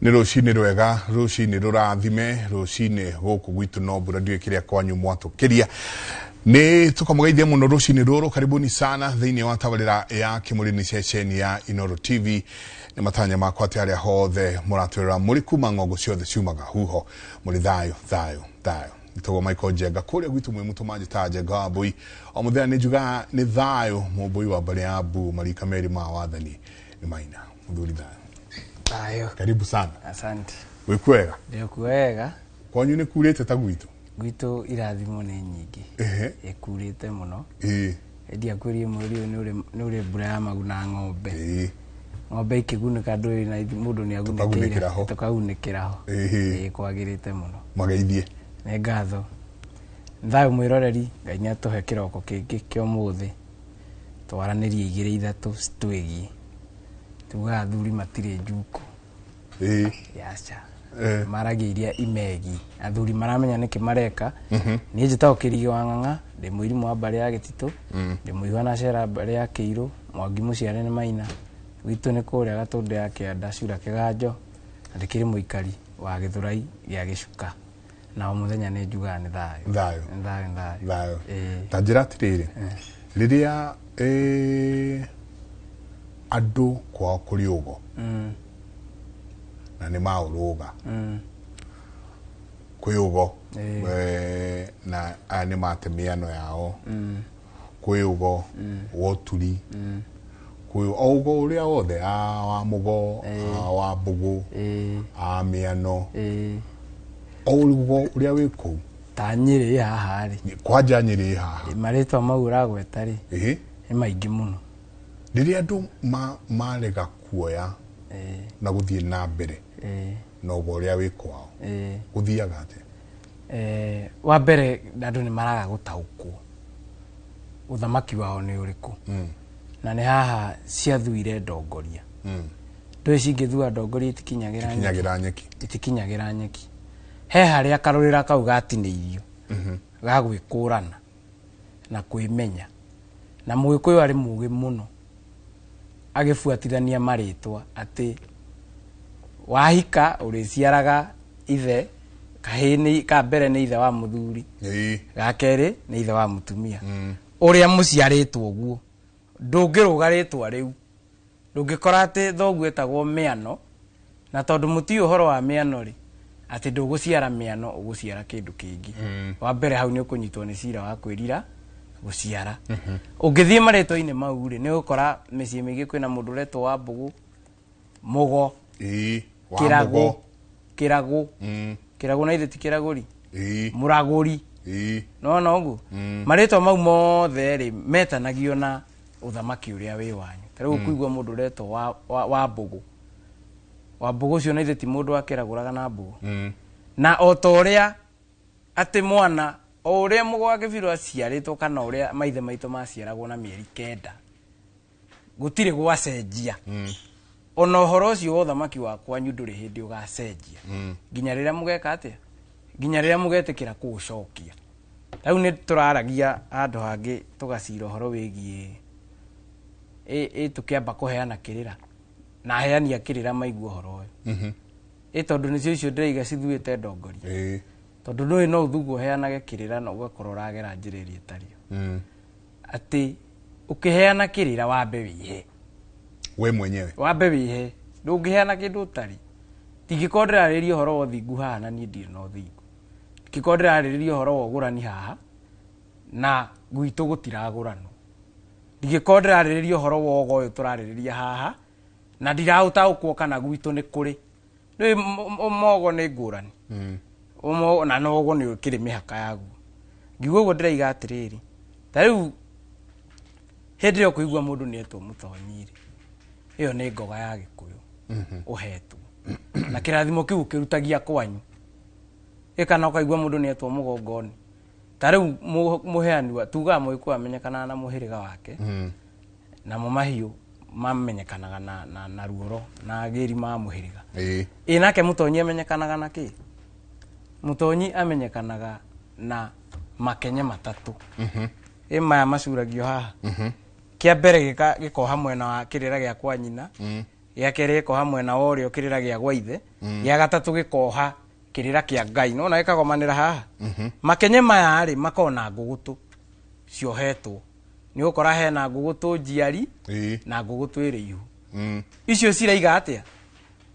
Nĩ rũcinĩ rwega, rũcinĩ rũrathime, rũcinĩ gũkũ gwitũ no mbura, ndiũĩ kĩrĩa kwanyu mwatũkĩria. Nĩ tũkamũgeithia mũno rũcinĩ rũrũ. Karibuni sana thĩinĩ wa tabarĩra ya Kĩmũrĩ, nĩ ceceni ya Inoro TV. Nĩ matanya makwa atĩ arĩa hothe mũratwĩrora mũrĩ kuma ng'ongo ciothe ciumaga huho, mũrĩ thayũ thayũ thayũ. Nĩtagwo Michael Njenga, kũrĩa gwitũ mwĩ mũtũma njĩtaga Njenga wa Mbũi. O mũthenya nĩ njugaga nĩ thayũ, mũmbũi wa mbarĩ ya mbu, marika merĩ ma wathani nĩ maina. Mũthuri, thayũ. Thayũ. Karibu sana. Asante. Wĩ kwega? Ndĩ wega. Kwanyu nĩ kurĩte ta gwitũ? Gwitũ irathimo nĩ nyingĩ. Ĩkurĩte mũno. Ndiakwĩrie mweri ũyũ nĩ ũrĩ mbura ya maguna ng'ombe. Ng'ombe ikĩgunĩka ndũĩ na mũndũ nĩ Tũkagunĩkĩra ho. agunĩkĩire, tũkagunĩkĩra ho. Ĩĩ, kwagĩrĩte mũno. Mageithie. Nĩ ngatho. Thayũ mwĩroreri, Ngai nĩ atũhe kĩroko kĩngĩ kĩa ũmũthĩ. Twaranĩrie igĩrĩ ithatũ citwĩgiĩ. Tugaga athuri matirĩ njuku. Yaca. Maragia iria imegi. Athuri maramenya nĩkĩ mareka. Niĩ njĩtagwo Kĩrigĩ wa Ng'ang'a, ndĩ mũirimũ wa mbarĩ ya Gĩtitũ, ndĩ mũihwa na cera mbarĩ ya Kĩirũ, Mwangi mũciare nĩ Maina. Gwitũ nĩ kũrĩa Gatũndũ ya Kĩanda, Cura Kĩganjo, na ndĩkĩrĩ mũikari wa Gĩthũrai gĩa Gĩcuka. Na o mũthenya nĩ njugaga nĩ thayũ. Thayũ. Nĩ thayũ, nĩ thayũ. Thayũ. Ĩĩ. Ta njĩra atĩrĩrĩ, rĩrĩa andũ kwao kũrĩ ũgo na nĩ maũrũga, kwĩ ũgo na aya nĩ mate mĩano yao, kwĩ ũgo wa ũturi, kwĩ o ũgo ũrĩa wothe, a wa mũgo, a wa mbũgũ, a mĩano, o ũgo ũrĩa wĩ kũu. Ta Nyĩrĩ haha rĩ. Kwanja Nyĩrĩ haha. Marĩtwa mau ũragweta rĩ, nĩ maingĩ mũno. Rĩrĩa andũ marega kuoya na gũthiĩ na mbere na ũgo ũrĩa wĩ kwao, gũthiaga atĩa? Wa mbere andũ nĩ maraga gũtaũkwo ũthamaki wao nĩ ũrĩkũ. Na nĩ haha ciathuire ndongoria. Ndũĩ cingĩthua ndongoria itikinyagĩra nyeki. Itikinyagĩra nyeki. Itikinyagĩra nyeki. He harĩa karũrĩra kau gatinĩirio ga gwĩkũrana na kwĩmenya. Na Mũgĩkũyũ arĩ mũgĩ mũno agĩbuatithania marĩtwa atĩ wahika ũrĩciaraga ithe, kahĩĩ nĩ ka mbere nĩ ithe wa mũthuri, ga kerĩ nĩ ithe wa mũtumia. Ũrĩa mũciarĩtwo ũguo ndũngĩrũga rĩtwa rĩu, ndũngĩkora atĩ thoguo etagwo mĩano, na tondũ mũtiũĩ ũhoro wa mĩano rĩ, atĩ ndũgũciara mĩano, ũgũciara kĩndũ kĩngĩ. Wa mbere hau nĩ ũkũnyitwo nĩ cira wa kwĩrira gũciara. Ũngĩthiĩ marĩtwa-inĩ mau rĩ, nĩ ũgũkora mĩciĩ mĩingĩ kwĩna mũndũ ũretwo wa mbũgũ, mũgo, Wa kĩragũ, mũgo. Kĩragũ. Kĩragũ na ithe ti kĩragũri. Mũragũri. Nĩwona ũguo? Marĩtwa mau mothe rĩ, metanagio na ũthamaki ũrĩa wĩ wanyu. Ta rĩu ũkũigua mũndũ ũretwo wa mbũgũ. Wa mbũgũ ũcio na ithe ti mũndũ wakĩragũraga na mbũgũ. Na o ta ũrĩa atĩ mwana o ũrĩa mũgo wa kĩbirũ aciarĩtwo kana ũrĩa maithe maitũ maciaragwo na mĩeri 9, gũtirĩ gwacenjia. Ona ũhoro ũcio wa ũthamaki wa kwanyu ndũrĩ hĩndĩ ũgacenjia. Nginya rĩrĩa mũgeka atĩa? Nginya rĩrĩa mũgetĩkĩra kũũcokia. Rĩu nĩ tũraragia handũ hangĩ tũgacira ũhoro wĩgiĩ tũkĩamba kũheana kĩrĩra. Na aheani a kĩrĩra maigua ũhoro ũyũ. Tondũ nĩcio icio ndĩraiga cithuĩte ndongoria. Tondũ ndũĩ no ũthuguo ũheanage kĩrĩra na ũgakorwo ũragera njĩra ĩrĩa ĩtarĩ yo. Atĩ ũkĩheana kĩrĩra wambe wĩhe. We mwenyewe. Wambe wĩhe. Ndũngĩheana kĩndũ ũtarĩ. Ndingĩkorwo ndĩrarĩrĩria ũhoro wa ũthingu haha na niĩ ndirĩ na ũthingu. Ndingĩkorwo ndĩrarĩrĩria ũhoro wa ũgũrani haha na gwitũ gũtiragũranwo. Ndingĩkorwo ndĩrarĩrĩria ũhoro wa ũgo ũyũ tũrarĩrĩria haha na ndiraũtaũkwo kana gwitũ nĩ kũrĩ. Rĩu mogo nĩ ngũrani. Na nogo nĩ ũkĩrĩ mĩhaka yaguo. Ngiuga ũguo ndĩraiga atĩrĩrĩ, ta rĩu hĩndĩ ĩrĩa ũkũigua mũndũ nĩ etwo mũtonyi rĩ, ĩyo nĩ ngoga ya Gĩkũyũ ũhetwo. Na kĩrathimo kĩu ũkĩrutagia kwanyu. Ĩ kana ũkaigua mũndũ nĩ etwo mũgongoni. Ta rĩu mũheani wa, tugaga Mũgĩkũyũ amenyekanaga na mũhĩrĩga wake. Namo mahiũ mamenyekanaga na ruoro na agĩri ma mũhĩrĩga. Ĩ nake mũtonyi amenyekanaga na kĩ? Mũtonyi amenyekanaga na makenye matatũ. Ĩ maya macuragio haha. Kĩa mbere gĩkoha mwena wa kĩrĩra gĩa kwa nyina. Gĩa kerĩ gĩkoha mwena wa ũrĩo kĩrĩra gĩa gwa ithe. Gĩa gatatũ gĩkoha kĩrĩra kĩa Ngai. Nĩwona gĩkagomanĩra haha? Makenye maya rĩ, makoragwo na ngũgũtũ ciohetwo. Nĩ ũgũkora hena ngũgũtũ njiari na ngũgũtũ ĩrĩ ihu. Icio ciraiga atĩa?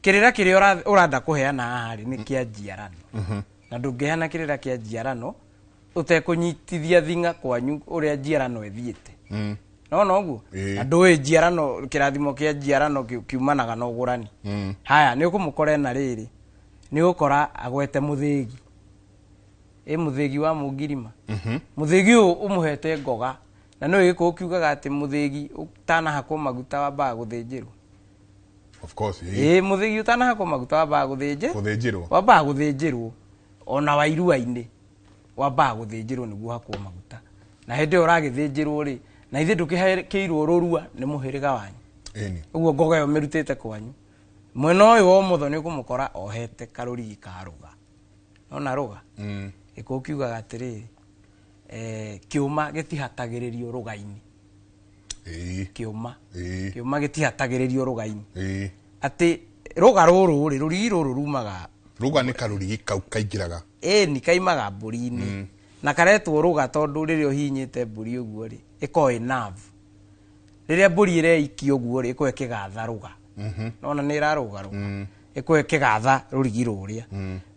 Kĩrĩra kĩrĩa ũrenda kũheana haha rĩ, nĩ kĩa njiarano. Na ndũngĩheana kĩrĩra kĩa njiarano ũtekũnyitithia thing'a kwanyu ũrĩa njiarano ĩthiĩte. Nona ũguo? Na ndũĩ njiarano, kĩrathimo kĩa njiarano kiumanaga na ũgũrani. Haya, nĩ ũkũmũkora ena rĩrĩ, nĩ ũgũkora agwete mũthĩgi. Ĩ mũthĩgi wa mũngirima. Mũthĩgi ũyũ ũmũhete ngoga. Na nĩũĩ gĩkũyũ kiugaga atĩ mũthĩgi ũtanahakwo maguta wambaga gũthĩnjĩrwo. Of course, ĩĩ. Ĩĩ, mũthĩgi ũtanahakwo maguta wambaga gũthĩnjĩ? Gũthĩnjĩrwo. Wambaga gũthĩnjĩrwo. Ona wa irua-inĩ wambaga gũthĩnjĩrwo nĩguo ũhakwo maguta. Na hĩndĩ ĩyo ũragĩthĩnjĩrwo rĩ, na ithuĩ ndũkĩhakĩirwo rũrua nĩ mũhĩrĩga wanyu. Ĩni. Ũguo ngoga ĩyo mĩrutĩte kwanyu. Mwena ũyũ wa ũmotho nĩ ũkũmũkora ohete karũrigi ka rũga. Nona rũga? Gĩkũyũ kiugaga atĩrĩrĩ, kĩũma gĩtihatagĩrĩrio rũga-inĩ. Kĩũma. Kĩũma gĩtihatagĩrĩrio rũga-inĩ. Atĩ rũga rũrũ rĩ, rũrigi rũrũ rumaga. Rũga nĩ karũrigi kau kaingĩraga. Ĩni, kaimaga mbũri-inĩ. Na karetwo rũga tondũ rĩrĩa ũhihinyĩte mbũri ũguo rĩ, ĩkoragwo ĩ nerve. Rĩrĩa mbũri ĩreikia ũguo rĩ, ĩkoragwo ĩkĩgatha rũga. Nona nĩ ĩrarũga rũga. Ĩkoragwo ĩkĩgatha rũrigi rũrĩa.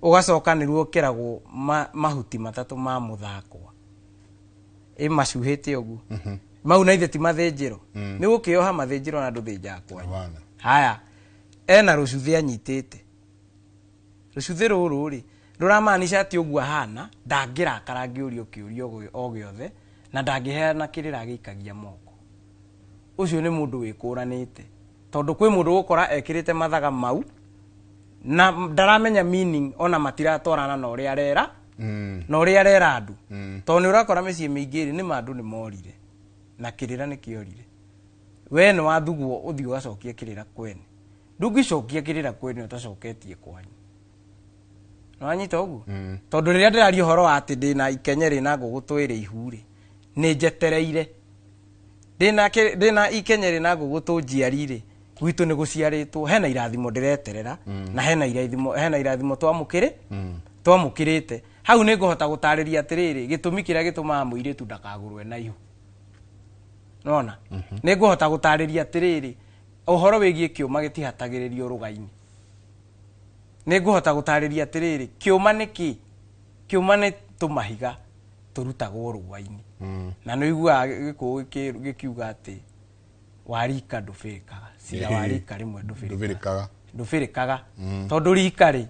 Ũgacoka nĩruo ũkĩragwo mahuti matatũ ma mũthakwa. Ĩ macuhĩte ũguo. Mau na ithe ti mathĩnjĩro. Nĩ ũgũkĩoha mathĩnjĩro na ndũthĩnjaga kwanyu. Hapana. Haya, ena rũcuthĩ anyitĩte. Rũcuthĩ rũrũ rĩ, rũramaanisha atĩ ũguo ahana, ndangĩrakara angĩũrio kĩũria o gĩothe, na ndangĩheana kĩrĩra agĩikagia moko. Ũcio nĩ mũndũ wĩkũranĩte. Tondũ kwĩ mũndũ ũgũkora ekĩrĩte mathaga mau, na ndaramenya meaning ona matiratwarana na ũrĩa arera, na ũrĩa arera andũ. Tondũ nĩ ũrakora mĩciĩ mĩingĩ rĩ, nĩ ma andũ nĩ morire, na kĩrĩra nĩ kĩorire. We nĩ wathugwo ũthiĩ ũgacokie kĩrĩra kwene. Ndũngĩcokia kĩrĩra kwene ũtacoketie kwanyu. Nĩwanyita ũguo? Tondũ rĩrĩa ndĩraria ũhoro wa atĩ ndĩna ikenye rĩna ngũgũtũ ĩrĩ ihu rĩ, nĩ njetereire. Ndĩna ikenye rĩna ngũgũtũ njiari rĩ, gwitũ nĩ gũciarĩtwo, hena irathimo ndĩreterera, na hena irathimo twamũkĩrĩte. Hau nĩ ngũhota gũtarĩria atĩrĩrĩ, gĩtũmi kĩrĩa gĩtũmaga mũirĩtu ndakagũrwe na ihu. Nĩwona? Nĩ ngũhota gũtarĩria atĩrĩrĩ, ũhoro wĩgiĩ kĩũma gĩtihatagĩrĩrio rũga-inĩ. Nĩ ngũhota gũtarĩria atĩrĩrĩ, kĩũma nĩ kĩ? Kĩũma nĩ tũmahiga tũrutagwo rũa-inĩ. Na nĩ ũiguaga gĩkũyũ gĩkiuga atĩ warika ndũbĩrĩkaga. Cira wa rika rĩmwe ndũbĩrĩkaga. Ndũbĩrĩkaga. Ndũbĩrĩkaga. Tondũ rika rĩ,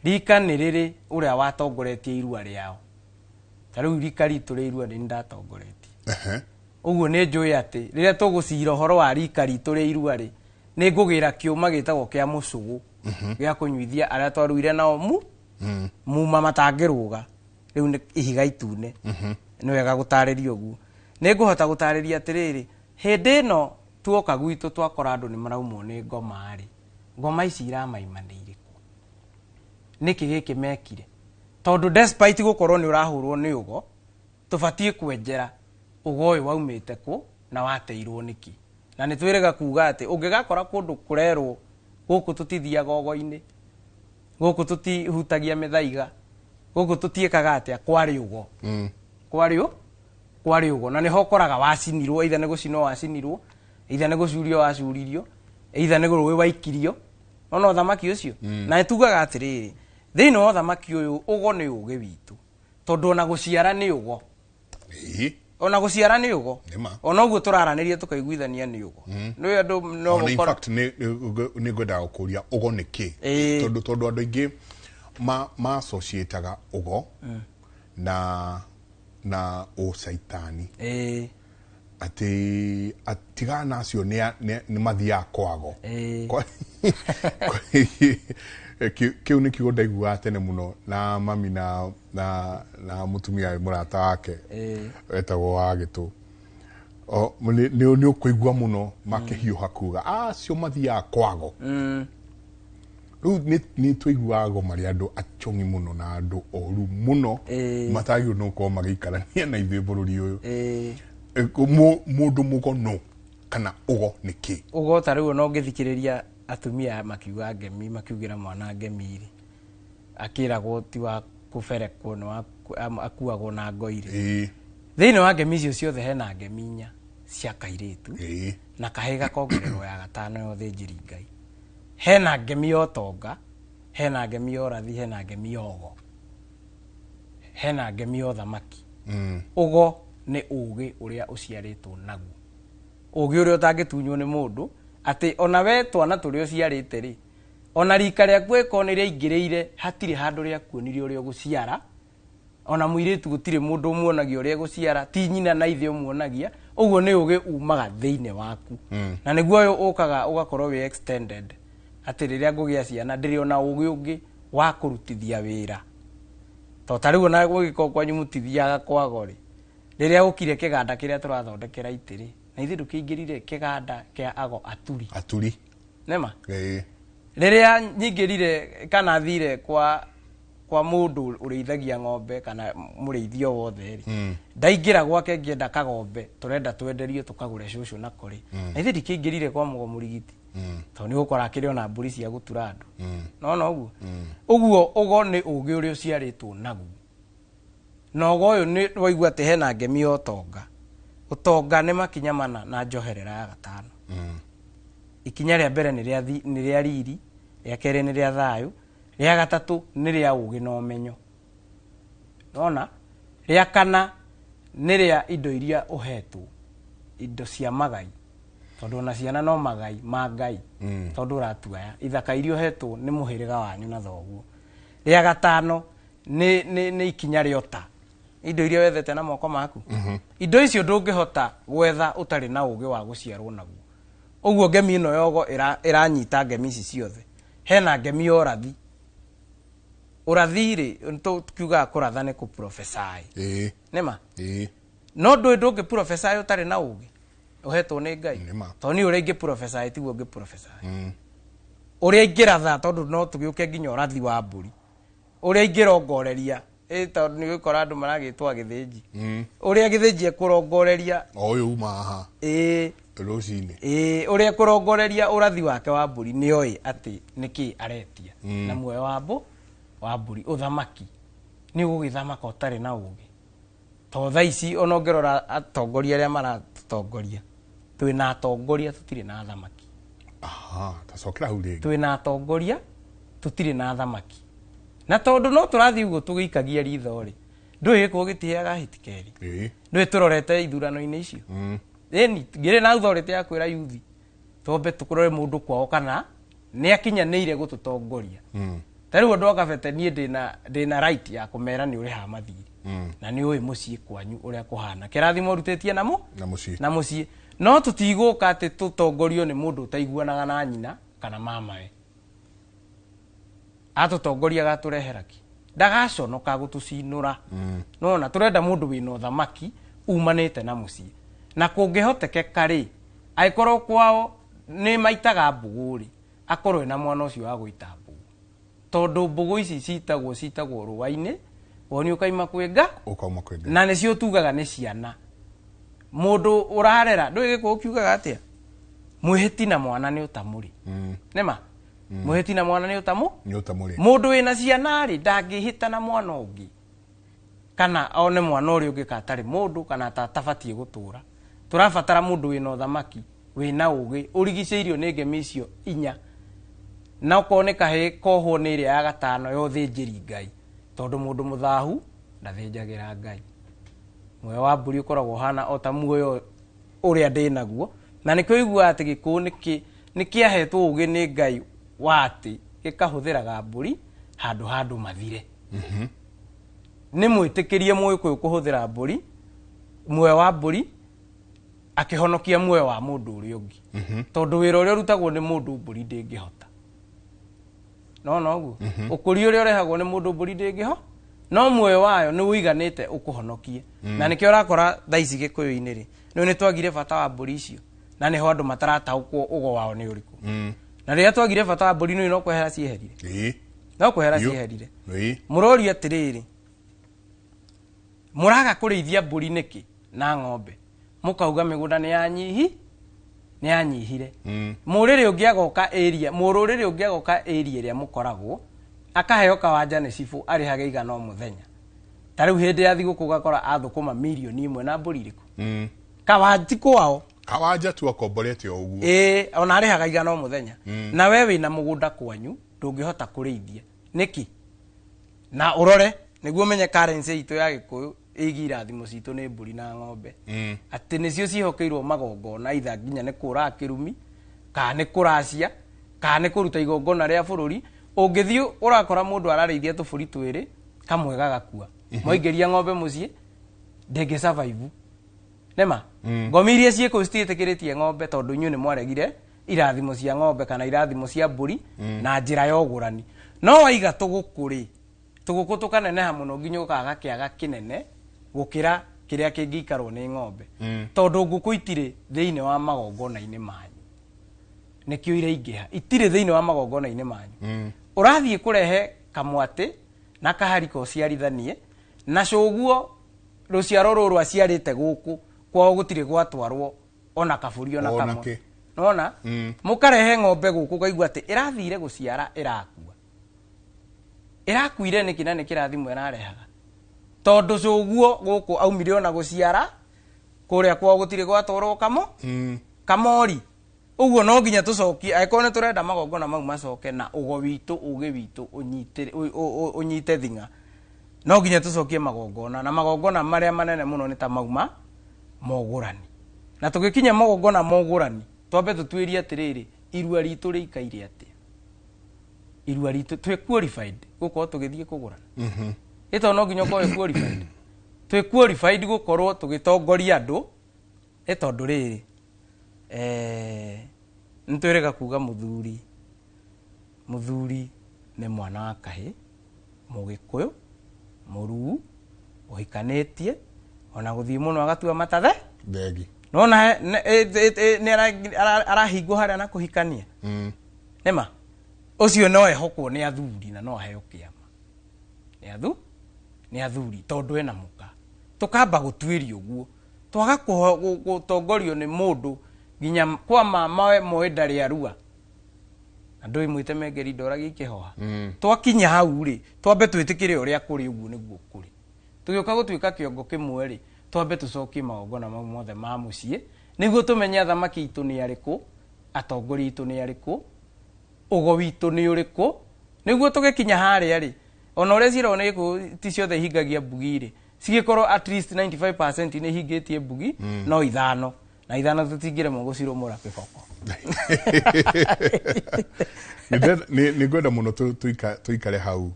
rika nĩ rĩrĩ ũrĩa watongoretie irua rĩao. Ta rĩu rika ritũ rĩa irua nĩ ndatongoretie. Ũguo nĩ njũĩ atĩ rĩrĩa tũgũcira ũhoro wa rika ritũ rĩa irua rĩ, nĩ ngũgĩra kĩũma gĩtagwo kĩa mũcũgũ, gĩa kũnyuithia arĩa twaruire nao muma matangĩrũga. Rĩu nĩ ihiga itune. Nĩ wega gũtarĩria ũguo. Nĩ ngũhota gũtarĩria atĩrĩrĩ, hĩndĩ ĩno tuoka gwitũ twakora andũ nĩ maraumwo nĩ ngoma rĩ, ngoma ici iramaimanĩire kũ? Nĩkĩ gĩkĩ mekire? Tondũ despite gũkorwo nĩ ũrahũrwo nĩ ũgo, tũbatiĩ kwenjera ũgo ũyũ waumĩte kũ na wateirwo nĩkĩ. Na nĩ twĩrĩga kuga atĩ ũngĩgakora kũndũ kũrerwo gũkũ tũtithiaga ũgo-inĩ, gũkũ tũtihutagia mĩthaiga, gũkũ tũtiĩkaga atĩa, kwarĩ ũgo. Kwarĩ ũ? Kwarĩ ũgo. Na nĩho ũkoraga wacinirwo, either nĩ gũcinwo wacinirwo, either nĩ gũcurio wacuririo, either nĩ rũĩ waikirio. Nona ũthamaki ũcio? Na nĩtugaga atĩrĩrĩ, thĩinĩ wa ũthamaki ũyũ ũgo nĩ ũgĩ witũ. Tondũ ona gũciara nĩ ũgo. Ona gũciara nĩ ũgo. Nĩ ma. Ona ũguo tũraranĩria tũkaiguithania nĩ ũgo. Nĩ andũ no Ona in gũkorwo fact, nĩ ngwendaga gũkũria ũgo nĩ kĩ? Tondũ andũ aingĩ ma associataga ũgo na ũcaitani. Atĩ atigana acio nĩ mathiaga kwago. Kĩu nĩ kiugo ndaiguaga tene mũno na mami na mũtumia mũrata wake wetagwo Wagĩtũ. Nĩ ũkũigua mũno makĩhiũha kuga, acio mathiaga kwago. Rĩu nĩ tũiguaga ago marĩ andũ achong'i mũno na andũ oru mũno matagĩrĩirwo nĩ gũkorwo magĩikarania na ithuĩ bũrũri ũyũ. Mũndũ mũgo no kana ũgo nĩ kĩ? Ũgo ta rĩu ona ũngĩthikĩrĩria Atumia makiuga ngemi, makiugĩra mwana ngemi rĩ, akĩragwo ti wa kũberekwo, nĩ wa akuagwo na ngoirĩ. Thĩinĩ wa ngemi icio ciothe hena ngemi inya cia kairĩtu na kahĩĩ gakongererwo ya gatano ya ũthĩnjĩri Ngai. Hena ngemi ya ũtonga, hena ngemi ya ũrathi, hena ngemi ya ũgo, hena ngemi ya ũthamaki. Ũgo nĩ ũgĩ ũrĩa ũciarĩtwo naguo, ũgĩ ũrĩa ũtangĩtunywo nĩ mũndũ, atĩ ona we twana tũrĩa ũciarĩte rĩ, ona rika rĩaku ĩkorwo nĩ rĩaingĩrĩire, hatirĩ handũ rĩakuonirie ũrĩa ũgũciara. Ona mũirĩtu gũtirĩ mũndũ ũmuonagia ũrĩa egũciara, ti nyina na ithe ũmuonagia. Ũguo nĩ ũgĩ umaga thĩinĩ waku, na nĩguo ũyũ ũkaga ũgakorwo wĩ extended, atĩ rĩrĩa ngũgĩa ciana ndĩrĩ ona ũgĩ ũngĩ wa kũrutithia wĩra. To ta rĩu ona gũgĩkorwo kwanyu mũtithiaga kwago rĩ, rĩrĩa ũkire kĩganda kĩrĩa tũrathondekera itĩ rĩ, na ithuĩ ndũkĩingĩrire kĩganda kĩa ago aturi. Aturi. Nĩma? Ĩĩ. Rĩrĩa nyingĩrire kana thire kwa mũndũ ũrĩithagia ng'ombe kana mũrĩithi o wothe rĩ, ndaingĩra gwake ngĩenda kagombe tũrenda twenderio tũkagũre cũcũ nako rĩ, na ithuĩ ndikĩingĩrire kwa mũgo mũrigiti, tondũ nĩ ũgũkora akĩrĩ ona mbũri cia gũtura andũ. Nona ũguo ũguo ũgo nĩ ũgĩ ũrĩa ũciarĩtwo naguo. Na ũgo ũyũ nĩ waigua atĩ hena ngemi ya ũtonga. Ũtonga nĩ makinya mana na njoherera ya gatano. Ikinya rĩa mbere nĩ rĩa nĩ rĩa riri, rĩa kerĩ nĩ rĩa thayũ, rĩa gatatũ nĩ rĩa ũgĩ na ũmenyo, nona rĩa kana nĩ rĩa indo iria ũhetwo, indo cia magai, tondũ ona ciana no magai ma Ngai, tondũ ũratuaya ithaka iria ũhetwo nĩ mũhĩrĩga wanyu na thoguo. Rĩa gatano nĩ ikinya rĩa ũta, indo iria wethete na moko maku. Indo icio ndũngĩhota gwetha ũtarĩ na ũgĩ wa gũciarwo naguo. Ũguo ngemi ĩno yogo ĩranyita ngemi ici ciothe. Hena ngemi ya ũrathi. Ũrathi rĩ, tukiugaga kũratha nĩ kũ-prophesy. Nĩma? Ĩĩ. No ndũĩ ndũngĩ prophesy ũtarĩ na ũgĩ ũhetwo nĩ Ngai. Nĩma. Tondũ niĩ ũrĩa ingĩ prophesy tiguo ngĩ prophesy. Ũrĩa ingĩratha, tondũ no tũgĩũke nginya ũrathi wa mbũri, ũrĩa ingĩrongoreria, tondũ nĩ ũgũkora andũ maragĩtwo agĩthĩnji, ũrĩa gĩthĩnji ekũrongoreria. O ũyũ uma haha rũcinĩ. Ĩĩ, ũrĩa ekũrongoreria ũrathi wake wa mbũri nĩ oĩ atĩ nĩkĩ aretia. Na muoyo wa mbũri, ũthamaki nĩ ũgũgĩthamaka ũtarĩ na ũgĩ? To thaa ici ona ũngĩrora atongoria arĩa maratũtongoria, twĩna atongoria, tũtirĩ na athamaki. Aha, tacokera hau rĩngĩ. Twĩna atongoria, tũtirĩ na athamaki. Na tondũ no tũrathiĩ ũguo tũgĩikagia ritho rĩ, ndũĩ gĩkũyũ gĩtiheaga hiti kerĩ. Ndũĩ tũrorete ithurano-inĩ icio. Ĩni ngĩrĩ na authority ya kwĩra yuthi twambe tũkũrore mũndũ kwao kana nĩ akinyanĩire gũtũtongoria. Ta rĩu andũ a Kabete, niĩ ndĩna right ya kũmera nĩ ũrĩhaga mathirĩ, na nĩ ũĩ mũciĩ kwanyu ũrĩa kũhana, kĩrathimo ũrutĩtie namo Na mũciĩ. Na mũciĩ. No tũtigũka atĩ tũtongorio nĩ mũndũ ũtaiguanaga na nyina kana mamawe. Atũtongoria agatũrehera ki, ndagaconoka gũtũcinũra. Nona tũrenda mũndũ wĩna ũthamaki umanĩte na mũciĩ, na kũngĩhotekeka rĩ, angĩkorwo kwao nĩ maitaga mbũgũ rĩ, akorwo ena mwana ũcio wa gũita mbũgũ, tondũ mbũgũ ici citagwo rũa-inĩ, woni ũkaima kwĩ nga. Ũkauma kwĩ Ngai. Na nĩcio tugaga nĩ ciana mũndũ ũrarera. Ndũĩ gĩkũyũ kiugaga atĩa? Mwĩhĩti na mwana nĩ ũtamũrĩ. Nĩma mwĩhĩti na mwana nĩ ũtamũ. Nĩ ũtamũrĩ. Mũndũ wĩna ciana rĩ, ndangĩhĩta na mwana ũngĩ kana one mwana ũrĩa ũngĩ ka atarĩ mũndũ kana atabatiĩ gũtũra. Tũrabatara mũndũ wĩna ũthamaki, wĩna ũgĩ, ũrigicĩirio nĩ ngemi icio inya, na okorwo nĩ kahĩĩ kohwo nĩ ĩrĩa ya gatano ya ũthĩnjĩri Ngai, tondũ mũndũ mũthahu ndathĩnjagĩra Ngai. Muoyo wa mbũri ũkoragwo ũhana o ta muoyo ũrĩa ndĩ naguo, na nĩkĩo ũiguaga atĩ gĩkũyũ nĩ kĩahetwo ũgĩ nĩ Ngai wa atĩ gĩkahũthĩraga mbũri handũ ha andũ mathire. Nĩ mwĩtĩkĩrie mũgĩkũyũ kũhũthĩra mbũri, muoyo wa mbũri, akĩhonokia muoyo wa mũndũ ũrĩa ũngĩ, tondũ wĩra ũrĩa ũrutagwo nĩ mũndũ mbũri ndĩngĩhota. Nona ũguo ũkũria ũrĩa ũrehagwo nĩ mũndũ mbũri ndĩngĩho, no muoyo wayo nĩ ũiganĩte ũkũhonokie. Na nĩkĩo ũrakora thaa ici gĩkũyũ-inĩ rĩ, nĩ twagire bata wa mbũri icio, na nĩho andũ matarataũkwo ũgo wao nĩ ũrĩkũ. Na rĩrĩa twagire bata wa mbũri, nĩ no kwehera cieherire. No kwehera cieherire. Mũroria atĩrĩrĩ, mũraga kũrĩithia mbũri nĩkĩ na ng'ombe, mũkauga mĩgũnda nĩ yanyihi Nĩ yanyihire. Mũrĩrĩ ũngĩ agoka area, mũrũrĩrĩ ũngĩ agoka area ĩrĩa mũkoragwo, akaheo kawanja nĩ cibũ, arĩhage igana o mũthenya. Ta rĩu hĩndĩ ya thigũkũ ũgakora athũkũma 1 million na mbũri irĩkũ. Kawanja kwao. Kawanja tu akomborete o ũguo. Ĩĩ, ona arĩhaga igana o mũthenya. Na we wĩna mũgũnda kwanyu ndũngĩhota kũrĩithia nĩkĩ? Na ũrore nĩguo ũmenye currency itũ ya Gĩkũyũ ĩgiĩ irathimo citũ nĩ mbũri na ng'ombe. Atĩ nĩcio ciĩhokeirwo magongona, itha nginya nĩ kũraga kĩrumi kana nĩ kũracia kana nĩ kũruta igongona rĩa bũrũri. Ũngĩthiĩ ũrakora mũndũ ararĩithia tũbũri twĩrĩ, kamwe gagakua. Mwaingĩria ng'ombe mũciĩ, ndĩngĩ survive. Nĩma ngomi iria ciĩ kũu citiĩtĩkĩrĩtie ng'ombe, tondũ inyuĩ nĩ mwaregire irathimo cia ng'ombe kana irathimo cia mbũri na njĩra ya ũgũrani. No waiga tũgũkũ rĩ, tũgũkũ tũkaneneha mũno nginya ũkaga kĩaga kĩnene gũkĩra kĩrĩa kĩngĩikarwo nĩ ng'ombe, tondũ ngũkũ itirĩ thĩinĩ wa magongona-inĩ manyu. Nĩkĩo iraingĩha, itirĩ thĩinĩ wa magongona-inĩ manyu. Ũrathiĩ kũrehe kamwatĩ na kaharika ũciarithanie na cũguo, rũciaro rũrũ aciarĩte gũkũ kwao gũtirĩ gwatwarwo ona kabũri ona Ona kamwe. kĩ. Nona mũkarehe ng'ombe gũkũ, ũkaigua atĩ ĩrathire gũciara ĩrakua. Ĩrakuire nĩkĩ? Na nĩ kĩrathimo ĩrarehaga, tondũ cũguo gũkũ aumire ona gũciara kũrĩa kwao gũtirĩ gwatwarwo kamo kamori. Ũguo no nginya tũcokie, angĩkorwo nĩ tũrenda magongona mau macoke na ũgo witũ, ũgĩ witũ ũnyite thing'a, no nginya tũcokie magongona, na magongona marĩa manene mũno nĩ ta mau ma mogũrani. Na tũgĩkinya magongona mogũrani, twambe tũtuĩrie atĩrĩrĩ, irua ritũ rĩikaire atĩa? Irua ritũ, twĩ qualified gũkorwo tũgĩthiĩ kũgũrana? Ĩ tondũ no nginya ũkorwo wĩ qualified. Twĩ qualified gũkorwo tũgĩtongoria andũ? Ĩ tondũ rĩrĩ, nĩ twĩrĩga kuga mũthuri, mũthuri nĩ mwana wa kahĩ, Mũgĩkũyũ, mũruu, ũhikanĩtie, ona gũthiĩ mũno agatua matathe. Thegi. Nona nĩ arahingwo harĩa na kũhikania. Nĩma ũcio no ehokwo nĩ athuri na no aheo kĩama nĩ athuri tondũ ena mũka. Tũkamba gũtuĩria ũguo, twaga gũtongorio nĩ mũndũ nginya kwa mama we moĩ ndarĩ arua na ndũĩ mwĩte mengeri ndoragia ikĩhoha. Twakinya hau rĩ, twambe twĩtĩkĩre ũrĩa kũrĩ, ũguo nĩguo kũrĩ. Tũgĩũka gũtuĩka kĩongo kĩmwe rĩ, twambe tũcokie magongona mau mothe ma mũciĩ nĩguo tũmenye athamaki aitũ nĩ arĩkũ, atongoria aitũ nĩ arĩkũ, ũgo witũ nĩ ũrĩkũ, nĩguo tũgĩkinya harĩa rĩ, ona ũrĩa ciĩragwo nĩ Gĩkũyũ ti ciothe ihingagia mbugi rĩ, cigĩkorwo at least 95% nĩ ihingĩtie mbugi. No ithano na ithano tũtingĩremwo gũcirũmũra kĩboko. Nĩ ngwenda mũno tũikare hau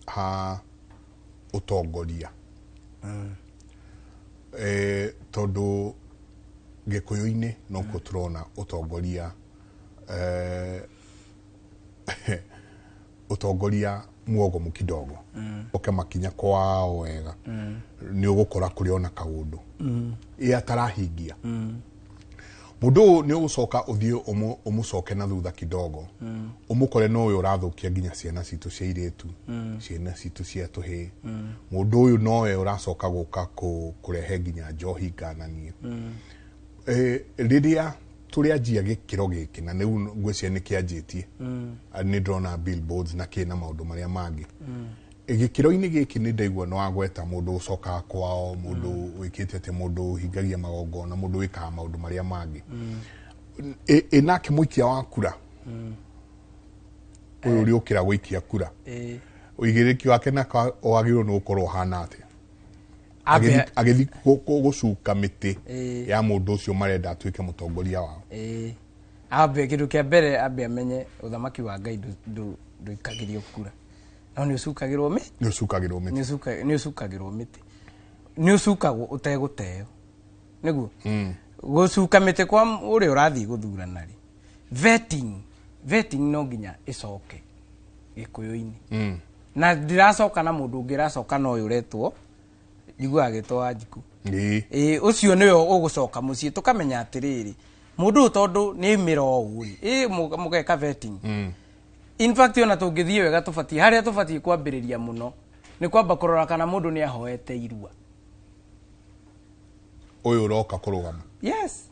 ha ũtongoria, tondũ Gĩkũyũ-inĩ nokuo tũrona ũtongoria, ũtongoria muogomu kidogo. Oke makinya kwao wega, nĩ ũgũkora kũrĩ ona kaũndũ ĩ atarahingia. Mũndũ ũyũ nĩ ũgũcoka ũthiĩ ũmũcoke na thutha kidogo, ũmũkore no ũyũ ũrathũkia nginya ciana citũ cia irĩtu, ciana citũ cia tũhĩĩ. Mũndũ ũyũ nowe ũracoka gũka kũrehe nginya njohi ngananie. Rĩrĩa tũrĩanjia gĩkĩro gĩkĩ, na rĩu ngwĩciria nĩ kĩanjĩtie, nĩ ndĩrona billboards na kĩ na maũndũ marĩa mangĩ. Gĩkĩro-inĩ gĩkĩ nĩ ndaigua nĩ wagweta mũndũ ũcokaga kwao, mũndũ wĩkĩte atĩ, mũndũ ũhingagia magongona, mũndũ wĩkaga maũndũ marĩa mangĩ. Ĩ nake mũikia wa kura ũyũ ũrĩũkĩra gũikia kura, ũigĩrĩki wake nako wagĩrĩirwo nĩ gũkorwo ũhana atĩa? Ambe Agĩthiĩ gũcuka mĩtĩ ya mũndũ ũcio marenda atuĩke mũtongoria wao. Ĩĩ. Ambe kĩndũ kĩa mbere, ambe amenye ũthamaki wa Ngai ndũikagĩrio kura, no nĩ ũcukagĩrwo mĩ Nĩ ũcukagĩrwo mĩtĩ. Nĩ ũcukagĩrwo mĩtĩ, nĩ ũcukagwo ũtegũteo. Nĩguo gũcuka mĩtĩ kwa ũrĩa ũrathiĩ gũthurana rĩ, vetting no nginya ĩcoke Gĩkũyũ-inĩ. Na ndĩracoka na mũndũ ũngĩ, ĩracoka na ũyũ ũretwo, njiguaga agĩtwo Wanjikũ. Ĩĩ, ũcio nĩwe ũgũcoka mũciĩ, tũkamenya atĩrĩrĩ, mũndũ ũyũ tondũ nĩ aumĩra ũũ rĩ, ĩ mũgeka vetting. In fact, ona tũngĩthiĩ wega, tũbatiĩ harĩa tũbatiĩ kwambĩrĩria mũno nĩ kwamba kũrora kana mũndũ nĩ ahoete irua. Ũyũ ũroka kũrũgama. Yes.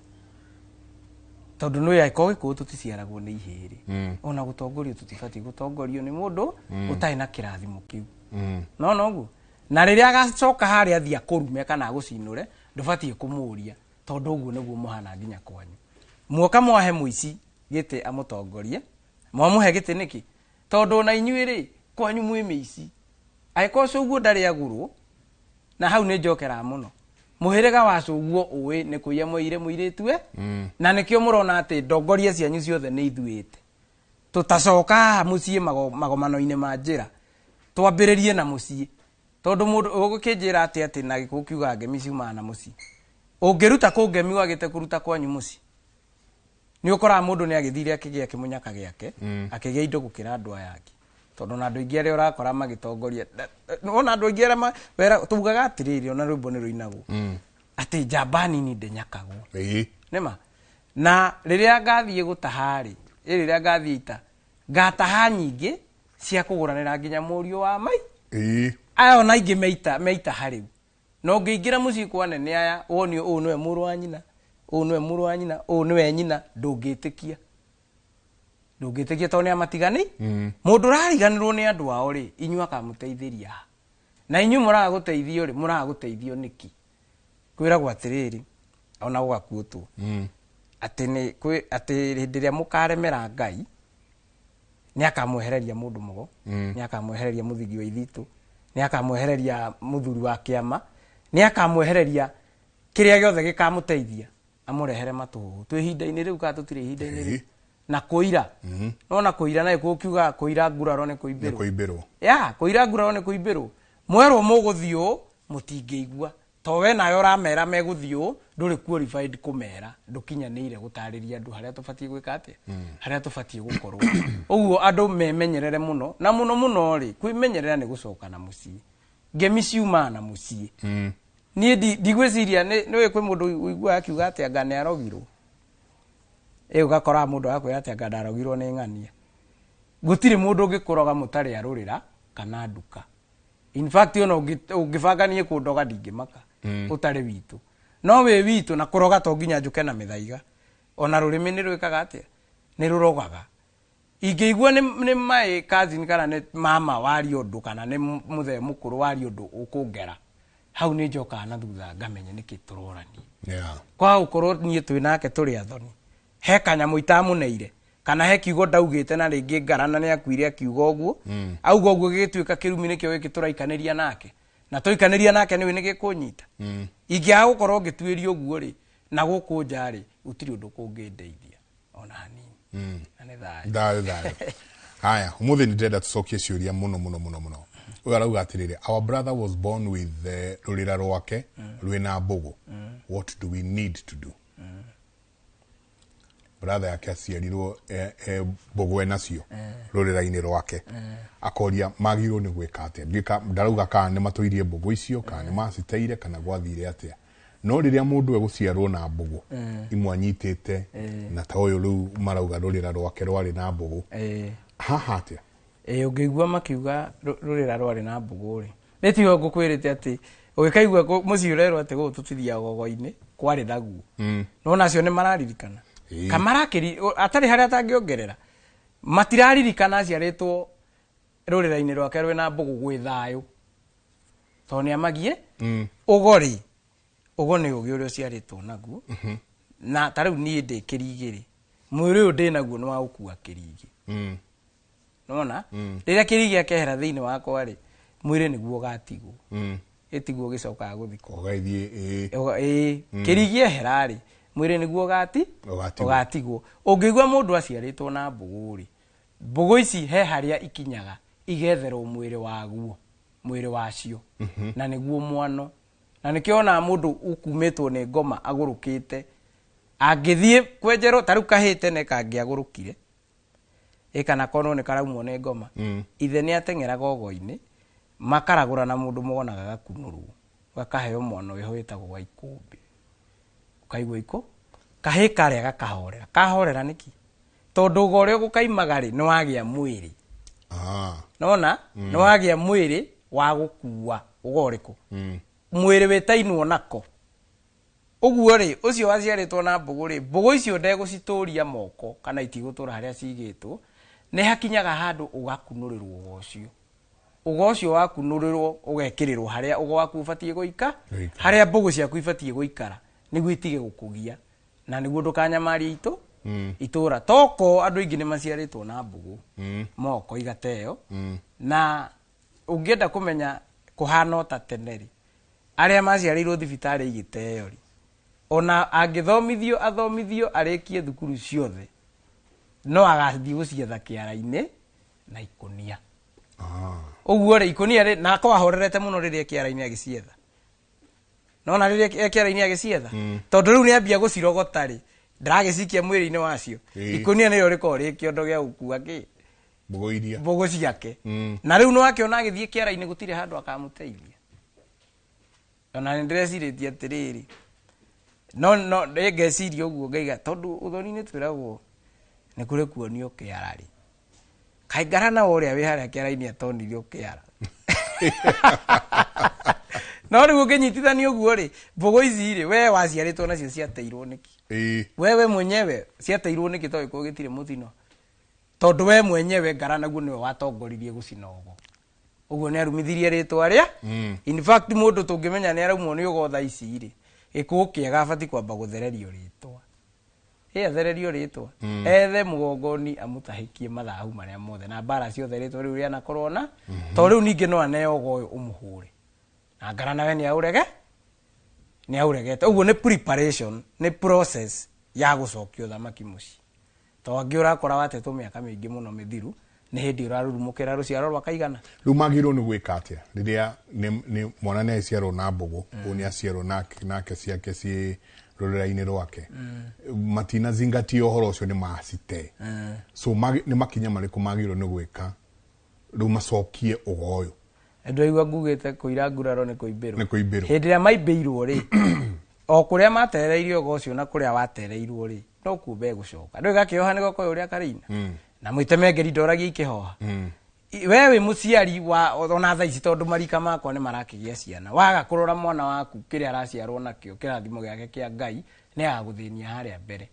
Tondũ nĩ angĩkorwo Gĩkũyũ tũticiaragwo nĩ ihĩĩ rĩ, ona gũtongorio tũtibatiĩ gũtongorio nĩ mũndũ ũtarĩ na kĩrathimo kĩu. No noguo na rĩrĩa agacoka harĩa athiĩ akũrume kana agũcinũre, ndũbatiĩ kũmũria, tondũ ũguo nĩguo mũhana nginya kwanyu. Muoka mwahe mũici gĩtĩ amũtongorie, mwamũhe gĩtĩ nĩkĩ? Tondũ ona inyuĩ rĩ, kwanyu mwĩ mĩici. Angĩkorwo cũguo ndarĩ agũrwo, na hau nĩ njokeraga mũno, mũhĩrĩga wa cũguo ũĩ nĩ kũiya mwaire mũirĩtu we, na nĩkĩo mũrona atĩ ndongoria cianyu ciothe nĩ ithuĩte. Tũtacoka haha mũciĩ magomano-inĩ ma njĩra, twambĩrĩrie na mũciĩ. Tondũ mũndũ ũgũkĩnjĩra atĩ atĩ na Gĩkũyũ kiugaga ngemi ciumaga na mũciĩ. Ũngĩruta kũ ngemi wagĩte kũruta kwanyu mũciĩ? Nĩ ũkoraga mũndũ nĩ agĩthire akĩgĩa kĩmũnyaka gĩake, akĩgĩa indo gũkĩra andũ aya angĩ. Tondũ ona andũ aingĩ arĩa ũrakora magĩtongoria, ona andũ aingĩ arĩa wera tugaga atĩrĩrĩ, ona rwĩmbo nĩ rũinagwo atĩ njamba nini ndĩnyakagwo. Nĩma na rĩrĩa ngathiĩ gũtaha rĩ, rĩrĩa ngathiĩ ita, ngataha nyingĩ cia kũgũranĩra nginya mũriũ wa mai. Aya ona aingĩ meita rĩu. Na ũngĩingĩra mũciĩ kwa anene aya, wonio ũyũ nĩwe mũrũ wa nyina, ũyũ nĩwe mũrũ wa nyina, ũyũ nĩwe nyina, ndũngĩtĩkia. Ndũngĩtĩkia tondũ nĩ amatigani. Mũndũ ũrariganĩrwo nĩ andũ ao rĩ, inyuĩ akamũteithĩria ha? Na inyuĩ mũraga gũteithio rĩ, mũraga gũteithio nĩkĩ? Kwĩragwo atĩrĩrĩ, ona gũgakuũtwo. Atĩ nĩ kwĩ atĩ hĩndĩ ĩrĩa mũkaremera Ngai, nĩ akamwehereria mũndũ mũgo, nĩ akamwehereria mũthigi wa ithitũ, nĩ akamwehereria mũthuri wa kĩama, nĩ akamwehereria kĩrĩa gĩothe gĩkamũteithia, amũrehere matũhũhũ. Twĩ ihinda-inĩ rĩu kana tũtirĩ ihinda-inĩ rĩu? Na kũira. Nona kũira na gĩkũyũ kiugaga kũira nguraro nĩ kũimbĩrwo. Nĩ kũimbĩrwo. Ya, kũira nguraro nĩ kũimbĩrwo. Mwerwo mũgũthiĩ ũũ, mũtingĩigua. To we nawe ũramera megũthiĩ ũũ, ndũrĩ qualified kũmera, ndũkinyanĩire gũtarĩria andũ harĩa tũbatiĩ gwĩka atĩa, harĩa tũbatiĩ gũkorwo. Ũguo andũ memenyerere mũno, na mũno mũno rĩ, kwĩmenyerera nĩ gũcoka na mũciĩ. Ngemi ciumaga na mũciĩ. Niĩ ndigwĩciria nĩ kwĩ mũndũ ũiguaga akiuga atĩ anga nĩ arogirwo. Ũgakora mũndũ agakwĩra atĩ anga ndarogirwo nĩ ng'ania. Gũtirĩ mũndũ ũngĩkũroga mũtarĩ arũrĩra kana nduka. In fact, ona ũngĩbanga niĩ kũndoga ndingĩmaka, ũtarĩ witũ. No wĩ witũ na kũroga to nginya njũke na mĩthaiga. Ona rũrĩmĩ nĩ rwĩkaga atĩa? Nĩ rũrogaga. Ingĩigua nĩ my cousin kana nĩ mama waria ũndũ kana nĩ mũthee mũkũrũ waria ũndũ ũkũngera, hau nĩ njokaga na thutha ngamenya nĩkĩ tũrorania. Kwaga gũkorwo niĩ twĩ nake tũrĩ athoni, he kanyamũ itamũneire, kana he kiugo ndaugĩte na rĩngĩ ngarana nĩ akuire akiuga ũguo, auga ũguo gĩgĩtuĩka kĩrumi nĩkĩo gĩkĩ tũraikanĩria nake, na tũikanĩria nake nĩũĩ nĩ gĩkũnyita. Ingĩaga gũkorwo ngĩtuĩria ũguo rĩ, na gũkũ nja rĩ, gũtirĩ ũndũ kũngĩndeithia ona hanini. Na nĩ thayũ. Thayũ, thayũ. Haya, ũmũthĩ nĩ ndĩrenda tũcokie ciũria mũno mũno mũno mũno. Ũyũ arauga atĩrĩrĩ, our brother was born with rũrĩra rwake rwĩna mbũgũ. What do we need to do? Brother yake aciarirwo mbũgũ enacio rũrĩra-inĩ rwake. Akoria magĩrĩirwo nĩ gwĩka atĩa? Ndiũĩ ndarauga kana nĩ matũirie mbũgũ icio, kana nĩ maciteire, kana gwathire atĩa. No rĩrĩa mũndũ egũciarwo na mbũgũ, imwe anyitĩte, na ta ũyũ rĩu marauga rũrĩra rwake rwarĩ na mbũgũ. Haha atĩa? Ũngĩigua makiuga rũrĩra rwarĩ na mbũgũ rĩ, nĩ tiga ngũkwĩrĩte atĩ ũgĩkaigua mũciĩ ũrerwo atĩ gũkũ tũtithiaga gogo-inĩ, kwarĩ naguo. No nacio nĩ mararirikana. Kamarakĩri, atarĩ harĩa atangĩongerera. Matiraririkana aciarĩtwo rũrĩra-inĩ rwake rwĩna mbũgũ gwĩ thayũ. Tondũ nĩ amagie, ũgo rĩ, ũgo nĩ ũgĩ ũrĩa ũciarĩtwo naguo. Na ta rĩu niĩ ndĩ kĩrigĩ rĩ, mwĩrĩ ũyũ ndĩ naguo nĩ wa gũkua kĩrigĩ. Nĩwona? Rĩrĩa kĩrigĩ gĩakehera thĩinĩ wakwa rĩ, mwĩrĩ nĩguo ũgatigwo. Ĩtiguo gĩcokaga gũthikwo. Ũgaithiĩ, ĩĩ. Ĩĩ. Kĩrigĩ ehera rĩ, mwĩrĩ nĩguo Ũgatigwo. ũgatigwo. Ũngĩigua mũndũ aciarĩtwo na mbũgũ rĩ, mbũgũ ici he harĩa ikinyaga igetherwo mwĩrĩ waguo, mwĩrĩ wacio. Na nĩguo mwano. Na nĩkĩo wonaga mũndũ ũkumĩtwo nĩ ngoma agũrũkĩte, angĩthiĩ kwenjerwo, ta rĩu kahĩĩ tene kangĩagũrũkire, kana konwo nĩ karaumwo nĩ ngoma, ithe nĩ ateng'eraga ogo-inĩ, makaragũra na mũndũ mũgona gagakunũrwo, gakaheo mwana wĩho wĩtagwo wa ikũmbĩ. Ũkaigua ikũ? Kahĩĩ karĩa gakahorera. Kahorera nĩkĩ? Tondũ ũgo ũrĩa ũgũkaimaga rĩ, nĩ wagĩa mwĩrĩ. Nĩwona? Nĩ wagĩa mwĩrĩ wa gũkua. Ũgo ũrĩkũ? Mwĩrĩ wĩtainwo nako. Ũguo rĩ, ũcio waciarĩtwo na mbũgũ rĩ, mbũgũ icio ndegũcitũria moko kana itigũtũra harĩa cigĩtwo, nĩ hakinyaga handũ ũgakunũrĩrwo ũgo ũcio. Ũgo ũcio wakunũrĩrwo ũgekĩrĩrwo harĩa ũgo waku ũbatiĩ gũika, Gũikara. harĩa mbũgũ ciaku ibatiĩ gũikara nĩguo itige gũkũgia na nĩguo ndũkanyamarie itũ itũra. Toko andũ aingĩ nĩ maciarĩtwo na mbũgũ moko igateo, na ũngĩenda kũmenya kũhana ota tene rĩ, arĩa maciarĩirwo thibitarĩ igĩteo rĩ, ona angĩthomithio athomithio arĩkie thukuru ciothe, no agathiĩ gũcietha kĩara-inĩ na ikũnia. Ũguo rĩ, ikũnia rĩ, na akorwo ahorerete mũno rĩrĩa kĩara-inĩ agĩcietha. Nona rĩrĩa e kĩara-inĩ agĩcietha, tondũ rĩu nĩambia gũcirogota rĩ, ndaragĩcikia mwĩrĩ-inĩ wacio. Ikũnia nĩrĩo rĩkoragwo rĩ kĩondo gĩa gũkua kĩ? Mbũgũ iria. Mbũgũ ciake. Na rĩu nĩwakĩona agĩthiĩ kĩara-inĩ gũtirĩ handũ akamũteithia. Ona nĩ ndĩrecirĩtie atĩrĩrĩ, no no ngeciria ũguo ngaiga tondũ ũthoni-inĩ twĩragwo nĩ kũrĩ kuonio kĩara rĩ, kaĩ ngarana ũrĩa wĩ harĩa kĩara-inĩ atonirio kĩara. No rĩu ũngĩnyitithania ũguo rĩ, mbũgũ ici rĩ, we waciarĩtwo nacio ciateirwo nĩkĩ? Wewe mwenyewe ciateirwo nĩkĩ tondũ gĩkorwo gĩtirĩ mũtino? Tondũ we mwenyewe ngarana guo nĩwe watongoririe gũcina ũgo. Ũguo nĩ arumithirie rĩtwa rĩa. In fact mũndũ tũngĩmenya nĩ araumwo nĩ ũgo thaa ici rĩ, gĩkũũ kĩega abatiĩ kwamba gũthererio rĩtwa. Ĩ athererio rĩtwa, ethe mũgongoni amũtahĩkie mathahu marĩa mothe na mbara ciothe rĩtwa rĩu rĩanakorwo na, to rĩu ningĩ no aneo ũgo ũyũ ũmũhũre. Na ngarana we nĩ aũrege, nĩ aũregete. Ũguo nĩ preparation, nĩ process ya gũcokia ũthamaki mũciĩ. To angĩ ũrakora watetwo mĩaka mĩingĩ mũno mĩthiru, nĩ hĩndĩ ũrarurumũkĩra rũciaro rwa kaigana. Rĩu magĩrĩirwo nĩ gwĩka atĩa rĩrĩa nĩ mwana nĩ aciarwo na mbũgũ, ũyũ nĩ aciarwo nake ciake ciĩ rũrĩra-inĩ rwake, matinazingatia ũhoro ũcio nĩ macite. So nĩ makinya marĩkũ magĩrĩirwo nĩ gwĩka rĩu macokie ũgo ũyũ? Andũ aigua ngugĩte kũira nguraro nĩ kũimbĩrwo. Nĩ kũimbĩrwo. Hĩndĩ ĩrĩa maimbĩirwo rĩ, o kũrĩa materereirio ũgo ũcio na kũrĩa watereirwo rĩ, no kuo begũcoka. Ndũĩ gakĩoha nĩ gokoĩ ũrĩa karĩina? Na mwĩtemengeri ndoragia ikĩhoha. We wĩ mũciari wa ona thaa ici tondũ marika makwa nĩ marakĩgĩa ciana, waga kũrora mwana waku kĩrĩa araciarwo nakĩo, kĩrathimo gĩake kĩa Ngai, nĩ agagũthĩnia harĩa mbere.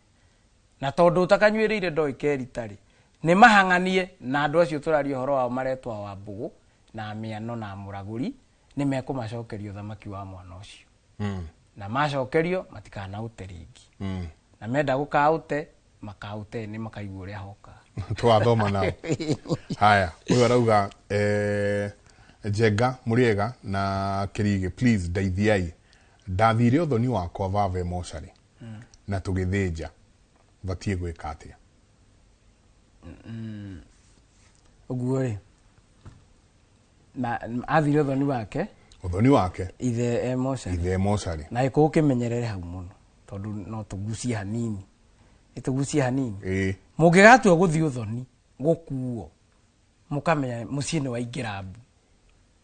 Na tondũ ũtakanyuĩrĩire ndoĩ kerita rĩ, nĩ mahang'anie na andũ acio tũraria ũhoro wao maretwa wa mbũgũ na mĩano na mũragũri, nĩ mekũmacokeria ũthamaki wa mwana ũcio. Na macokerio matikanaũte rĩngĩ. Na menda gũkaũte, makaũte nĩ makaigua ũrĩa hoka. Twathoma nao. Haya, ũyũ arauga Njenga mũrĩega na Kĩrigĩ, please ndeithiai. Ndathire ũthoni wakwa vave mocarĩ na tũgĩthĩnja, batiĩ gwĩka atĩa? Ũguo rĩ, na athire ũthoni wake, ũthoni wake ithe e mocarĩ, ithe e mocarĩ, na gĩkũyũ kĩmenyerere hau mũno tondũ no tũgucie hanini, nĩ tũgucie hanini. Mũngĩgatua gũthiĩ ũthoni gũkuo, mũkamenya mũciĩ nĩ waingĩra mbu,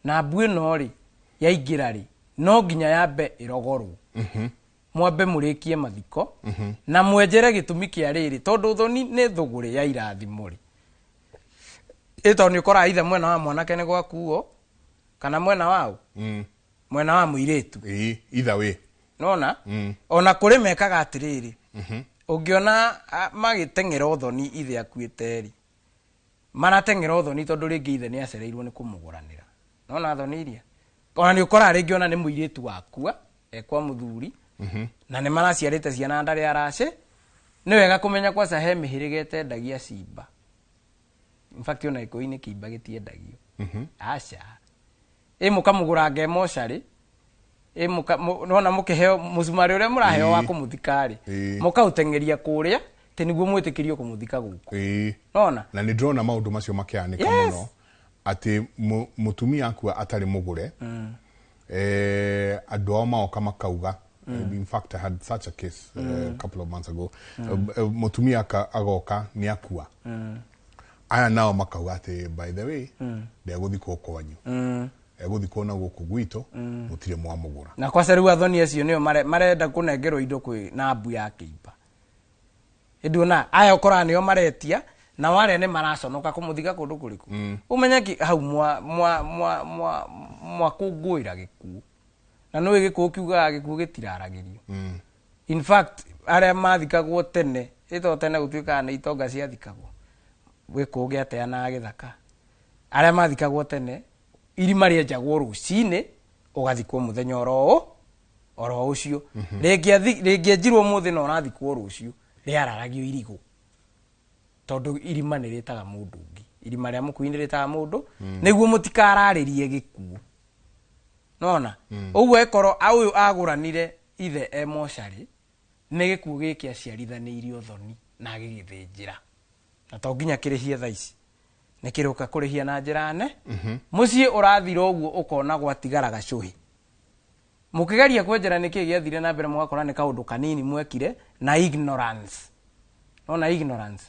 na mbu ĩno rĩ yaingĩra rĩ, no nginya yambe ĩrogorwo. Mwambe mũrĩkie mathiko na mwenjere gĩtũmi kĩa rĩrĩ, tondũ ũthoni nĩ thũgũrĩ ya irathimo rĩ. Ĩ tondũ nĩ ũkoraga ithe mwena wa mwanake nĩ gwakuo kana mwena wa mwena wa mũirĩtu. Either way. Nona? Ona kũrĩ mekaga atĩrĩrĩ, ũngĩona magĩteng'era ũthoni ithe akuĩte rĩ, marateng'era ũthoni tondũ rĩngĩ ithe nĩ acereirwo nĩ kũmũgũranĩra. Nona thoni iria? Ona nĩ ũkoraga rĩngĩ ona nĩ mũirĩtu wakua, ekwa mũthuri, na nĩ maraciarĩte ciana ndarĩ arace. Nĩ wega kũmenya kwaca he mĩhĩrĩga ĩtendagia cimba. In fact ona Gĩkũyũ-inĩ kĩimba gĩtiendagio. Aca. Ĩ mũkamũgũranga e mocarĩ, ĩ nona mũkĩheo mũcumarĩ ũrĩa mũraheo wa kũmũthika rĩ, mũkaũteng'eria kũrĩa atĩ nĩguo mwĩtĩkĩrio kũmũthika gũkũ. Nona? Na nĩ ndĩrona maũndũ macio makĩhanĩka mũno atĩ mũtumia akua atarĩ mũgũre, andũ ao maoka makauga. In fact I had such a case a couple of months ago. Mũtumia agoka nĩ akua. Aya nao makauga atĩ by the way, ndegũthikwo kwanyu. Egũthikwo na gũkũ gwitũ, mũtirĩ mwamũgũra. Na kwaca rĩu athoni acio nĩo marenda kũnengerwo indo kwĩ na mbu ya kĩimba. Ĩndĩ ona aya ũkoraga nĩo maretia, na arĩa nĩ maraconoka kũmũthika kũndũ kũrĩkũ. Ũmenye ki hau mwakũngũĩra gĩkuũ. Na nĩũĩ gĩkuũ kiugaga gĩkuũ gĩtiraragĩrio. In fact arĩa mathikagwo tene, ĩto tene gũtuĩkaga nĩ itonga ciathikagwo, gĩkũũ gĩateanaga gĩthaka. Arĩa mathikagwo tene, irima rĩenjagwo rũcinĩ, ũgathikwo mũthenya oro ũcio. Rĩngĩenjirwo mũthĩ na ũrathikwo rũciũ, rĩararagio irigũ, tondũ irima nĩ rĩtaga mũndũ ũngĩ. Irima rĩa mũkui nĩ rĩtaga mũndũ, nĩguo mũtikararĩrie gĩkuũ. Nona ũguo ĩkorwo ũyũ agũranire ithe e mocarĩ, nĩ gĩkuũ gĩkĩ aciarithanĩirio thoni na agĩgĩthĩnjĩra, na to nginya kĩrĩhie thaa ici, nĩ kĩroka kũrĩhia na njĩra ne mũciĩ ũrathira ũguo, ũkona gwatigara gacũhĩ. Mũkĩgeria kwenjera nĩkĩ gĩathire na mbere, mũgakora nĩ kaũndũ kanini mwekire na ignorance. Nona ignorance,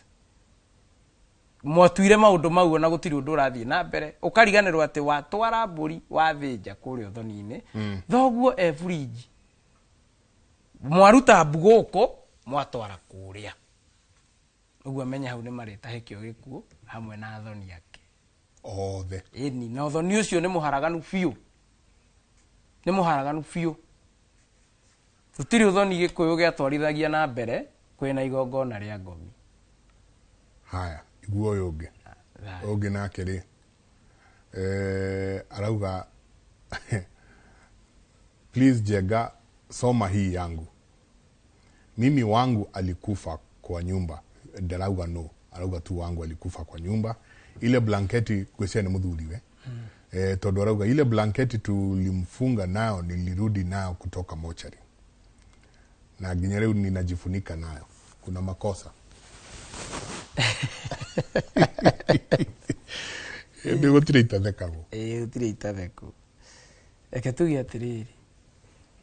mwatuire maũndũ mau ona gũtirĩ ũndũ ũrathiĩ na mbere, ũkariganĩrwo atĩ watwara mbũri wathĩnja kũrĩa ũthoni-inĩ, thoguo e burinji, mwaruta mbu gũkũ mwatwara kũrĩa ũguo, amenye hau nĩ marĩtahĩkio gĩkuũ hamwe na athoni ake othe. Ĩni, na ũthoni ũcio nĩ mũharaganu biũ, nĩ mũharaganu biũ. Tũtirĩ ũthoni Gĩkũyũ gĩatwarithagia na mbere kwĩna igongona rĩa ngomi. Haya, iguo ũyũ ũngĩ. Thayũ. Ũngĩ nake rĩ, arauga, "Please Njenga, soma hii yangu. Mimi wangu alikufa kwa nyumba." Ndarauga no, arauga tu wangu alikufa kwa nyumba, ile blanketi gwĩcia nĩ mũthuriwe, tondu arauga ile blanketi tulimfunga nayo nilirudi nayo kutoka mochari na nginya rĩu ninajifunika nayo. Kuna makosa? Ĩndĩ gũtirĩ itathekagwo. Ĩĩ, gũtirĩ itatheku. Reke tuge atĩrĩrĩ,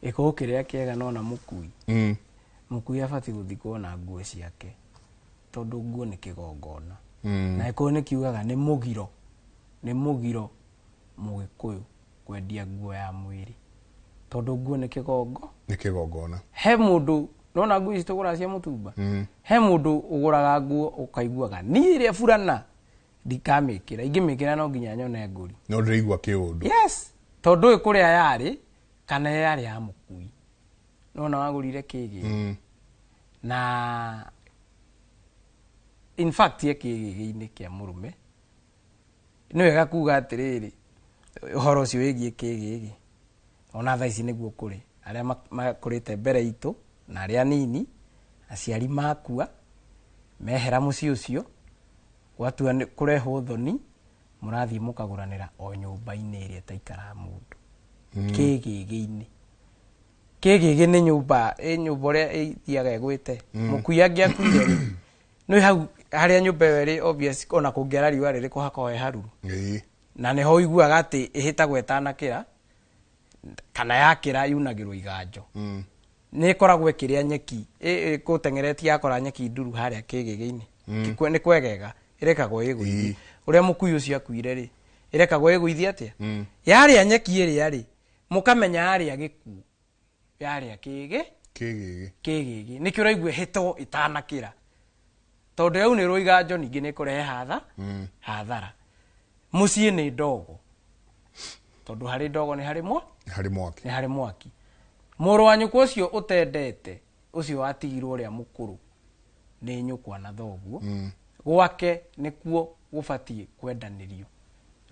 gĩkũũ kĩrĩa kĩega nona mũkui, mũkui abatiĩ gũthikwo na nguo ciake, tondũ nguo nĩ kĩgongona. Na gĩkũyũ nĩ kiugaga nĩ mũgiro, nĩ mũgiro mũgĩkũyũ kwendia nguo ya mwĩrĩ, tondũ nguo nĩ kĩgongo. Nĩ kĩgongona. He mũndũ nona nguo ici tũgũraga cia mũtumba, he mũndũ ũgũraga nguo ũkaiguaga niĩ ĩrĩa burana ndikamĩkĩra, ingĩmĩkĩra no nginya nyone ngũri. No ndĩraigua kĩũndũ. Yes, tondũ ũyũ kũrĩa yarĩ kana yarĩ ya mũkui, nona wagũrire kĩgĩ na in fact ye kĩgĩgĩ-inĩ kĩa mũrũme. Nĩ wega kuga atĩrĩrĩ, ũhoro ũcio wĩgiĩ kĩgĩgĩ, ona thaa ici nĩguo kũrĩ arĩa makũrĩte mbere itũ na arĩa anini, aciari makua mehera mũciĩ ũcio, gwatua nĩ kũrehwo thoni, mũrathiĩ mũkagũranĩra o nyũmba-inĩ ĩrĩa ĩtaikaraga mũndũ, kĩgĩgĩ-inĩ. Kĩgĩgĩ nĩ nyũmba, ĩ nyũmba ũrĩa ĩthiaga ĩgwĩte. Mũkui angĩakuire rĩ, nĩ hau harĩa nyũmba ĩyo ĩrĩ obvious, ona kũngĩara riũa rĩrĩkũ hakoragwo he haruru. Na nĩho ũiguaga atĩ ĩhĩtagwo ĩtanakĩra, kana yakĩra yunagĩrwo iganjo. Nĩ ĩkoragwo ĩkĩrĩa nyeki, ĩkũteng'eretie yakora nyeki nduru harĩa kĩgĩgĩ-inĩ. Nĩ kwegega, ĩrekagwo ĩgũithie. Ũrĩa mũkui ũcio akuire rĩ, ĩrekagwo ĩgũithie atĩa? Yarĩa nyeki ĩrĩa rĩ, mũkamenya yarĩa gĩkuũ, yarĩa kĩgĩ. Kĩgĩgĩ. Kĩgĩgĩ nĩkĩo ũraigua ĩhĩtwo ĩtanakĩra, tondũ yaunĩrwo iganjo ningĩ nĩ ĩkũrehe hatha hathara. Mũciĩ nĩ ndogo, tondũ harĩ ndogo nĩ harĩ mwa harĩ mwaki. Nĩ harĩ mwaki. Mũrũ wa nyũkwa ũcio ũtendete, ũcio watigirwo ũrĩa mũkũrũ nĩ nyũkwa na thoguo, gwake nĩkuo gũbatiĩ kwendanĩrio,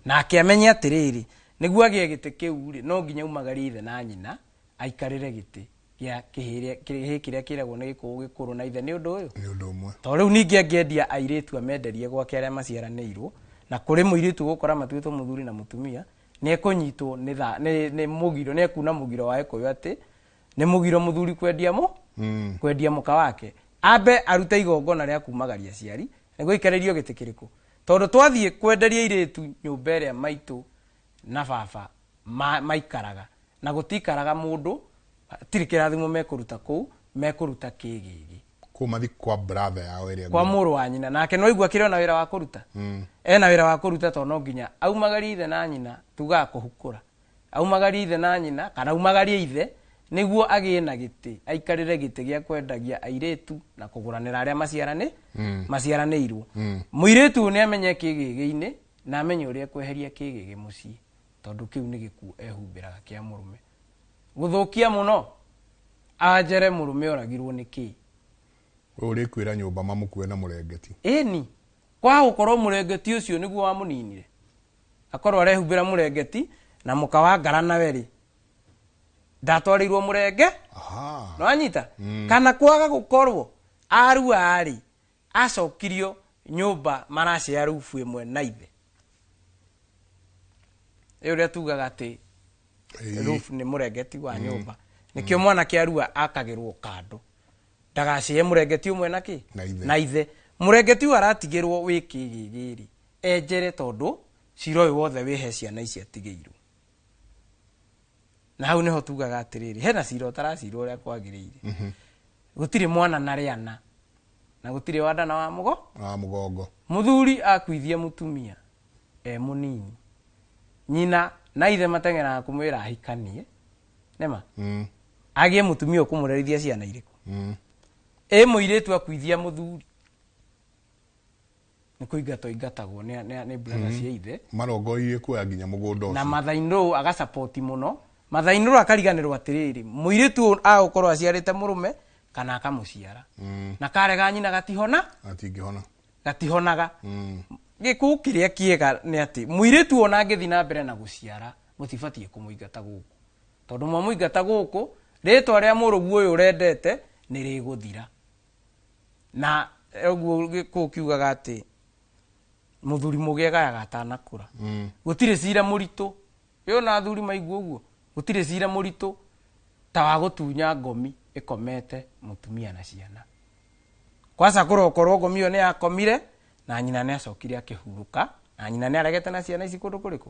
nake amenye atĩrĩrĩ, nĩguo agĩe gĩtĩ kĩu rĩ, no nginya umagarie ithe na nyina aikarĩre gĩtĩ gĩa kĩhĩ kĩrĩa kĩragwo nĩ gĩkũũ gĩkũrũ na ithe nĩ ũndũ ũyũ. Nĩ ũndũ ũmwe. To rĩu ningĩ angĩendia airĩtu amenderie gwake arĩa maciaranĩirwo, na kũrĩ mũirĩtu ũgũkora matuĩtwo mũthuri na mũtumia, nĩ ekũnyitwo nĩ mũgiro, nĩ ekuna mũgiro wa Gĩkũyũ atĩ nĩ mũgiro mũthuri kwendia mũ kwendia mũka wake. Ambe arute igongona rĩa kumagaria aciari nĩguo aikarĩrio gĩtĩ kĩrĩkũ, tondũ twathiĩ kwenderia airĩtu nyũmba ĩrĩa maitũ na baba maikaraga na gũtikaraga mũndũ, tirĩ kĩrathimo mekũruta kũu, mekũruta kĩgĩgĩ. Kũu mathi kwa brother yao ĩrĩa kwa mũrũ wa nyina, nake no igua kĩrĩ ona wĩra wa kũruta, ena wĩra wa kũruta, tondũ no nginya aumagarie ithe na nyina, tugaga kũhukũra, aumagarie ithe na nyina kana aumagarie ithe nĩguo agĩe na gĩtĩ, aikarĩre gĩtĩ gĩa kwendagia airĩtu na kũgũranĩra arĩa maciaranĩirwo. Mũirĩtu ũyũ nĩ amenye kĩgĩgĩ-inĩ na amenye ũrĩa ekweheria kĩgĩgĩ mũciĩ, tondũ kĩu nĩ gĩkuũ ehumbĩraga kĩa mũrũme gũthũkia mũno. Anjere mũrũme oragirwo nĩ kĩĩ. Ũyũ ũrĩkuĩra nyũmba mamũkue na mũrengeti. Ĩni kwa gũkorwo mũrengeti ũcio nĩguo wamũninire, akorwo arehumbĩra mũrengeti na mũka wa ngara nawe rĩ, ndatwarĩirwo mũrenge. Aha. Nĩwanyita? Kana kwaga gũkorwo arua rĩ, acokirio nyũmba maracea rubu ĩmwe na ithe. Ĩ ũrĩa tugaga atĩ roof nĩ mũrengeti wa nyũmba, nĩkĩo mwanake arua akagĩrwo kando ndagacĩe mũrengeti ũmwe na kĩ? Na ithe. Na ithe. Mũrengeti ũyũ aratigĩrwo wĩ kĩgĩgĩrĩ enjere, tondũ cira ũyũ wothe wĩhe ciana ici atigĩirwo. Na hau nĩho tugaga atĩrĩrĩ, hena cira ũtaracirwo ũrĩa kwagĩrĩire. Gũtirĩ mwana na rĩana, na gũtirĩ wanda na wa mũgo Wa mũgongo. Mũthuri akuithia mũtumia e mũnini, nyina na ithe mateng'eraga kũmwĩra ahikanie nĩma agĩe mũtumia ũkũmũrerithia ciana irĩkũ. Ĩ mũirĩtu akuithia mũthuri, nĩ kũingatwo ingatagwo nĩ brother cia ithe. Marongoreirie kuoya nginya mũgũnda Na ũcio. Mother-in-law agasapoti mũno. Mother-in-law akariganĩrwo atĩrĩrĩ, mũirĩtu ũyũ agũkorwo aciarĩte mũrũme kana akamũciara, na karega nyina gatihona. Atingĩhona. Gatihonaga. Gĩkũũ kĩrĩa kĩega nĩ atĩ mũirĩtu ona angĩthiĩ na mbere na gũciara, mũtibatiĩ kũmũingata gũkũ, tondũ mwamũingata gũkũ, rĩtwa rĩa mũrũguo ũyũ ũrendete nĩ rĩgũthira. Na ũguo gĩkũũ kiugaga atĩ mũthuri mũgĩ agayaga atanakũra. Gũtirĩ cira mũritũ ĩyo na athuri maigua ũguo, gũtirĩ cira mũritũ ta wa gũtunya ngomi ĩkomete mũtumia na ciana. Kwaca kũrokorwo ngomi ĩyo nĩ yakomire na nyina nĩ acokire akĩhurũka, na nyina nĩ aregete na ciana ici kũndũ kũrĩkũ.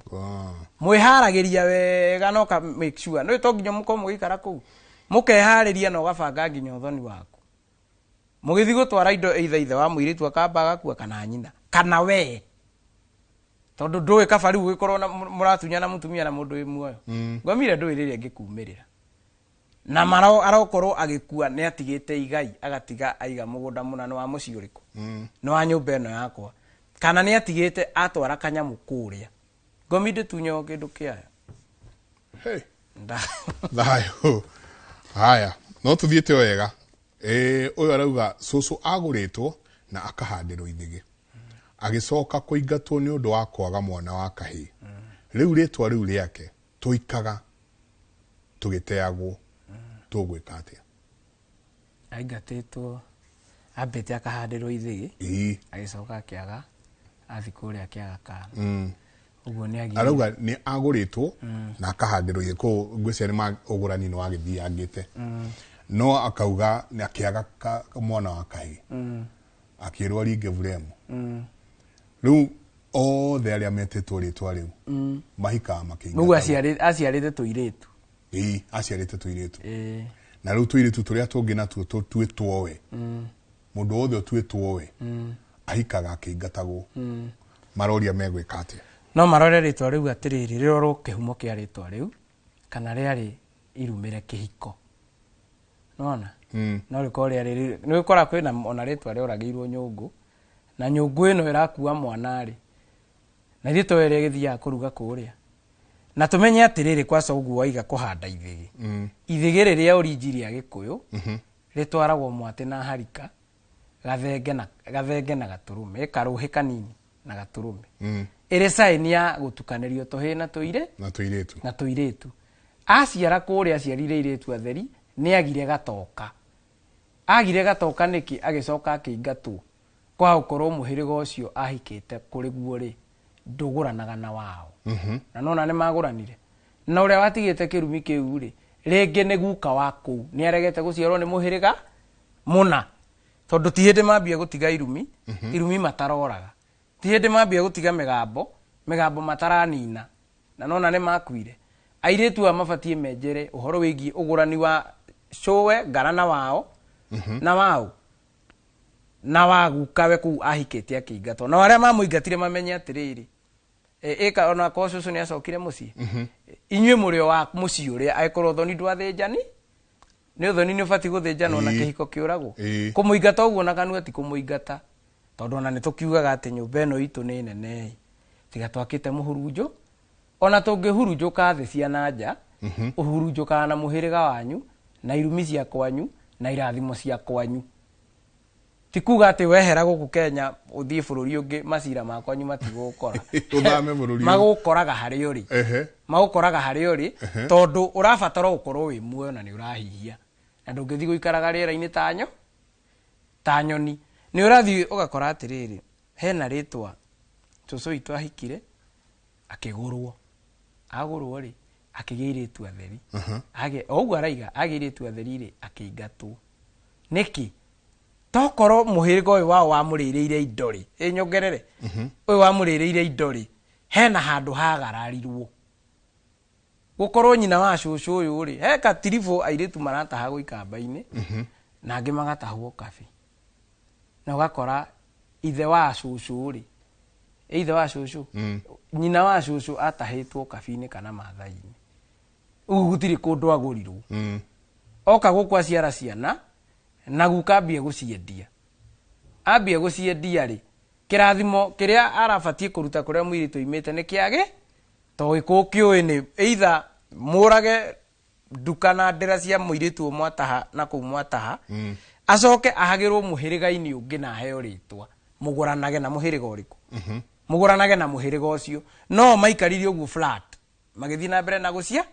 Mwĩharagĩria wega na ũka make sure nĩ to nginya mũkorwo mũgĩikara kũu, mũkeharĩria na ũgabanga nginya ũthoni waku mũgĩthiĩ gũtwara indo, either ithe wa mũirĩtu akamba agakua kana nyina kana we, tondũ ndũĩ kaba rĩu ũgĩkorwo na mũratunyana mũtumia na mũndũ wĩ muoyo. Ngomire ndũĩ rĩrĩa ĩngĩkumĩrĩra na maro arokorwo agĩkua nĩ atigĩte igai, agatiga aiga mũgũnda mũna nĩ wa mũciĩ ũrĩkũ, nĩ wa nyũmba ĩno yakwa, kana nĩ atigĩte atwara kanyamũ kũrĩa. Ngomi ndĩtunyagwo kĩndũ kĩayo. Hey. Thayũ. Haya, no tũthiĩte wega. Ũyũ arauga cũcũ agũrĩtwo na akahandĩrwo ithĩgĩ, agĩcoka kũingatwo nĩ ũndũ wa kwaga mwana wa kahĩĩ. Rĩu rĩtwa rĩu rĩake tũikaga tũgĩteagwo, tũgwĩka atĩa? Aingatĩtwo, ambĩte akahandĩrwo ithĩgĩ, agĩcoka akĩaga, athi kũrĩa akĩaga kana. Ũguo nĩ agire. Arauga nĩ agũrĩtwo na akahandĩrwo ithĩgĩ kũu, ngwĩciria nĩ ũgũrani nĩ wagĩthiangĩte, no akauga nĩ akĩaga mwana wa kahĩĩ, akĩrwo ringe buremu. Rĩu othe arĩa metĩtwo rĩtwa rĩu mahikaga Ũguo makĩingatagwo. aciarĩte tũirĩtu. Ĩĩ, aciarĩte tũirĩtu. Na rĩu tũirĩtu tũrĩa tũngĩ natuo tũtuĩtwo we, mũndũ wothe ũtuĩtwo we ahikaga akĩingatagwo. Maroria megwĩka atĩa? No marore rĩtwa rĩu atĩrĩrĩ, rĩrorwo kĩhumo kĩa rĩtwa rĩu kana rĩarĩ irumĩre kĩhiko, nona no rĩkorwo rĩarĩ nĩ ũkora kwĩna ona rĩtwa rĩoragĩirwo nyũngũ, na nyũngũ ĩno ĩrakua mwana rĩ, na ithuĩ toĩ ĩrĩa ĩgĩthiaga kũruga kũrĩa. Na tũmenye atĩrĩrĩ, kwaca ũguo waiga kũhanda ithĩgĩ, ithĩgĩ rĩrĩa ũrinji rĩa gĩkũyũ rĩtwaragwo mwatĩ na harika, gathenge na gathenge na gatũrũme, ĩkarũhĩ kanini na gatũrũme, ĩrĩ sign ya gũtukanĩrio tũhĩĩ na tũire na tũirĩtu. Na tũirĩtu. Aciara kũrĩa aciarire irĩtu atheri, nĩ agire gatoka. Agire gatoka nĩkĩ? Agĩcoka akĩingatwo kwa gũkorwo mũhĩrĩga ũcio ahikĩte kũrĩ guo rĩ, ndũgũranaga na wao. Na nona nĩ magũranire na ũrĩa watigĩte kĩrumi kĩu rĩ, rĩngĩ nĩ guka wa kũu, nĩ aregete gũciarwo nĩ mũhĩrĩga mũna, tondũ ti hĩndĩ mambia gũtiga irumi, irumi mataroraga, ti hĩndĩ mambia gũtiga mĩgambo, mĩgambo mataranina, na nona nĩ makuire. Airĩtu aya mabatiĩ menjere ũhoro wĩgiĩ ũgũrani wa cũwe ngara na wao na wao na wa gukawe kũu ahikĩte akĩingatwo, na arĩa mamũingatire mamenye atĩrĩrĩ, ĩka ona korwo cũcũ nĩ acokire mũciĩ, inyuĩ mũrĩ o wa mũciĩ ũrĩa, angĩkorwo thoni ndwathĩnjani nĩ ũthoni nĩ ũbatiĩ gũthĩnjanwo na kĩhiko kĩũragwo. Kũmũingata ũguo na kanua ti kũmũingata, tondũ ona nĩ tũkiugaga atĩ nyũmba ĩno itũ nĩ nene ĩ, tiga twakĩte mũhurunjo, ona tũngĩhurunjũka thĩ cia na nja, ũhurunjũkaga na mũhĩrĩga wanyu Na irumi cia kwanyu na irathimo cia kwanyu. Ti kuga atĩ wehera gũkũ Kenya ũthiĩ bũrũri ũngĩ macira ma kwanyu matigũkora. Ũthame bũrũri ũyũ. Magũkoraga harĩa ũrĩ. Magũkoraga harĩa ũrĩ tondũ ũrabatara gũkorwo wĩ muoyo na nĩ ũrahihia na ndũngĩthiĩ gũikaraga rĩera-inĩ ta nyo ta nyoni. Nĩ ũrathiĩ ũgakora atĩrĩrĩ, hena rĩtwa cũcũ witũ ahikire akĩgũrwo, agũrwo rĩ akĩgĩa airĩtu atheri. O ũguo araiga agĩa airĩtu atheri rĩ akĩingatwo. Nĩkĩ? Tokorwo mũhĩrĩga ũyũ wao wamũrĩrĩire indo rĩ, ĩ nyongerere, ũyũ wamũrĩrĩire indo rĩ, hena handũ hagararirwo. Gũkorwo nyina wa cũcũ ũyũ rĩ, he katiribũ airĩtu marataha gũikamba-inĩ, na angĩ magatahwo kabi. Na ũgakora ithe wa cũcũ rĩ, ithe wa cũcũ, nyina wa cũcũ atahĩtwo kabi-inĩ kana mathai-inĩ. Ũguo gũtirĩ kũndũ agũrirwo. Oka gũkũ aciara ciana, na guka ambie gũciendia. Ambie gũciendia rĩ, kĩrathimo kĩrĩa arabatiĩ kũruta kũrĩa mũirĩtu oimĩte nĩ kĩage, to gĩkũũ kĩũĩ nĩ either mũrage nduka na ndĩra cia mũirĩtu ũyũ mwataha na kũu mwataha, acoke ahagĩrwo mũhĩrĩga-inĩ ũngĩ na aheo rĩtwa, mũgũranage na mũhĩrĩga ũrĩkũ? Mũgũranage na mũhĩrĩga ũcio. No maikarire ũguo flat, magĩthiĩ na mbere na gũcia,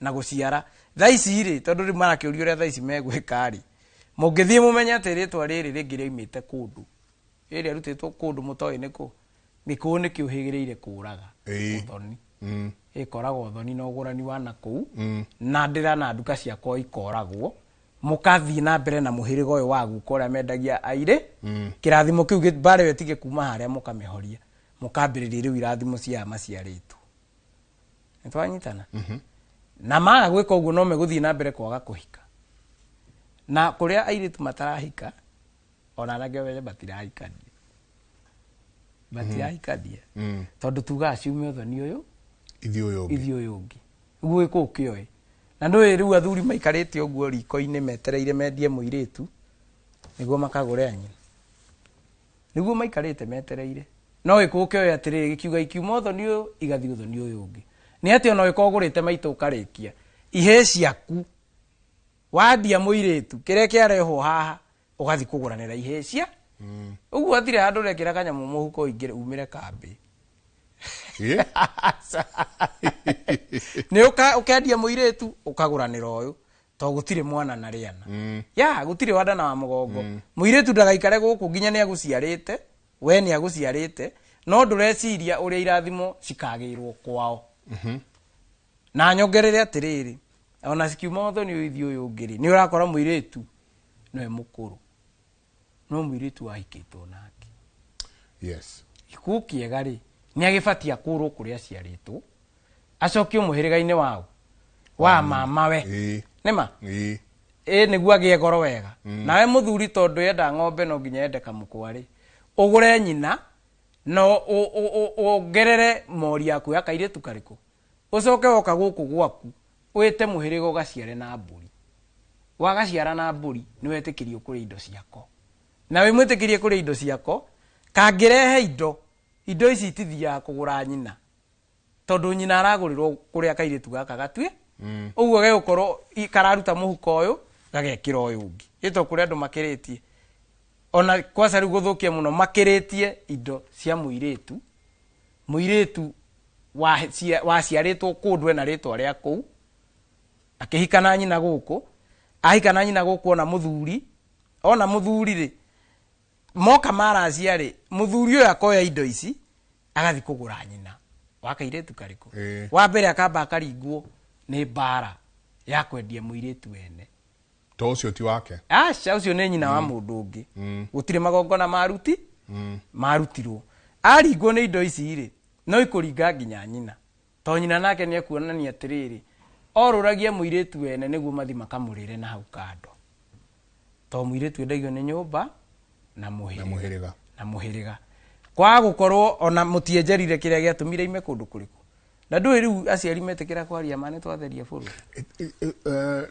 na gũciara. Thaa ici rĩ, tondũ rĩu marakĩũria ũrĩa thaa ici megwĩka rĩ, mũngĩthiĩ mũmenye atĩ rĩtwa rĩrĩ rĩngĩ rĩoimĩte kũndũ, rĩrĩ rĩarutĩtwo kũndũ mũtoĩ nĩ kũ, gĩkũyũ nĩkĩo ũhĩgĩrĩire kũraga ũthoni. Ĩkoraga ũthoni na ũgũrani wa na kũu, na ndĩra na nduka ciakwa ikoragwo, mũkathiĩ na mbere na mũhĩrĩga ũyũ wa guka ũrĩa mendagia airĩ, kĩrathimo kĩu mbara ĩyo ĩtige kuma harĩa mũkamĩhoria, mũkambĩrĩria rĩu irathimo cia aya maciarĩtwo. Nĩ twanyitana? Na maga gwĩka ũguo no megũthiĩ na mbere kwaga kũhika. Na kũrĩa airĩtu matarahika, ona anake othe matirahikania. Matirahikania. Tondũ tugaga ciume ũthoni ũyũ, Ithiĩ ũyũ ũngĩ. Ithiĩ ũyũ ũngĩ. Ũguo gĩkũyũ kĩoĩ. Na ndũĩ rĩu athuri maikarĩte ũguo riko-inĩ metereire mendie mũirĩtu, nĩguo makagũre anyina. Nĩguo maikarĩte metereire. No gĩkũyũ kĩoĩ atĩrĩrĩ, gĩkiuga ikiuma ũthoni ũyũ, igathiĩ ũthoni ũyũ ũngĩ. Nĩ atĩ ona ũngĩkorwo ũgũrĩte maitũ ũkarĩkia, ihĩĩ ciaku, wandia mũirĩtu, kĩrĩa kĩarehwo haha, ũgathiĩ kũgũranĩra ihĩĩ cia. Ũguo hatirĩ handũ ũrekĩra kanyamũ mũhuko ũingĩre umĩre kambĩ. Nĩ ũkendia mũirĩtu, ũkagũranĩra ũyũ, to gũtirĩ mwana na rĩana. Ya, gũtirĩ wa nda na wa mũgongo. Mũirĩtu ndagaikare gũkũ nginya nĩ agũciarĩte, we nĩ agũciarĩte, no ndũreciria ũrĩa irathimo cikagĩrwo kwao. Na nyongerere atĩrĩrĩ, ona cikiuma ũthoni ũyũ ithiĩ ũyũ ũngĩ rĩ, nĩ ũrakora mũirĩtu nĩwe mũkũrũ, no mũirĩtu wahikĩtwo nake. Gĩkuũ kĩega rĩ, nĩ agĩbatiĩ akũrwo kũrĩa aciarĩtwo, acokio mũhĩrĩga-inĩ wao, wa mamawe. Nĩ ma? Nĩguo agĩe goro wega. Nawe mũthuri tondũ enda ng'ombe no nginya ende kamũkwa rĩ, ũgũre nyina na wongerere mori yaku ya kairĩtu karĩkũ, ũcoke woka gũkũ gwaku wĩte mũhĩrĩga ũgaciare na mbũri. Wagaciara na mbũri nĩ wetĩkĩrio kũrĩa indo ciako. Na wĩ mwĩtĩkĩrie kũrĩa indo ciako, kangĩrehe indo, indo ici itithiaga kũgũra nyina. Tondũ nyina aragũrĩrwo kũrĩa kairĩtu gaka gatue, ũguo gegũkorwo kararuta mũhuko ũyũ, gagekĩra ũyũ ũngĩ. Ĩto kũrĩa andũ makĩrĩtie. Ona kwaca rĩu gũthũkia mũno, makĩrĩtie indo cia mũirĩtu. Mũirĩtu waciarĩtwo kũndũ ena rĩtwa rĩa kũu, akĩhika na nyina gũkũ, ahika na nyina gũkũ ona mũthuri, ona mũthuri rĩ, moka maracia rĩ, mũthuri ũyũ akoya indo ici, agathiĩ kũgũra nyina. Wa kairĩtu karĩkũ? Wa mbere akamba akaringwo nĩ mbara ya kwendia mũirĩtu wene. To ũcio ti wake? Aca, ũcio nĩ nyina wa mũndũ ũngĩ. Gũtirĩ magongona marutirwo. Aringwo nĩ indo ici rĩ, no ikũringa nginya nyina. To nyina nake nĩ ekuonania atĩrĩrĩ, orũragia mũirĩtu wene nĩguo mathi makamũrĩre na hau kando. To mũirĩtu endagio nĩ nyũmba na mũhĩrĩga. Na mũhĩrĩga. Na mũhĩrĩga. Kwaga gũkorwo ona mũtienjerire kĩrĩa gĩatũmire ime kũndũ kũrĩkũ. Na ndũĩ rĩu aciari metĩkĩra kwaria ma nĩ twatheria bũrũri.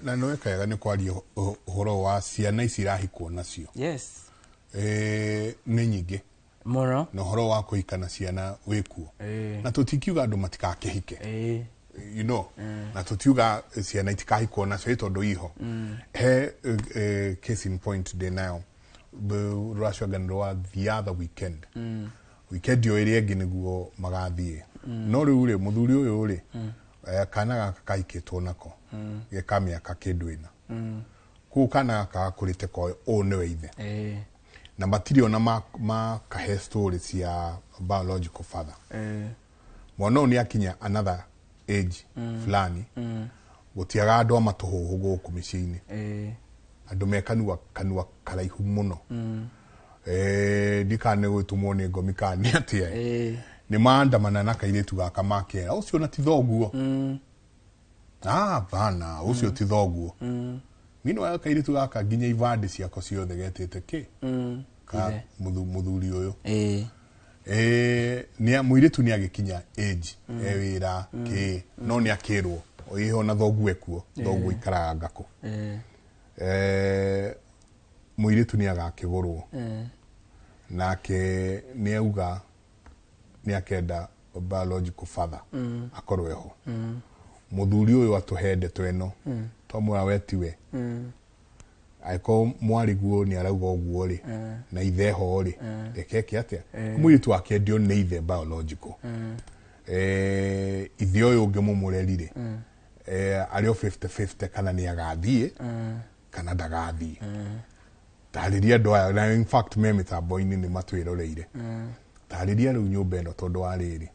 Na nĩ weka wega nĩ kwaria ũhoro wa ciana ici irahikwo nacio. Nĩ nyingĩ. Mũno. Na ũhoro wa kũhika na ciana wĩkuo. Na tũtikiuga andũ matikakĩhike. You know, na tutiuga ciana itikahikwo nacio tondu iho he case in point ndĩ nayo rũracoganĩrwo rwa the other weekend, weekend ĩyo ĩrĩa ĩngĩ nĩguo magathiĩ. No rĩu rĩ, mũthuri ũyũ rĩ, kana gaka kahikĩtwo nako ge ka mĩaka kĩndũ ĩna, koguo kana gaka gakũrĩte koĩ ũũ nĩwe ithe. Na matirĩ ona makahe story cia biological father. Mwana ũyũ nĩ akinya another age fulani, gũtiaga andũ a matũhũhũ gũkũ mĩciĩ-inĩ, andũ me kanua kanua karaihu mũno. Ndikana nĩ gwĩtũmwo nĩ ngomi kana nĩ atĩa, nĩ maandamana na kairĩtu gaka makera ũcio na ti thoguo. Ah, bana, ũcio ti thoguo. Meanwhile kairĩtu gaka nginya ibandĩ ciako ciothe getĩte kĩ ka Ithe. Mũthuri ũyũ. Nĩ mũirĩtu nĩ agĩkinya age e wĩra kĩ, no nĩ akĩrwo ĩho na thoguo ekuo, thoguo ikaraga ngakũ. Mũirĩtu nĩ agakĩgũrwo, nake nĩ auga nĩ akenda biological father akorwo eho. Mũthuri ũyũ atũhe ndeto ĩno, twamwĩra we tiwe, angĩkorwo mwarĩguo nĩ arauga ũguo rĩ, na ithe ho rĩ, reke eke atĩa? Mũirĩtu akendio nĩ ithe biological. Ithe ũyũ ũngĩ mũmũreri rĩ, arĩ o 50-50 kana nĩ agathiĩ kana ndagathiĩ. Tarĩria andũ aya, na in fact me mĩtambo-inĩ nĩ matwĩroreire. Tarĩria rĩu nyũmba ĩno, tondũ wa rĩrĩ,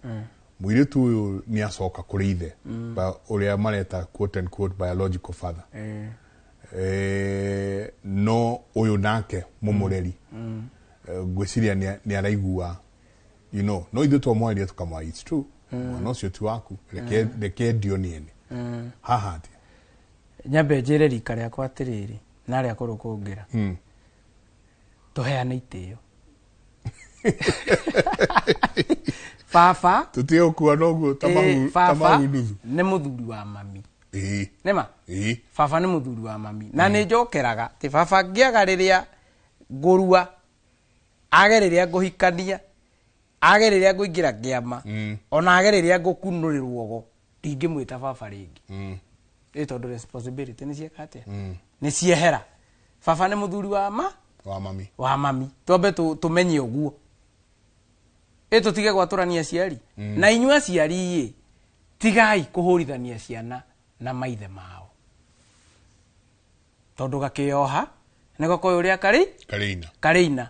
mũirĩtu ũyũ nĩ acoka kũrĩ ithe ũrĩa mareta quote and quote biological father. No ũyũ nake mũmũreri, ngwĩciria nĩ araigua, no ithuĩ twamwarĩria tũkamwara it's true, mwana ũcio ti waku, reke endio nĩ ene. Haha atĩa? Nyambe njĩre rika rĩakwa atĩrĩrĩ, na arĩa akũrũ kũngĩra, tũheane itĩo baba. Tũtige gũkua noguo ta ta baba mahu nuthu. Nĩ mũthuri wa mami. Nĩma? Ĩĩ. Baba nĩ mũthuri wa mami, na nĩ njokeraga atĩ baba ngĩaga rĩrĩa ngũrua, age rĩrĩa ngũhikania, age rĩrĩa ngũingĩra kĩama, ona age rĩrĩa ngũkunũrĩrwo go, ndingĩmwĩta baba rĩngĩ. Ĩ tondũ responsibility nĩ cieka atĩa? Nĩ ciehera. Baba nĩ mũthuri wa ma wa mami. Wa mami. Twambe tũmenye ũguo, ĩ tũtige gwatũrania aciari. Na inyuĩ aciari ĩ, tigai kũhũrithania ciana na maithe mao, tondũ gakĩoha nĩko koĩ ũrĩa karĩ. Karĩina. Karĩina.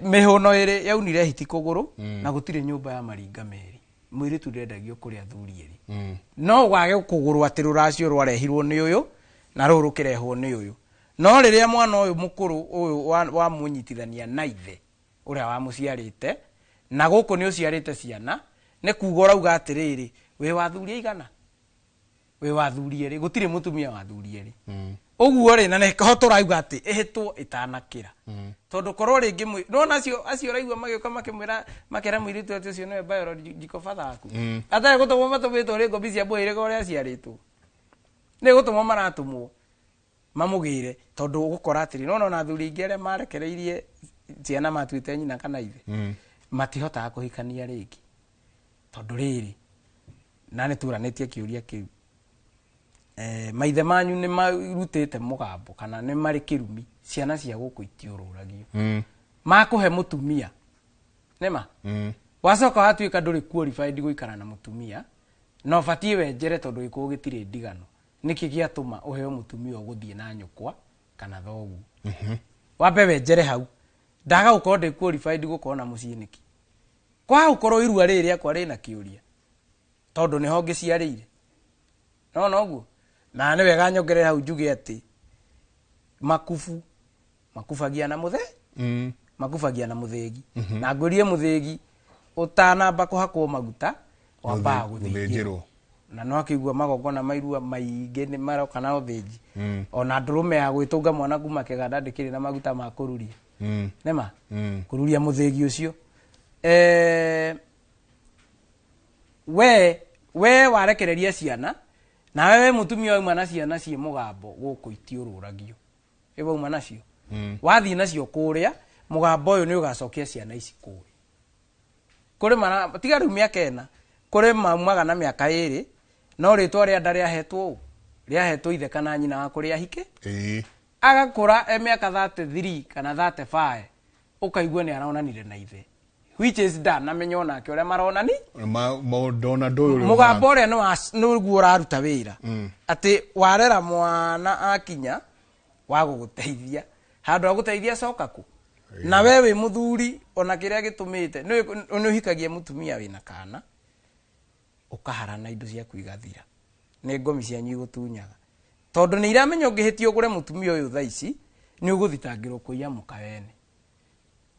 Mĩhũno ĩrĩ yaunire hiti kũgũrũ, na gũtirĩ nyũmba ya maringa merĩ. Mũirĩtu ndendagio kũrĩ athuri erĩ. No wage kũgũrwo atĩ rũracio rwarehirwo nĩ ũyũ na rũrũ rũkĩrehwo nĩ ũyũ, no rĩrĩa mwana ũyũ mũkũrũ ũyũ wamũnyitithania na ithe ũrĩa wamũciarĩte, na gũkũ nĩ ũciarĩte ciana, nĩ kuga ũrauga atĩrĩrĩ, wĩ wathuri aigana? Wĩ wathuri erĩ. Gũtirĩ mũtumia wathuri erĩ. Ũguo rĩ, na nĩho tũrauga atĩ ĩhĩtwo ĩtanakĩra, tondũ korwo rĩngĩ nona acio ũraigua magĩũka makĩmwĩra, makera mũirĩtu atĩ ũcio nĩwe biological father waku, atarĩ gũtũmwo matũmĩtwo nĩ ngomi cia mũhĩrĩga ũrĩa aciarĩtwo, nĩ gũtũmwo maratũmwo mamũgĩre, tondũ ũgũkora atĩrĩ, nona ona athuri aingĩ arĩa marekereirie ciana matuĩte nyina kana ithe, matihotaga kũhikania rĩngĩ, tondũ rĩrĩ, na nĩ turanĩtie kĩũria kĩu, maithe manyu nĩ marutĩte mũgambo kana nĩ marĩ kĩrumi, ciana cia gũkũ itiũrũragio. Makũhe mũtumia nĩma wacoka watuĩka ndũrĩ qualified gũikara na mũtumia, na ũbatiĩ wenjere, tondũ gĩkũyũ gĩtirĩ ndigano. Nĩkĩ gĩatũma ũheo mũtumia ũgũthiĩ na nyũkwa kana thoguo? Wambe wenjere hau, ndaga gũkorwo ndĩ qualified gũkorwo na mũciĩ nĩkĩ? Kwaga gũkorwo irua rĩrĩ rĩakwa rĩna kĩũria, tondũ nĩho ngĩciarĩire. No noguo na nĩ wega nyongerere hau njuge atĩ makubu makubagia na mũthe makubagia na mũthĩgi, na ngwĩrie mũthĩgi ũtanamba kũhakwo maguta wambaga gũthĩnjĩrwo. Gũthĩnjĩrwo. Na no akĩigua magongona mairua maingĩ nĩ maroka na ũthĩnji. Ona ndũrũme ya gwĩtũnga mwana kuma kĩganda ndĩkĩrĩ na maguta ma kũruria. Nĩma kũruria mũthĩgi ũcio. We warekereria ciana, nawe we mũtumia wauma na ciana ciĩ mũgambo, gũkũ itiũrũragio. Ĩ wauma nacio, wathiĩ nacio kũrĩa, mũgambo ũyũ nĩ ũgacokia ciana ici kũrĩa kũrĩ mara tiga rĩu mĩaka 4, kũrĩ maumaga na mĩaka 2. No rĩtwa rĩa nda rĩahetwo ũ? Rĩahetwo ithe kana nyina wa kũrĩa ahike. Ĩĩ. Agakũra e mĩaka 33 kana 35, ũkaigua nĩ aronanire na ithe, which is ndanamenya onake ũrĩa maronani. Ndona ndũyũ rĩu. Mũgambo ũrĩa nĩguo ũraruta wĩra atĩ warera mwana akinya wa gũgũteithia, handũ ha gũteithia coka kũ na we wĩ mũthuri. Ona kĩrĩa gĩtũmĩte nĩ ũhikagie mũtumia wĩna kana, ũkaharana indo ciaku igathira, nĩ ngomi cianyu igũtunyaga, tondũ nĩ iramenya ũngĩhĩtia ũgũre mũtumia ũyũ thaa ici, nĩ ũgũthitangĩrwo kũiya mũka wene.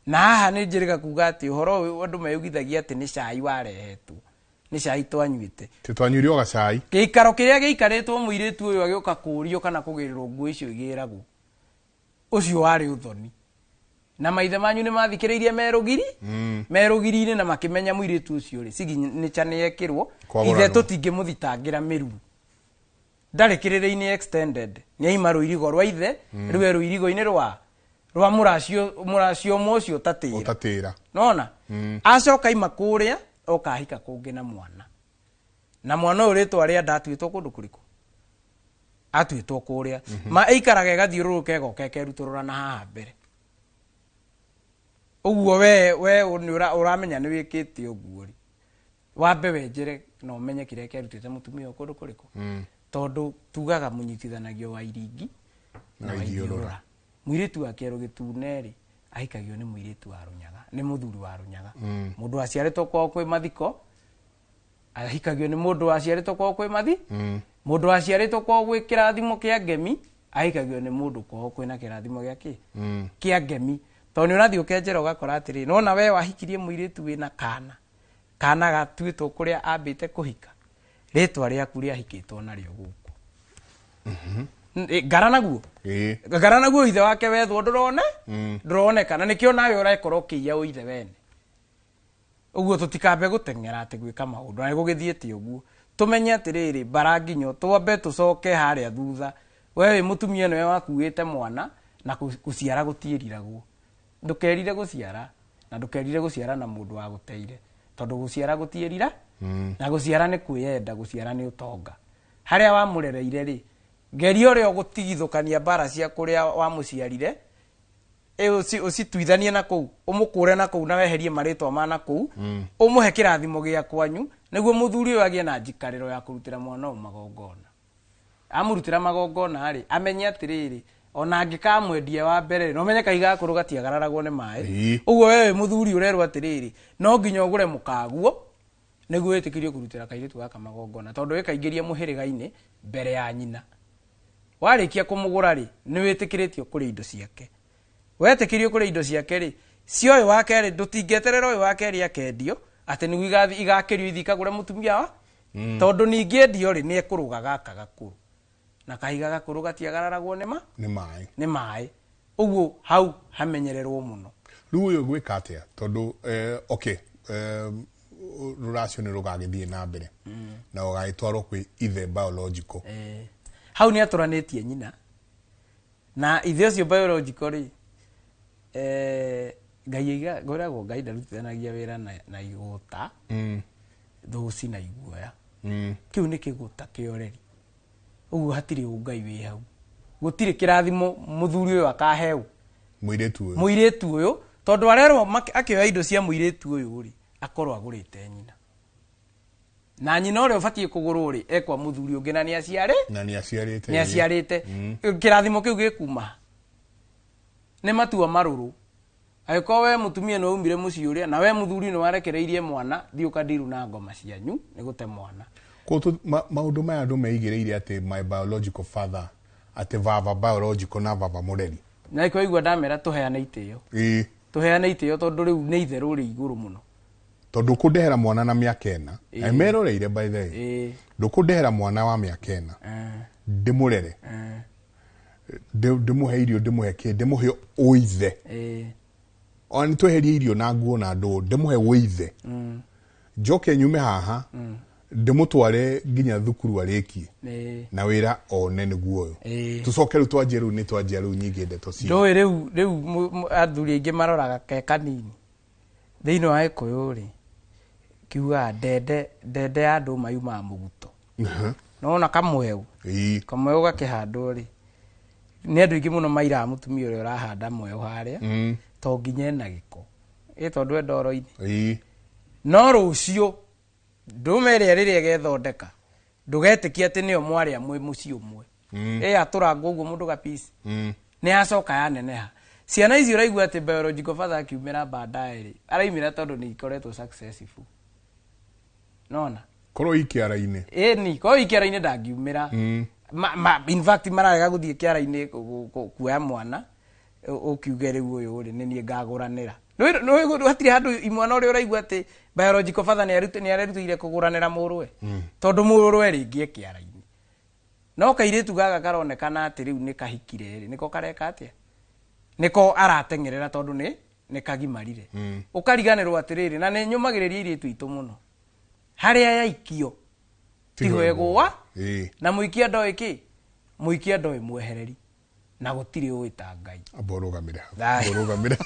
Na haha nĩ njĩrĩga kuga atĩ ũhoro ũyũ andũ meyugithagia atĩ nĩ cai warehetwo, nĩ cai twanyuĩte. Tĩ twanyuire o gacai. Gĩikaro kĩrĩa gĩikarĩtwo mũirĩtu ũyũ agĩũka kũũrio kana kũgĩrĩrwo nguo icio igĩragwo, ũcio warĩ ũthoni, na maithe manyu nĩ mathikĩrĩirie merũgiri merũgiri-inĩ na makĩmenya mũirĩtu ũcio rĩ signature nĩ ekĩrwo. Kwagũranwo. Ithe tũtingĩmũthitangĩra mĩruru, ndarĩ kĩrĩrĩ-inĩ extended, nĩ aima rũirigo rwa ithe, rĩu e rũirigo-inĩ rwa mũracio ũmwe ũcio ũtatĩra. Ũtatĩra. Nona acoka ima kũrĩa oka ahika kũngĩ na mwana, na mwana ũyũ rĩtwa rĩa ndatuĩtwo kũndũ kũrĩkũ, atuĩtwo kũrĩa ma ĩikaraga ĩgathiũrũrũka, ĩgoka ĩkerutũrũra na haha mbere ũguo. We nĩ ũramenya nĩ wĩkĩte ũguo rĩ, wambe wenjere na ũmenye kĩrĩa kĩarutĩte mũtumia ũyũ kũndũ kũrĩkũ, tondũ tugaga mũnyitithanagio wa iringi na na wa ithiũrũra. Ithiũrũra. Mũirĩtu wa kĩero gĩtune rĩ, ahikagio nĩ mũirĩtu wa Rũnyaga, nĩ mũthuri wa Rũnyaga. Mũndũ waciarĩtwo kwao kwĩ mathiko ahikagio nĩ mũndũ waciarĩtwo kwao kwĩ mathi. Mũndũ waciarĩtwo kwao gwĩ kĩrathimo kĩa ngemi ahikagio nĩ mũndũ kwao kwĩna kĩrathimo gĩa kĩ kĩa ngemi, tondũ nĩ ũrathiĩ ũkenjera ũgakora atĩrĩ, nona we wahikirie mũirĩtu wĩna kana, kana gatuĩtwo kũrĩa ambĩte kũhika, rĩtwa rĩaku rĩahikĩtwo narĩo gũkũ. Ngara naguo. Ĩĩ. Ngara naguo, ithe wake wethwo ndũrone ndũroneka, na nĩkĩo nawe ũrekora ũkĩiya ũithe wene ũguo. Tũtikambe gũteng'era atĩ gwĩka maũndũ na gũgĩthiĩte ũguo, tũmenye atĩrĩrĩ, mbara nginyo twambe tũcoke harĩa thutha. We wĩ mũtumia, nĩwe wakuĩte mwana na gũciara gũtiĩriragwo. Ndũkerire gũciara na ndũkerire gũciara na mũndũ wa gũteire, tondũ gũciara gũtiĩrira na gũciara nĩ kwĩyenda, gũciara nĩ ũtonga. Harĩa wamũrereire rĩ, geria ũrĩa ũgũtigithũkania mbara cia kũrĩa wamũciarire, ũcituithanie na kũu, ũmũkũre na kũu na weherie marĩtwa ma na kũu, ũmũhe kĩrathimo gĩa kwanyu, nĩguo mũthuri ũyũ agĩe na njikarĩro ya kũrutĩra mwana ũyũ magongona. Amũrutĩra magongona rĩ, amenye atĩrĩrĩ, ona angĩkamwendia wa mbere, no menye kahiga gakũrũ gatiagararagwo nĩ maĩ. Ũguo wewe mũthuri ũrerwo atĩrĩrĩ, no nginya ũgũre mũkaguo nĩguo wĩtĩkĩrio kũrutĩra kairĩtu gaka magongona, tondũ wĩkaingĩria mũhĩrĩga-inĩ mbere ya nyina. Warĩkia kũmũgũra rĩ, nĩ wĩtĩkĩrĩtio kũrĩa indo ciake. Wetĩkĩrio kũrĩa indo ciake rĩ, cia ũyũ wa kerĩ, ndũtingĩeterera ũyũ wa kerĩ akendio atĩ nĩguo igakĩrio ithi ikagũre mũtumia wa, tondũ ningĩ endio rĩ, nĩ ekũrũga gaka gakũrũ, na kahiga gakũrũ gatiagararagwo nĩ ma nĩ maĩ. Nĩ maĩ. Ũguo hau hamenyererwo mũno. Rĩu ũyũ gwĩka atĩa? Tondũ okay, rũracio nĩ rũgagĩthiĩ na mbere na ũgagĩtwarwo kwĩ ithe biological. Hau nĩ atũranĩtie nyina na ithe ũcio biological rĩ, Ngai aiga ngoragwo Ngai ndarutithanagia wĩra na igũta thũci na iguoya. Kĩu nĩ kĩgũta kĩoreri, ũguo hatirĩ ũngai wĩ hau, gũtirĩ kĩrathimo mũthuri ũyũ akaheo mũirĩtu ũyũ. Mũirĩtu ũyũ, tondũ arerwo akĩoya indo cia mũirĩtu ũyũ rĩ, akorwo agũrĩte nyina, na nyina ũrĩa ũbatiĩ kũgũrwo rĩ, ekwa mũthuri ũngĩ na nĩ aciarĩ na nĩ aciarĩte. Nĩ aciarĩte. Kĩrathimo kĩu gĩkuma nĩ matua marũrũ. Angĩkorwo we mũtumia nĩ waumire mũciĩ ũrĩa na we mũthuri nĩ warekereirie mwana, thiĩ ũkandiru na ngoma cianyu nĩ gũte mwana. Koguo maũndũ maya andũ meigĩrĩire atĩ my biological father, atĩ baba biological na baba mũreri. Na ĩko igua ndamera tũheane itĩo. Tũheane itĩo, tondũ rĩu nĩ itherũ rĩ igũrũ mũno. Tondũ kũndehera mwana na mĩaka 4, na meroreire by the way, ndũkũndehera mwana wa mĩaka 4, ndĩmũrere, ndĩmũhe irio, ndĩmũhe kĩ, ndĩmũhe ũithe, ona nĩ tweherie irio na nguo na ndũ, ndĩmũhe ũithe, njoke nyume haha ndĩmũtware nginya thukuru arĩkie na wĩra one nĩguo ũyũ, tũcoke rĩu twanjie, rĩu nĩ twanjia rĩu nyingĩ ndeto cia Ndũĩ rĩu athuri aingĩ maroraga ke kanini. Thĩinĩ wa Gĩkũyũ rĩ, kiugaga ndende, ndende ya ndũma yumaga mũguto. Nona kamweu. Ĩĩ. Kamweu gakĩhandwo rĩ, nĩ andũ aingĩ mũno mairaga mũtumia ũrĩa ũrahanda mweu harĩa, to nginya ena gĩko, ĩ tondũ e ndoro-inĩ. No rũciũ ndũme ĩrĩa rĩrĩa ĩgethondeka, ndũgetĩkie atĩ nĩyo mwarĩa mwĩ mũciĩ ũmwe. Ĩ yatũrangwo ũguo mũndũ gapici, nĩ yacoka yaneneha. Ciana icio ũraigua atĩ biological father akiumĩra baadaye rĩ, araumĩra tondũ nĩ ikoretwo successful. Nona Korwo i kĩara-inĩ. Ĩni korwo i kĩara-inĩ ndangiumĩra. In fact mararega gũthiĩ kĩara-inĩ kuoya mwana, ũkiuge rĩu ũyũ rĩ nĩ niĩ ngagũranĩra. Hatirĩ handũ imwana ũrĩa ũraigua atĩ biological father nĩ arerutĩire kũgũranĩra mũrũwe, tondũ mũrũwe rĩngĩ e kĩara-inĩ. No kairĩtu gaka karonekana atĩ rĩu nĩ kahikire rĩ, nĩko kareka atĩa, nĩko arateng'erera tondũ nĩ kagimarire. Ũkariganĩrwo atĩrĩrĩ, na nĩ nyũmagĩrĩria airĩtu aitũ mũno, harĩa yaikio tiho ĩgũa. Na mũikia ndoĩ kĩ, mũikia ndoĩ mwehereri, na gũtirĩ ũĩ ta Ngai. Amba ũrũgamĩre hau. Thayũ. Amba ũrũgamĩre.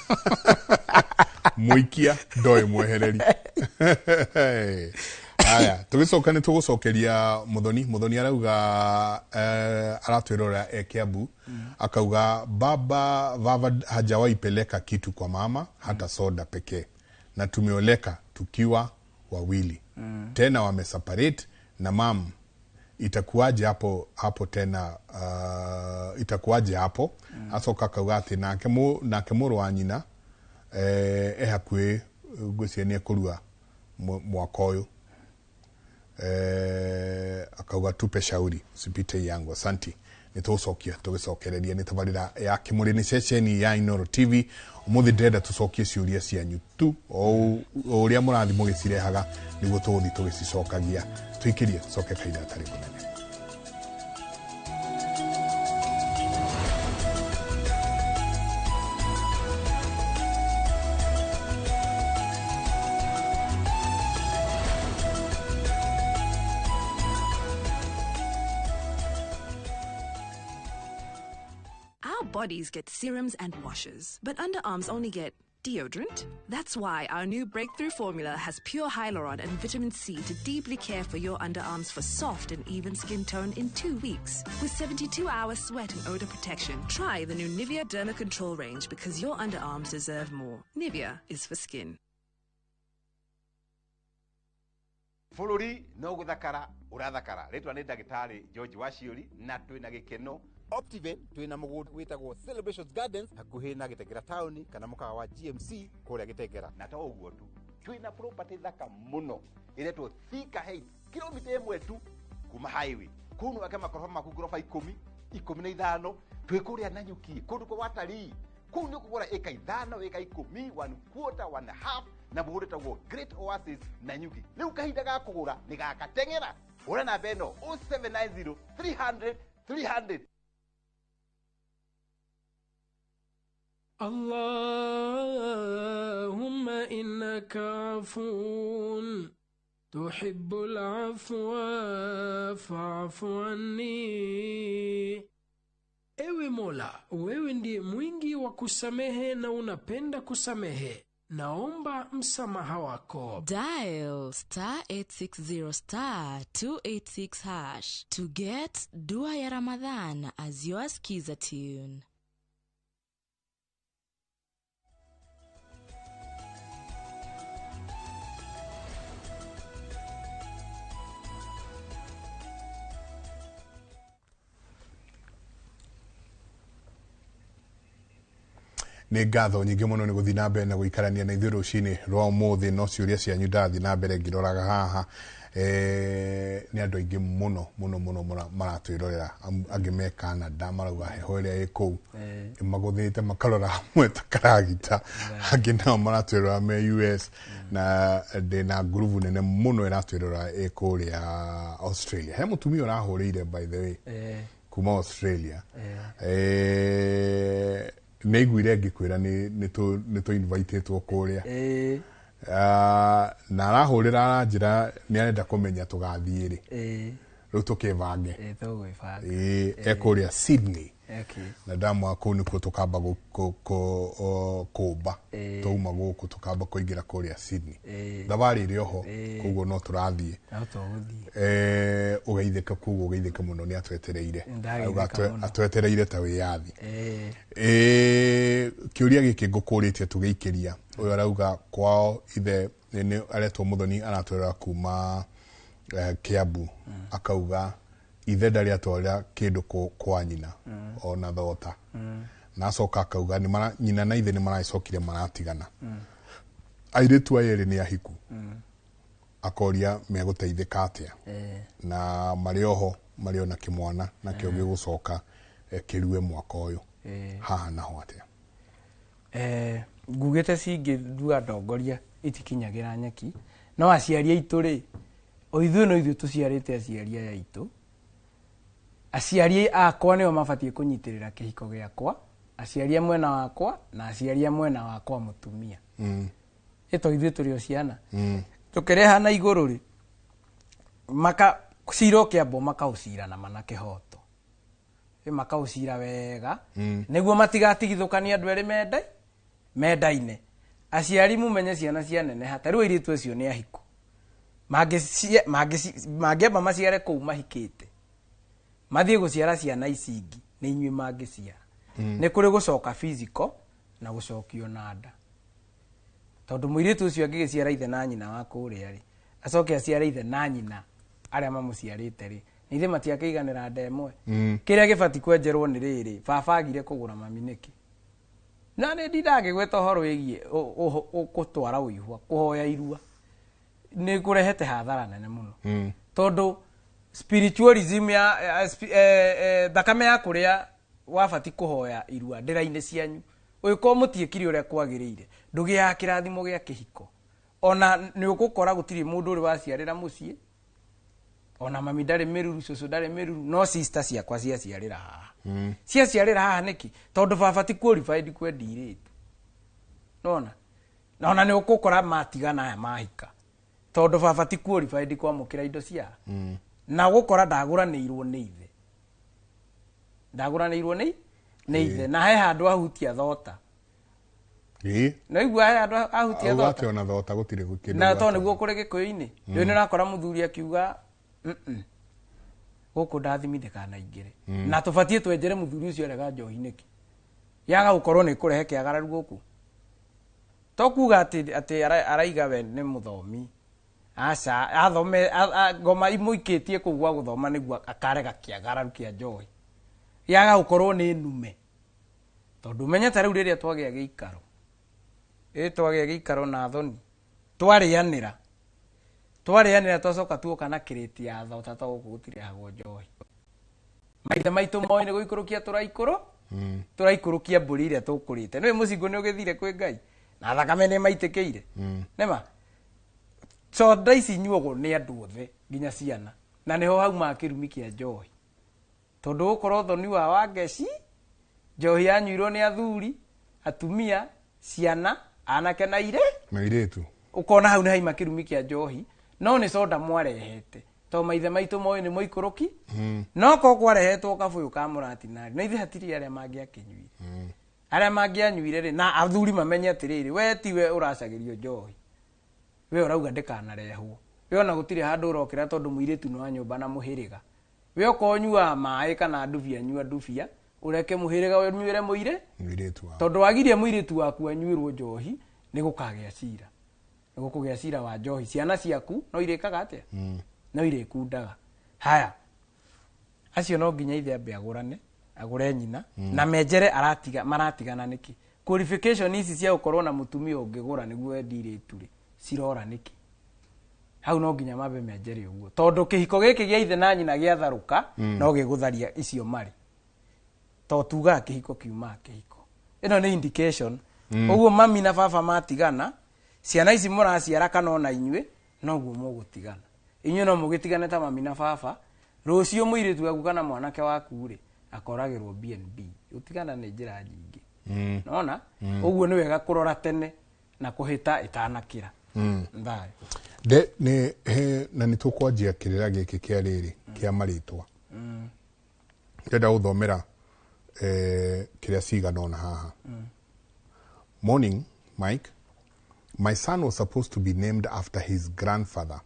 Mũikia ndoĩ mwehereri. Aya, tũgĩcoka nĩ tũgũcokeria Muthoni. Muthoni arauga, aratwĩrora e Kiambu, akauga baba vava hajawahi peleka kitu kwa mama hata soda pekee, na tumeoleka tukiwa wawili, tena wameseparate na mam, itakuwaje hapo hapo tena, itakuwaje hapo? Acoka akauga atĩ nake mũrũ wa nyina, e hakuhĩ ngwĩciria nĩ ekũrua mwaka ũyũ. Akauga tupe shauri usipite yangu. Asanti, nĩ tũgũcokia tũgĩcokereria. Nĩ tabarĩra ya Kĩmũrĩ, nĩ ceceni ya Inooro TV. Ũmũthĩ ndĩrenda tũcokie ciũria cianyu tu o ũrĩa mũrathiĩ mũgĩcirehaga, nĩguo tũgũthiĩ tũgĩcicokagia. Tũikĩrie tũcoke kahinda gatarĩ kũnene. Our bodies get serums and washes, but underarms only get deodorant. That's why our new breakthrough formula has pure hyaluron and vitamin C to deeply care for your underarms for soft and even skin tone in 2 weeks. With 72-hour sweat and odor protection, try the new Nivea Derma Control range because your underarms deserve more. Nivea is for skin. Bũrũri no gũthakara ũrathakara. Rĩtwa nĩ ndagĩtarĩ George Waciũri na twĩna gĩkeno. Optiven twĩna mũgũnda wĩtagwo Celebrations Gardens hakuhĩ na Gĩtengera taũni kana mũkawa wa GMC kũrĩa Gĩtengera. Na to ũguo tu, twĩna property thaka mũno ĩretwo Thika Heights, kilomita 1 tu kuma highway. Kũu no wake makoroba maku ngoroba 10, 15, twĩ kũrĩa Nanyuki, kũndũ kwa watalii. Kũu nĩ ũkũgũra ĩka 5, ĩka 10, one quarter, one half, na mũgũnda wĩtagwo Great Oasis Nanyuki. Rĩu kahinda ga kũgũra nĩ gakateng'era. Hũra namba ĩno 0790 300 300. اللهم إنك عفو تحب العفو فاعف عني. Ewe Mola, wewe ndiye mwingi wa kusamehe na unapenda kusamehe. Naomba msamaha wako. Dial star 860 star 286 hash to get Dua ya Ramadhan as your skiza tune. Nĩ ngatho nyingĩ mũno nĩ gũthiĩ na mbere na gũikarania na ithuĩ rũcinĩ rwa ũmũthĩ. No ciũria cianyu ndathiĩ na mbere ngĩroraga haha, nĩ andũ aingĩ mũno mũno mũno maratwĩrorera. Angĩ me Canada marauga heho ĩrĩa ĩ kũu ĩmagũthĩte makarora hamwe ta karagita. Angĩ nao maratwĩrora me US, na ndĩna ngurubu nene mũno ĩratwĩrora ĩ kũrĩa Australia. He mũtumia ũrahũrĩire by the way kuma Australia. Nĩ aiguire ngĩkwĩra nĩ tũ invitĩtwo kũrĩa. Na arahũrĩra aranjĩra nĩ arenda kũmenya tũgathiĩ rĩ. Rĩu tũkĩbange. Tũgwĩbanga. E kũrĩa Sydney. Okay. Na ndamwa kũu nĩkuo tũkamba kũmba. Ĩĩ. Twauma gũkũ tũkamba kũingĩra kũrĩa Sydney. Ĩĩ. Thabarĩ ĩrĩ oho. Ĩĩ. Koguo no tũrathiĩ. No tũgũthiĩ. Ũgeithĩka koguo ũgeithĩka mũno nĩ atwetereire. Ndageithĩka Auga mũno. atwetereire ta wĩyathi. Ĩĩ. Kĩũria gĩkĩ ngũkũrĩtie tũgĩikĩria ũyũ arauga kwao ithe nĩ aretwo Mũthoni aratwerera kuma Kiambu akauga ithe ndarĩ atwarĩra kĩndũ kwa nyina ona thota na acoka akauga nĩ nyina na ithe nĩ maracokire maratigana airĩtu aya erĩ nĩ ahiku akoria megũteithĩka atĩa na marĩ oho marĩ ona kĩmwana nakĩo gĩgũcoka kĩrue mwaka ũyũ haha naho atĩa. Ngugĩte cingĩthua ndongoria itikinyagĩra nyeki no aciari aitũ rĩ o ithuĩ no ithuĩ tũciarĩte aciari aya aitũ aciari akwa nĩo mabatiĩ kũnyitĩrĩra kĩhiko gĩakwa aciari a mwena wakwa na aciari a mwena wakwa mũtumia ĩto ithuĩ tũrĩ o ciana tũkĩreha na igũrũ rĩ maka cira ũkĩambwo makaũcira na mana kĩhoto. Ĩ makaũcira wega nĩguo matigatigithũkania andũ erĩ mendaine aciari mumenye ciana cianeneha ta rĩu airĩtu acio nĩ ahiku mangĩamba maciare kũu mahikĩte mathiĩ gũciara ciana ici ingĩ nĩ inyuĩ mangĩciara nĩ kũrĩ gũcoka physical na gũcokio na nda tondũ mũirĩtu ũcio angĩgĩciara ithe na nyina wa kũrĩa rĩ acoke aciare ithe na nyina arĩa mamũciarĩte rĩ nĩ ithe matiakĩiganĩra nda ĩmwe. Kĩrĩa gĩbatiĩ kwenjerwo nĩ rĩrĩ baba agire kũgũra mami nĩkĩ na nĩ ndindagĩgweta ũhoro wĩgiĩ gũtwara ũihwa kũhoya irua nĩ kũrehete hathara nene mũno tondũ spiritualism ya thakame ya kũrĩa wabati kũhoya irua ndĩra-inĩ cianyu ũgĩkorwo mũtiĩkire ũrĩa kwagĩrĩire ndũgĩaga kĩrathimo gĩa kĩhiko ona nĩ ũgũkora gũtirĩ mũndũ ũrĩ waciarĩra mũciĩ ona mami ndarĩ mĩruru cũcũ ndarĩ mĩruru no sister ciakwa ciaciarĩra haha ciaciarĩra haha nĩkĩ tondũ baba ti qualified kwendia irĩtu nona na ona nĩ ũgũkora matigana aya mahika tondũ baba ti qualified kwamũkĩra indo cia na ũgũkora ndagũranĩirwo nĩ ithe ndagũranĩirwo nĩ ithe na he handũ ahutia thota Ĩĩ. no igua he handũ ahutia Auga thota atĩ ona thota gũtirĩ kĩndũ na tondũ gwatwo. nĩguo kũrĩ gĩkũyũ-inĩ rĩu nĩ ũrakora mũthuri akiuga "Mm-mm, gũkũ ndathimi ndĩkanaingĩre na tũbatiĩ twenjere mũthuri ũcio arega njohi nĩkĩ yaga gũkorwo nĩ kũrehe kĩagararu gũkũ to kuga atĩ araiga we nĩ mũthomi aca athome ngoma imũikĩtie kũu gwa gũthoma nĩguo akarega kĩagararu kĩa njohi yaga gũkorwo nĩ nume tondũ menye ta rĩu rĩrĩa twagĩa gĩikaro ĩ twagĩa gĩikaro na thoni twarĩanĩra twacoka tuoka na kĩrĩti ya thota to gũkũ gũtirehagwo njohi maithe maitũ moĩ nĩ gũikũrũkia tũraikũrũkia mbũri iria tũkũrĩte nĩũĩ mũcingo nĩ ũgĩthire kwĩ Ngai na thakame nĩ maitĩkĩire nĩma soda ici inyuagwo nĩ andũ othe nginya ciana na nĩho haumaga kĩrumi kĩa njohi tondũ gũkorwo thoni wa Wangeci njohi yanyuirwo nĩ athuri atumia ciana anake na ire na airĩtu ũkona hau nĩ haima kĩrumi kĩa njohi no nĩ soda mwarehete to maithe maitũ moĩ nĩ mũikũrũki no ko kwarehetwo kabũyũ ka mũratinari na ithe hatirĩ arĩa mangĩakĩnyuire arĩa mangĩanyuire rĩ na athuri mamenye atĩrĩrĩ we tiwe ũracagĩrio njohi we ũrauga ndĩkanarehwo we ona gũtirĩ handũ ũrokĩra tondũ mũirĩtu nĩ wa nyũmba na mũhĩrĩga we okorwo ũnyuaga maĩ kana ndubia nyua ndubia ũreke mũhĩrĩga ũnyuĩre mũire mũirĩtu wao tondũ wagirie mũirĩtu waku anyuĩrwo njohi nĩ gũkagĩa cira nĩ gũkũgĩa cira wa njohi ciana ciaku no irĩkaga atĩa no irĩkundaga haya acio no nginya ithe ambe agũrane agũre nyina na menjere maratigana nĩkĩ qualification ici cia gũkorwo na mũtumia ũngĩgũra nĩguo wendi irĩtu rĩ cirora nĩkĩ hau no nginya mambe menjere ũguo tondũ kĩhiko gĩkĩ gĩa ithe na nyina gĩatharũka no gĩgũtharia icio marĩ to tugaga kĩhiko kiumaga kĩhiko ĩno nĩ indication ũguo mami na baba matigana ciana ici mũraciara kana ona inyuĩ noguo mũgũtigana inyuĩ no mũgĩtigane ta mami na baba rũciũ mũirĩtu waku kana mwanake waku rĩ akoragĩrwo B&B gũtigana nĩ njĩra nyingĩ nona ũguo nĩ wega kũrora tene na kũhĩta ĩtanakĩra thayũ de nĩ na nĩ tũkwanjia kĩrĩra gĩkĩ kĩa rĩrĩ kĩa marĩtwa ndĩrenda gũthomera Kĩrĩa cigana ona haha. Morning, Mike. My son was supposed to be named after his grandfather,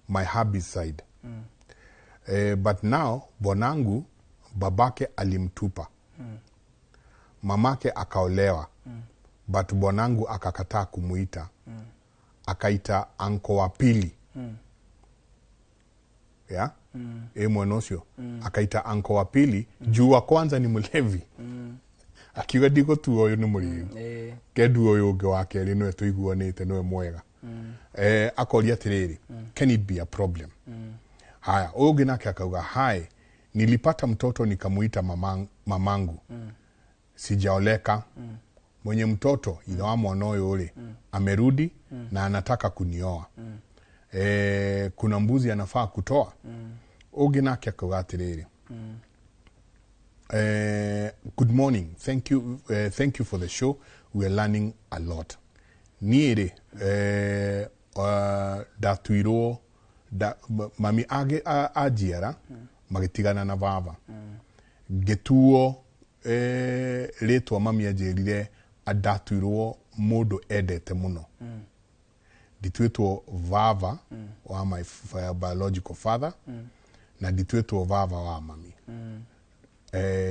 my hubby's side. But now bwanangu babake alimtupa. Mamake akaolewa. But bwanangu akakataa kumuita. Akaita anko wa pili. Yeah? Mwena ũcio. Akaita anko wa pili, juu wa kwanza ni mlevi. Akiuga ndigũtua ũyũ nĩ mũrĩu. Kendu ũyũ ũngĩ wa kerĩ nĩwe tũiguanĩte, nĩwe mwega. Akoria atĩrĩrĩ, can it be a problem? Haya, ũyũ ũngĩ nake akauga, hi, nilipata mtoto nikamuita mamangu. Sijaoleka. Mwenye mtoto ithe wa mwana ũyũ rĩ, amerudi na anataka kunioa. Kuna mbuzi anafaa kutoa. Ũngĩ nake akauga atĩrĩrĩ, good morning, thank you, thank you for the show, we are learning a lot. Niĩ rĩ, ndatuirwo mami anjiara magĩtigana na baba, ngĩtuo rĩtwa mami anjĩrire ndatuirwo mũndũ endete mũno. Ndituĩtwo baba wa my biological father na ndituĩtwo baba wa mami.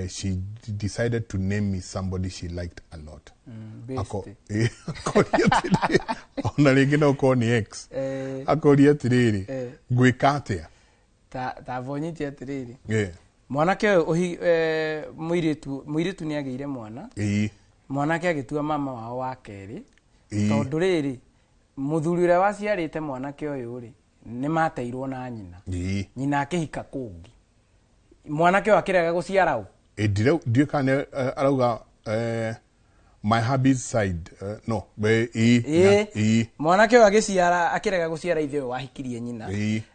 She decided to name me somebody she liked a lot. Best. Akoria atĩrĩrĩ, ona rĩngĩ no ũkorwo nĩ ex. Akoria atĩrĩrĩ, ngwĩka atĩa? Ta bonyiti atĩrĩrĩ, mwanake ũyũ mũirĩtu nĩ agĩire mwana. Mwanake agĩtua mama wao wa kerĩ. Tondũ rĩrĩ, mũthuri ũrĩa waciarĩte mwanake ũyũ rĩ, nĩ mateirwo na nyina. Nyina akĩhika kũngĩ, mwanake ũyũ akĩrega gũciara ũ. Ndiũĩ kana arauga my hubby's side, no, ĩĩ. Ĩĩ. Mwanake ũyũ agĩciara, akĩrega gũciara ithe ũyũ wahikirie nyina.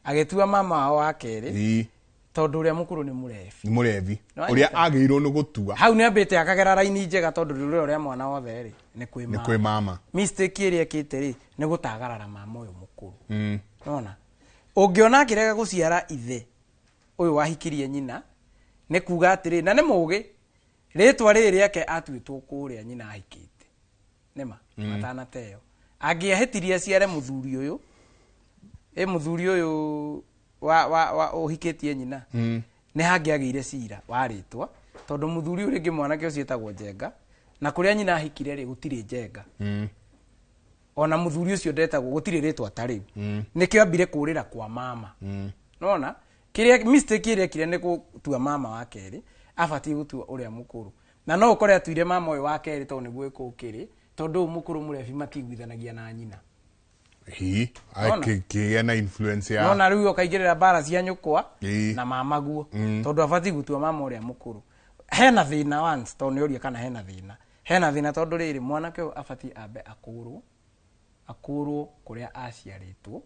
Agĩtua mama wao wa kerĩ. Tondũ ũrĩa mũkũrũ nĩ mũrebi. Nĩ mũrebi. No, ũrĩa anyita. Agĩrĩirwo nĩ gũtua. Hau nĩ ambĩte akagera raini njega, tondũ rũrĩro rĩa mwana wothe rĩ, nĩ kwĩ nĩ mama. Kwĩ mama. Mistake ĩrĩa ĩkĩte rĩ, nĩ gũtagarara mama ũyũ mũkũrũ. Nona ũngĩona akĩrega gũciara ithe ũyũ wahikirie nyina, nĩ kuga atĩrĩ, na nĩ mũgĩ, rĩtwa rĩrĩ rĩake atuĩtwo kũrĩa nyina ahikĩte nĩma matanateo. Angĩahĩtirie aciare mũthuri ũyũ, ĩ mũthuri ũyũ wa ũhikĩtie nyina, nĩ hangĩagĩire cira wa rĩtwa, tondũ mũthuri ũyũ rĩngĩ mwanake ũcio etagwo Njenga, na kũrĩa nyina ahikire rĩ, gũtirĩ Njenga. Ona mũthuri ũcio ndetagwo, gũtirĩ rĩtwa ta rĩu. Nĩkĩo ambire kũrĩra kwa mama. Nona kĩrĩa mistake ĩrĩa ekire nĩ gũtua mama wa kerĩ, abatiĩ gũtua ũrĩa mũkũrũ. Na no ũkore atuire mama ũyũ wa kerĩ tondũ nĩguo ĩkũkĩrĩ, tondũ ũyũ mũkũrũ mũrebi matiguithanagia na nyina. Nona? Kĩgĩa na influence ya Nona rĩu ũkaingĩrĩra mbara cia nyũkwa na mamaguo, tondũ abatiĩ gũtua mama ũrĩa mũkũrũ. Hena thĩna once, tondũ nĩ ũria kana hena thĩna. Hena thĩna, tondũ rĩrĩ, mwanake ũyũ abatiĩ ambe akũrwo kũrĩa aciarĩtwo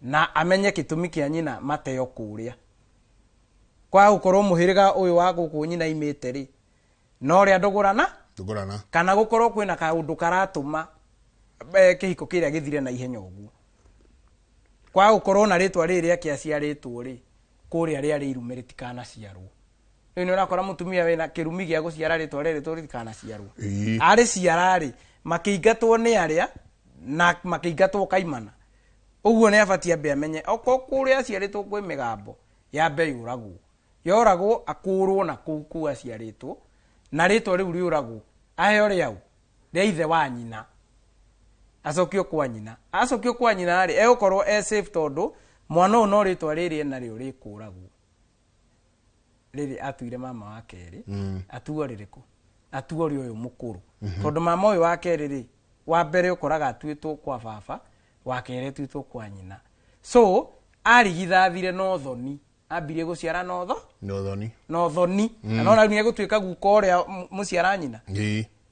na amenye gĩtũmi kĩa nyina mateo kũrĩa, kwa gũkorwo mũhĩrĩga ũyũ wa gũkũ nyina imĩte rĩ, no ũrĩa ndũgũrana. Ndũgũrana. Kana gũkorwo kwĩna kaũndũ karatũma kĩhiko kĩrĩa gĩthire na ihenya ũguo, kwa gũkorwo na rĩtwa rĩrĩ rĩake aciarĩtwo rĩ, kũrĩa rĩarĩ irume rĩtikanaciarwo. Rĩu nĩ ũrakora mũtumia wĩna kĩrumi gĩa gũciara rĩtwa rĩrĩ to rĩtikanaciarwo. Arĩ ciara rĩ, makĩingatwo nĩ arĩa na makĩingatwo kaimana ũguo. Nĩ abatiĩ ambe amenye okorwo kũrĩa aciarĩtwo kwĩ mĩgambo, yambe yũragwo, yoragwo, akũrwo na kũu kũu aciarĩtwo, na rĩtwa rĩu rĩũragwo, aheo rĩau rĩa ithe wa nyina, acokio kwa nyina. Acokio kwa nyina rĩ, egũkorwo e safe, tondũ mwana ũyũ no rĩtwa rĩrĩ enarĩo rĩkũragwo, rĩrĩ atuire mama wa kerĩ. Atuo rĩrĩkũ? Atuo rĩ ũyũ mũkũrũ, tondũ mama ũyũ wa kerĩ rĩ, wa mbere ũkoraga atuĩtwo kwa baba, wa kerĩ atuĩtwo kwa nyina. So arigithathire no thoni, ambirie gũciara no tho No thoni. No thoni. Na nona rĩu nĩegũtuĩka guka ũrĩa mũciara nyina.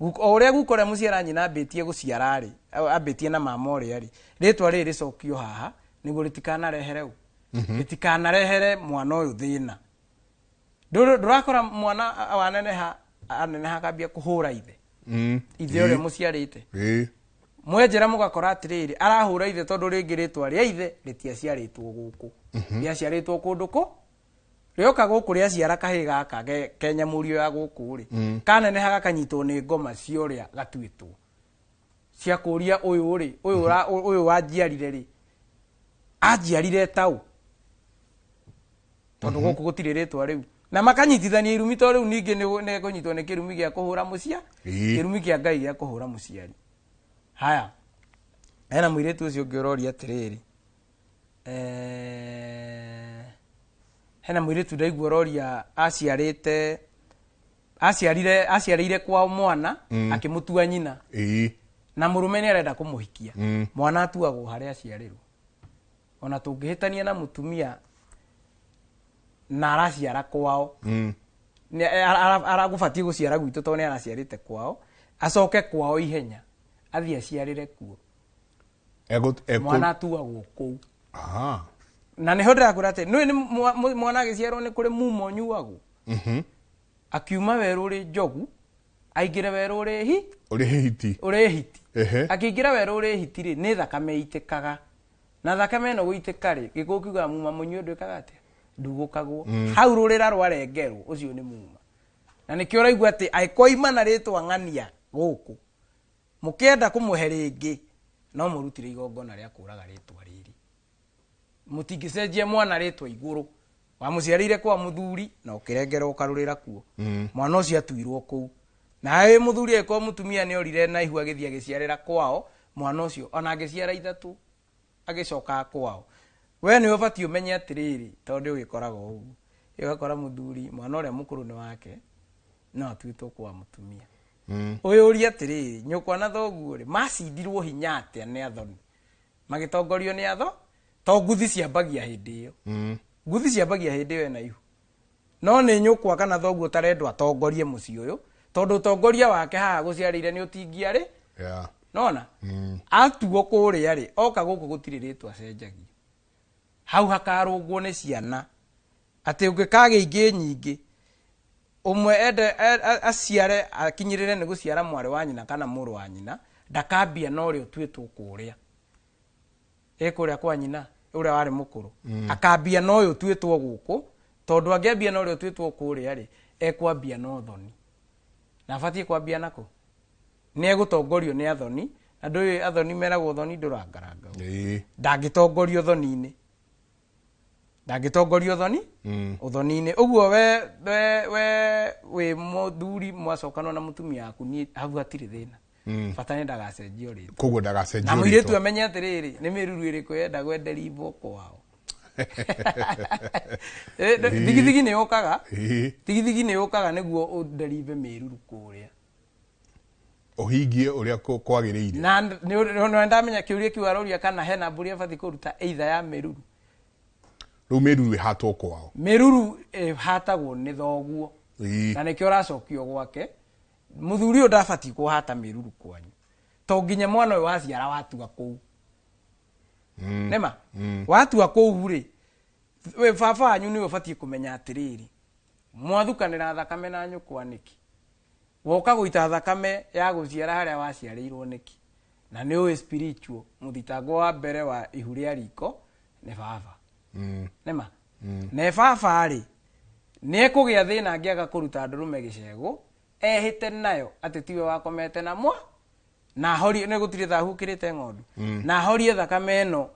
O ũrĩa guka ũrĩa mũciara nyina ambĩtie gũciara rĩ, ambĩtie na mama ũrĩa rĩ, rĩtwa rĩrĩ rĩcokio haha nĩguo rĩtikanarehere ũ, rĩtikanarehere mwana ũyũ thĩna. Ndũrakora mwana waneneha, aneneha akambia kũhũra ithe, ithe ũrĩa mũciarĩte. Mwenjera mũgakora atĩrĩrĩ, arahũra ithe tondũ rĩngĩ rĩtwa rĩa ithe rĩtiaciarĩtwo gũkũ, rĩaciarĩtwo kũndũ kũ. Rĩoka gũkũ rĩaciara kahĩĩ gaka ke nyamũrio ya gũkũ rĩ, kaneneha gakanyitwo nĩ ngoma cia ũrĩa gatuĩtwo, cia kũria ũyũ rĩ, ũyũ wanjiarire rĩ, anjiarire taũ, tondũ gũkũ gũtirĩ rĩtwa rĩu. Na makanyitithania irumi, to rĩu ningĩ nĩ kũnyitwo nĩ kĩrumi gĩa kũhũra mũcia, kĩrumi kĩa Ngai gĩa kũhũra mũciari. Haya, hena mũirĩtu ũcio ũngĩ ũroria atĩrĩrĩ, hena mũirĩtu ndaigua ũroria aciarĩte, aciarire, aciarĩire kwao mwana, akĩmũtua nyina, na mũrũme nĩ arenda kũmũhikia. Mwana atuagwo harĩa aciarĩrwo. Ona tũngĩhĩtania na mũtumia na araciara kwao, aragũbatiĩ gũciara gwitũ tondũ nĩ araciarĩte kwao, acoke kwao ihenya athiĩ aciarĩre kuo. Mwana atuagwo kũu. Na nĩho ndĩrakwĩra atĩ nĩũĩ nĩ mwana agĩciarwo nĩ kũrĩ mumo ũnyuagwo. Akiuma werũ ũrĩ njogu aingĩre werũ ũrĩ hi, ũrĩ hiti. Ũrĩ hiti. Akĩingĩra werũ ũrĩ hiti rĩ, nĩ thakame ĩitĩkaga, na thakame ĩno gũitĩka rĩ, gĩkũyũ kiugaga muma mũnyue ndwĩkaga atĩa, ndugũkagwo. Hau rũrĩra rwarengerwo, ũcio nĩ muma. Na nĩkĩo ũraigua atĩ angĩkoima na rĩtwa ng'ania gũkũ, mũkĩenda kũmũhe rĩngĩ no mũrutire igongona rĩa kũraga rĩtwa rĩrĩ. Mũtingĩcenjia mwana rĩtwa igũrũ. Wamũciarĩire kwa mũthuri na ũkĩrengerwo ũkarũrĩra kuo. Mwana ũcio atuirwo kũu. Na ĩ mũthuri angĩkorwo mũtumia nĩ orire na ihu agĩthiĩ agĩciarĩra kwao, mwana ũcio ona angĩciara ithatũ agĩcokaga kwao. We nĩ ũbatiĩ ũmenye atĩrĩrĩ, tondũ ũgĩkoragwo ũguo, ũgakora mũthuri mwana ũrĩa mũkũrũ nĩ wake no atuĩtwo kwa mũtumia. Ũyũ ũrie atĩrĩrĩ, nyũkwa na thoguo rĩ, macindirwo hinya atĩa nĩ athoni, magĩtongorio nĩ atho, to nguthi ciambagia hĩndĩ ĩyo. Nguthi ciambagia hĩndĩ ĩyo ena ihu. No nĩ nyũkwa kana thoguo ũtarendwo atongorie mũciĩ ũyũ, tondũ ũtongoria wake haha gũciarĩire nĩ ũtingia rĩ. Nona? Atuo kũrĩa rĩ, oka gũkũ gũtirĩ rĩtwa acenjagia. Hau hakarũngwo nĩ ciana. Atĩ ũngĩkagĩa ingĩ nyingĩ, ũmwe ende aciare akinyĩrĩre nĩ gũciara mwarĩ wa nyina kana mũrũ wa nyina, ndakambia na ũrĩa ũtuĩtwo kũrĩa. Ĩ kũrĩa kwa nyina, ũrĩa warĩ mũkũrũ. Akambia na ũyũ ũtuĩtwo gũkũ, tondũ angĩambia na ũrĩa ũtuĩtwo kũrĩa rĩ, ekwambia na ũthoni. Na abatiĩ kwambia nakũ? Nĩ egũtongorio nĩ athoni, na ndũĩ athoni meragwo ũthoni ndũrangarangagwo. Ndangĩtongorio ũthoni-inĩ. Ndangĩtongorio ũthoni? Ũthoni-inĩ. Ũguo we wĩ mũthuri mwacokanwo na mũtumia waku, niĩ hau hatirĩ thĩna. Bata nĩ ndagacenjio rĩtwa. Koguo ndagacenjio Na mũirĩtu rĩtwa. amenye atĩrĩrĩ, nĩ mĩruru ĩrĩkũ yenda gwenderivwo kwao. Thigithigi nĩ yũkaga. Thigithigi nĩ yũkaga nĩguo ũnderive mĩruru kũrĩa. Ũhingie ũrĩa kwagĩrĩire. Na nĩ ndamenya kĩũria kĩu aroria kana hena mbũri ĩbatiĩ kũruta either ya mĩruru. Rĩu mĩruru ĩhatwo kwao. Mĩruru ĩhatagwo nĩ thoguo. Na nĩkĩo ũracokio gwake. Mũthuri ũyũ ndabatiĩ kũhata mĩruru kwanyu. To nginya mwana ũyũ waciara watua kũu. Nĩma? Watua kũu rĩ, we baba wanyu nĩwe ũbatiĩ kũmenya atĩrĩrĩ, mwathukanĩra thakame na nyũkwa nĩkĩ? Woka gũita thakame ya gũciara harĩa waciarĩirwo nĩkĩ? Na nĩ ũĩ spiritual, mũthitangwo wa mbere wa ihu rĩa riko nĩ baba. Nĩma? Ne baba rĩ, nĩ ekũgĩa thĩna angĩaga kũruta ndũrũme gĩcegũ, ehĩte nayo atĩ tiwe wakomete na mwa, na ahorie, nĩ gũtirĩ thahu ũkĩrĩte ng'ondu. Na ahorie thakame ĩno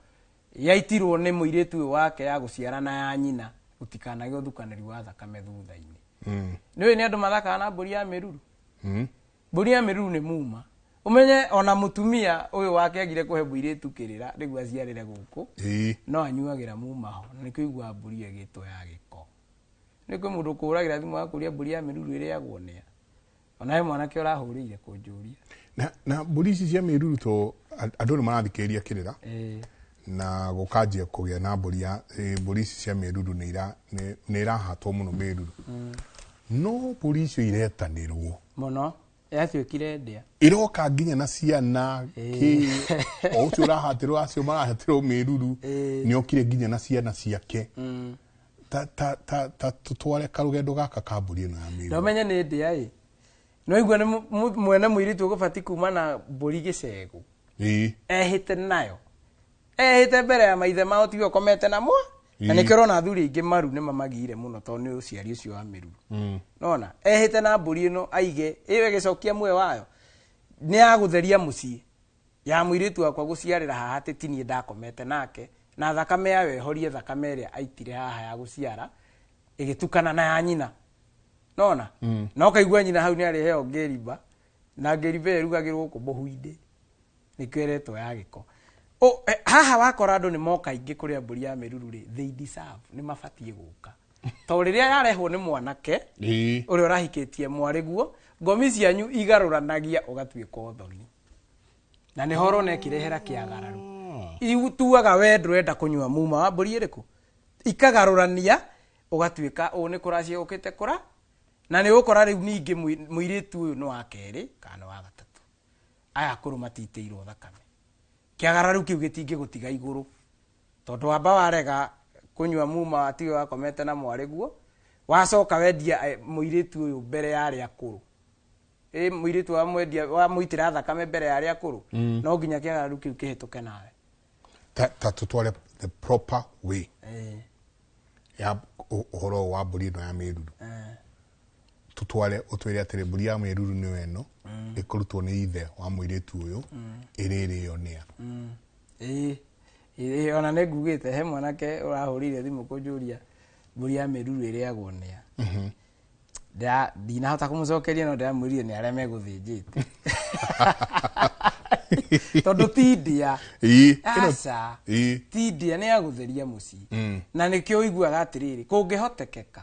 yaitirwo nĩ mũirĩtu ũyũ wake ya gũciara na ya nyina, gũtikanagĩe ũthukanĩri wa thakame thutha-inĩ. Nĩ ũĩ nĩ andũ mathakaga na mbũri ya mĩruru? Mbũri ya mĩruru nĩ muma. Ũmenye ona mũtumia ũyũ wake agire kũhe mũirĩtu kĩrĩra nĩguo aciarĩre gũkũ, no anyuagĩra muma ho, na nĩkĩo ũiguaga mbũri ĩyo ĩgĩtwo ya gĩko. Nĩ kwĩ mũndũ ũkũhũragĩra thimũ agakũria mbũri ya mĩruru ĩrĩagwo nĩa. Ona he mwanake ũrahũrĩire kũnjũria. Na mbũri ici cia mĩruru to andũ nĩ marathikĩrĩria kĩrĩra. Na gũkanjia kũgĩa na mbũri ya, mbũri ici cia mĩruru nĩ irahatwo mũno mĩruru. No mbũri icio iretanĩrwo. Mũno. Yatuĩkire ndĩa. Iroka nginya na ciana, kĩ, o ũcio ũrahatĩrwo, acio marahatĩrwo mĩruru, nĩ okire nginya na ciana ciake. Ta tũtware karũgendo gaka ka mbũri ĩno ya mĩruru. Ndomenye nĩ ndĩa ĩ. No igua nĩ mwene mũirĩtu ũgũbatiĩ kuma na mbũri gĩcegũ. Ehĩte nayo. Ehĩte mbere ya maithe mao tiwe ũkomete na mwa. Na nĩkĩo ũrona athuri aingĩ maru nĩ mamagire mũno tondũ nĩ ũciari ũcio wa mĩruru. Nona ehĩte na mbũri ĩno aige ĩyo ĩgĩcokia muoyo wayo nĩ ya gũtheria mũciĩ ya mũirĩtu wakwa gũciarĩra haha atĩ ti niĩ ndakomete nake, na thakame yayo ĩhorie thakame ĩrĩa aitire haha ya gũciara ĩgĩtukana na ya nyina. Nona na ũkaigua nyina hau nĩ arĩheo ngĩrimba, na ngĩrimba ĩyo ĩrugagĩrwo gũkũ mũhu-inĩ, nĩkĩo ĩretwo ya gĩko. Haha wakora andũ nĩ moka aingĩ kũrĩa mbũri ya mĩruru rĩ, they deserve, nĩ mabatiĩ gũka, tondũ rĩrĩa yarehwo nĩ mwanake ũrĩa ũrahikĩtie mwarĩguo, ngomi cianyu igarũranagia ũgatuĩka ũthoni, na nĩho ũrona ĩkĩrehera kĩagararu. Ituaga we ndũrenda kũnyua muma wa mbũri ĩrĩkũ, ikagarũrania ũgatuĩka ũũ nĩ kũracia ũkĩte kũra, na nĩ ũgũkora rĩu ningĩ mũirĩtu ũyũ nĩ wa kerĩ kana nĩ wa gatatũ, aya akũrũ matitĩirwo thakame. Kĩagararu kĩu gĩtingĩgũtiga igũrũ, tondũ wamba warega kũnyua muma tiwe wakomete na mwarĩguo, wacoka wendia mũirĩtu ũyũ mbere ya arĩa akũrũ. Mũirĩtu wamwendia wamũitĩra thakame mbere ya arĩa akũrũ, no nginya kĩagararu kĩu kĩhĩtũke nawe. Ta tũtware the proper way ya ũhoro wa mbũri ĩno ya mĩruru. Tũtware ũtwĩre atĩrĩ, mbũri ya mĩruru nĩyo ĩno ĩkũrutwo nĩ ithe wa mũirĩtu ũyũ, ĩrĩrĩo nĩa. Ĩĩ, ona nĩ ngugĩte he mwanake ũrahũrĩire thimũ kũnjũria mbũri ya mĩruru ĩrĩagwo nĩa. Ndinahota kũmũcokeria, no ndĩramwĩrire nĩ arĩa megũthĩnjĩte, tondũ ti ndĩa. Aca, ti ndĩa, nĩ ya gũtheria mũciĩ. Na nĩkĩo ũiguaga atĩrĩrĩ, kũngĩhotekeka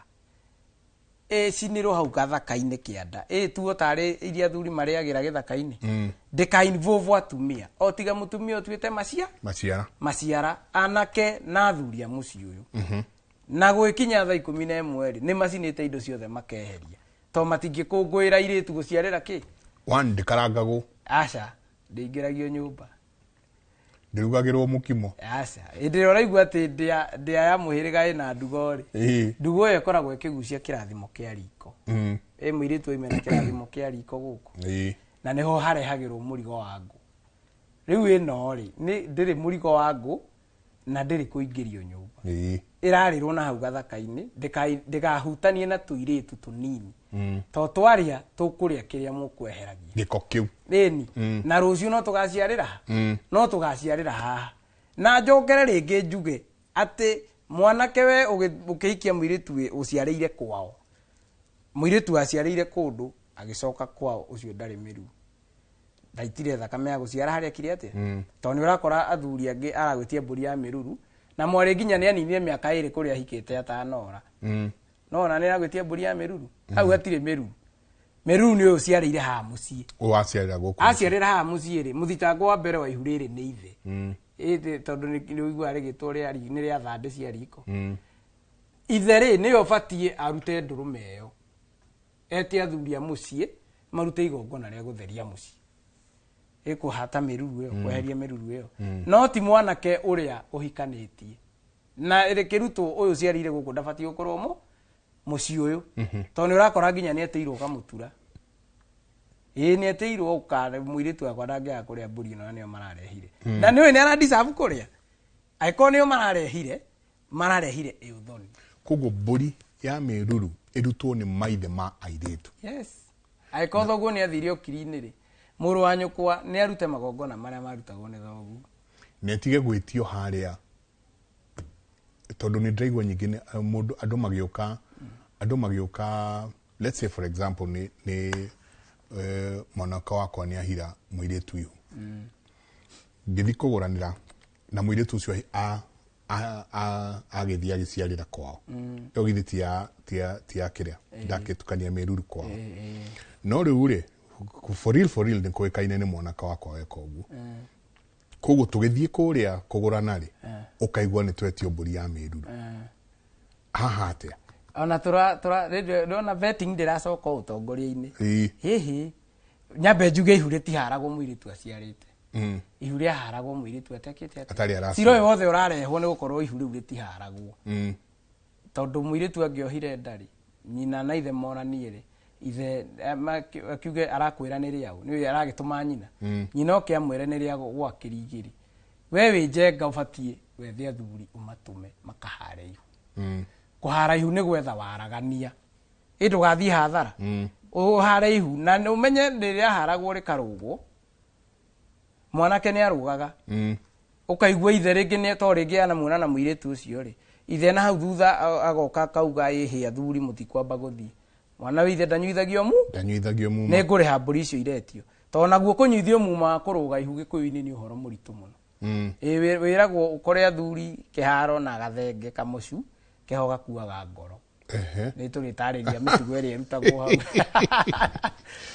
ĩcinĩrwo hau gathaka-inĩ kĩanda, ĩtuo tarĩ iria athuri marĩagĩra gĩthaka-inĩ, ndĩka involve atumia, o tiga mũtumia ũtuĩte macia maciara maciara, anake na athuri a mũciĩ ũyũ. Na gwĩkinya thaa 11 rĩ, nĩ macinĩte indo ciothe makeheria, to matingĩkũngũĩra airĩtu gũciarĩra kĩ. One, ndĩkarangagwo? Aca, ndĩingĩragio nyũmba. Ndĩrugagĩrwo mũkimo? Aca, hĩndĩ ĩrĩa ũraigua atĩ ndĩa ya mũhĩrĩga ĩna ndugo rĩ, ndugo ĩyo ĩkoragwo ĩkĩgucia kĩrathimo kĩa riko. Ĩ mũirĩtu oime na kĩrathimo kĩa riko gũkũ, na nĩho harehagĩrwo mũrigo wa ngũ. Rĩu ĩno rĩ, nĩ ndĩrĩ mũrigo wa ngũ na ndĩrĩ kũingĩrio nyũmba. Ĩrarĩrwo na hau gathaka-inĩ, ndĩkahutanie na tũirĩtu tũnini, to twarĩa tũkũrĩa kĩrĩa mũkweheragia gĩko kĩu. Ĩni. Na rũciũ no tũgaciarĩra ha? No tũgaciarĩra haha. Na njokere rĩngĩ njuge atĩ mwanake we ũkĩhikia mũirĩtu ũciarĩire kwao, mũirĩtu aciarĩire kũndũ agĩcoka kwao, ũcio ndarĩ mĩruru, ndaitire thakame ya gũciara harĩa akire atĩa. Tondũ nĩ ũrakora athuri angĩ aragwĩtia mbũri ya mĩruru, na mwarĩ nginya nĩ aninire mĩaka 2 kũrĩa ahikĩte atanora. No ona nĩ aragwĩtia mbũri ya mĩruru, hau hatirĩ mĩruru. Mĩruru nĩ ũyũ ũciarĩire haha mũciĩ. Ũwaciarĩra gũkũ. Aciarĩra haha mũciĩ rĩ, mũthitangwo wa mbere wa ihu rĩrĩ nĩ ithe. Ĩthĩ, tondũ nĩ ũiguaga rĩgĩtwo nĩ rĩa thandĩ cia riko. Ithe rĩ, nĩwe ũbatiĩ arute ndũrũme ĩyo, ete athuri a mũciĩ marute igongona rĩa gũtheria mũciĩ, ĩkũhata mĩruru ĩyo, kweheria mĩruru ĩyo. No ti mwanake ũrĩa ũhikanĩtie na rĩkĩrutwo ũyũ ũciarĩire gũkũ ndabatiĩ gũkorwo mũciĩ ũyũ, tondũ nĩ ũrakora nginya nĩ etĩirwo kamũtura. Ĩĩ, nĩ etĩirwo ũka mũirĩtu wakwa ndangĩaga kũrĩa mbũri ĩno, na nĩo mararehire. Na nĩũĩ nĩ aradeserve kũrĩa, angĩkorwo nĩo mararehire ĩ ũthoni. Koguo mbũri ya mĩruru ĩrutwo nĩ maithe ma airĩtu. Yes, angĩkorwo thoguo nĩ athire ũkiri-inĩ rĩ, mũrũ wa nyũkwa nĩ arute magongona marĩa marutagwo nĩ thoguo. Na ĩtige gwĩtio harĩa, tondũ nĩ ndĩraigua nyingĩ nĩ, mũndũ andũ magĩũka, let's say for example, nĩ mwanake wakwa nĩ ahira mũirĩtu ihu, ngĩthiĩ kũgũranĩra na mũirĩtu ũcio agĩthiĩ agĩciarĩra kwao. Ĩyo githĩ ti ya kĩrĩa ndakĩtukania mĩruru kwao? No rĩu rĩ, for real, for real, nĩ kũĩkaine nĩ mwanake wakwa weka ũguo. Koguo tũgĩthiĩ kũrĩa kũgũrana rĩ, ũkaigua nĩ twetio mbũri ya mĩruru haha atĩa? Ona tũra tũra ndona vetting ndĩracoka ũtongoria-inĩ. Hihi nyambe njuge ihu rĩtiharagwo mũirĩtu aciarĩte. Ihu rĩaharagwo mũirĩtu atekĩte atĩa? Atarĩ araciara. Cira ũyũ wothe ũrarehwo nĩ gũkorwo ihu rĩu rĩtiharagwo, tondũ mũirĩtu angĩohire ndarĩ nyina na ithe monanie rĩ, ithe akiuge arakwĩra nĩ rĩaũ, nĩwe aragĩtũma nyina. Nyina oke amwĩre nĩ rĩa gwakĩri igĩrĩ, we wĩ njenga ũbatiĩ Wethe athuri ũmatũme makahare ihu. Kũhara ihu nĩ gwetha waragania. Ĩ ndũgathiĩ hathara. Ũhare ihu na ũmenye rĩrĩa haragwo rĩkarũgwo. Mwanake nĩ arũgaga. Ũkaigua ithe rĩngĩ nĩ to rĩngĩ anamuona na mũirĩtu ũcio rĩ. Ithe na hau thutha agoka akauga ĩhĩ athuri mũtikwamba gũthiĩ. Mwana wa ithe ndanyuithagio mu? Ndanyuithagio muma. Nĩ ngũrĩha mbũri icio iretio. Tondũ naguo kũnyuithio muma wa kũrũga ihu gĩkũyũ-inĩ nĩ ũhoro mũritũ mũno. Ĩ wĩragwo ũkore athuri kĩharo na gathenge kamũcu keho gakuaga ngoro. Nĩ tũrĩtarĩria mĩtugo ĩrĩa ĩrutagwo hau.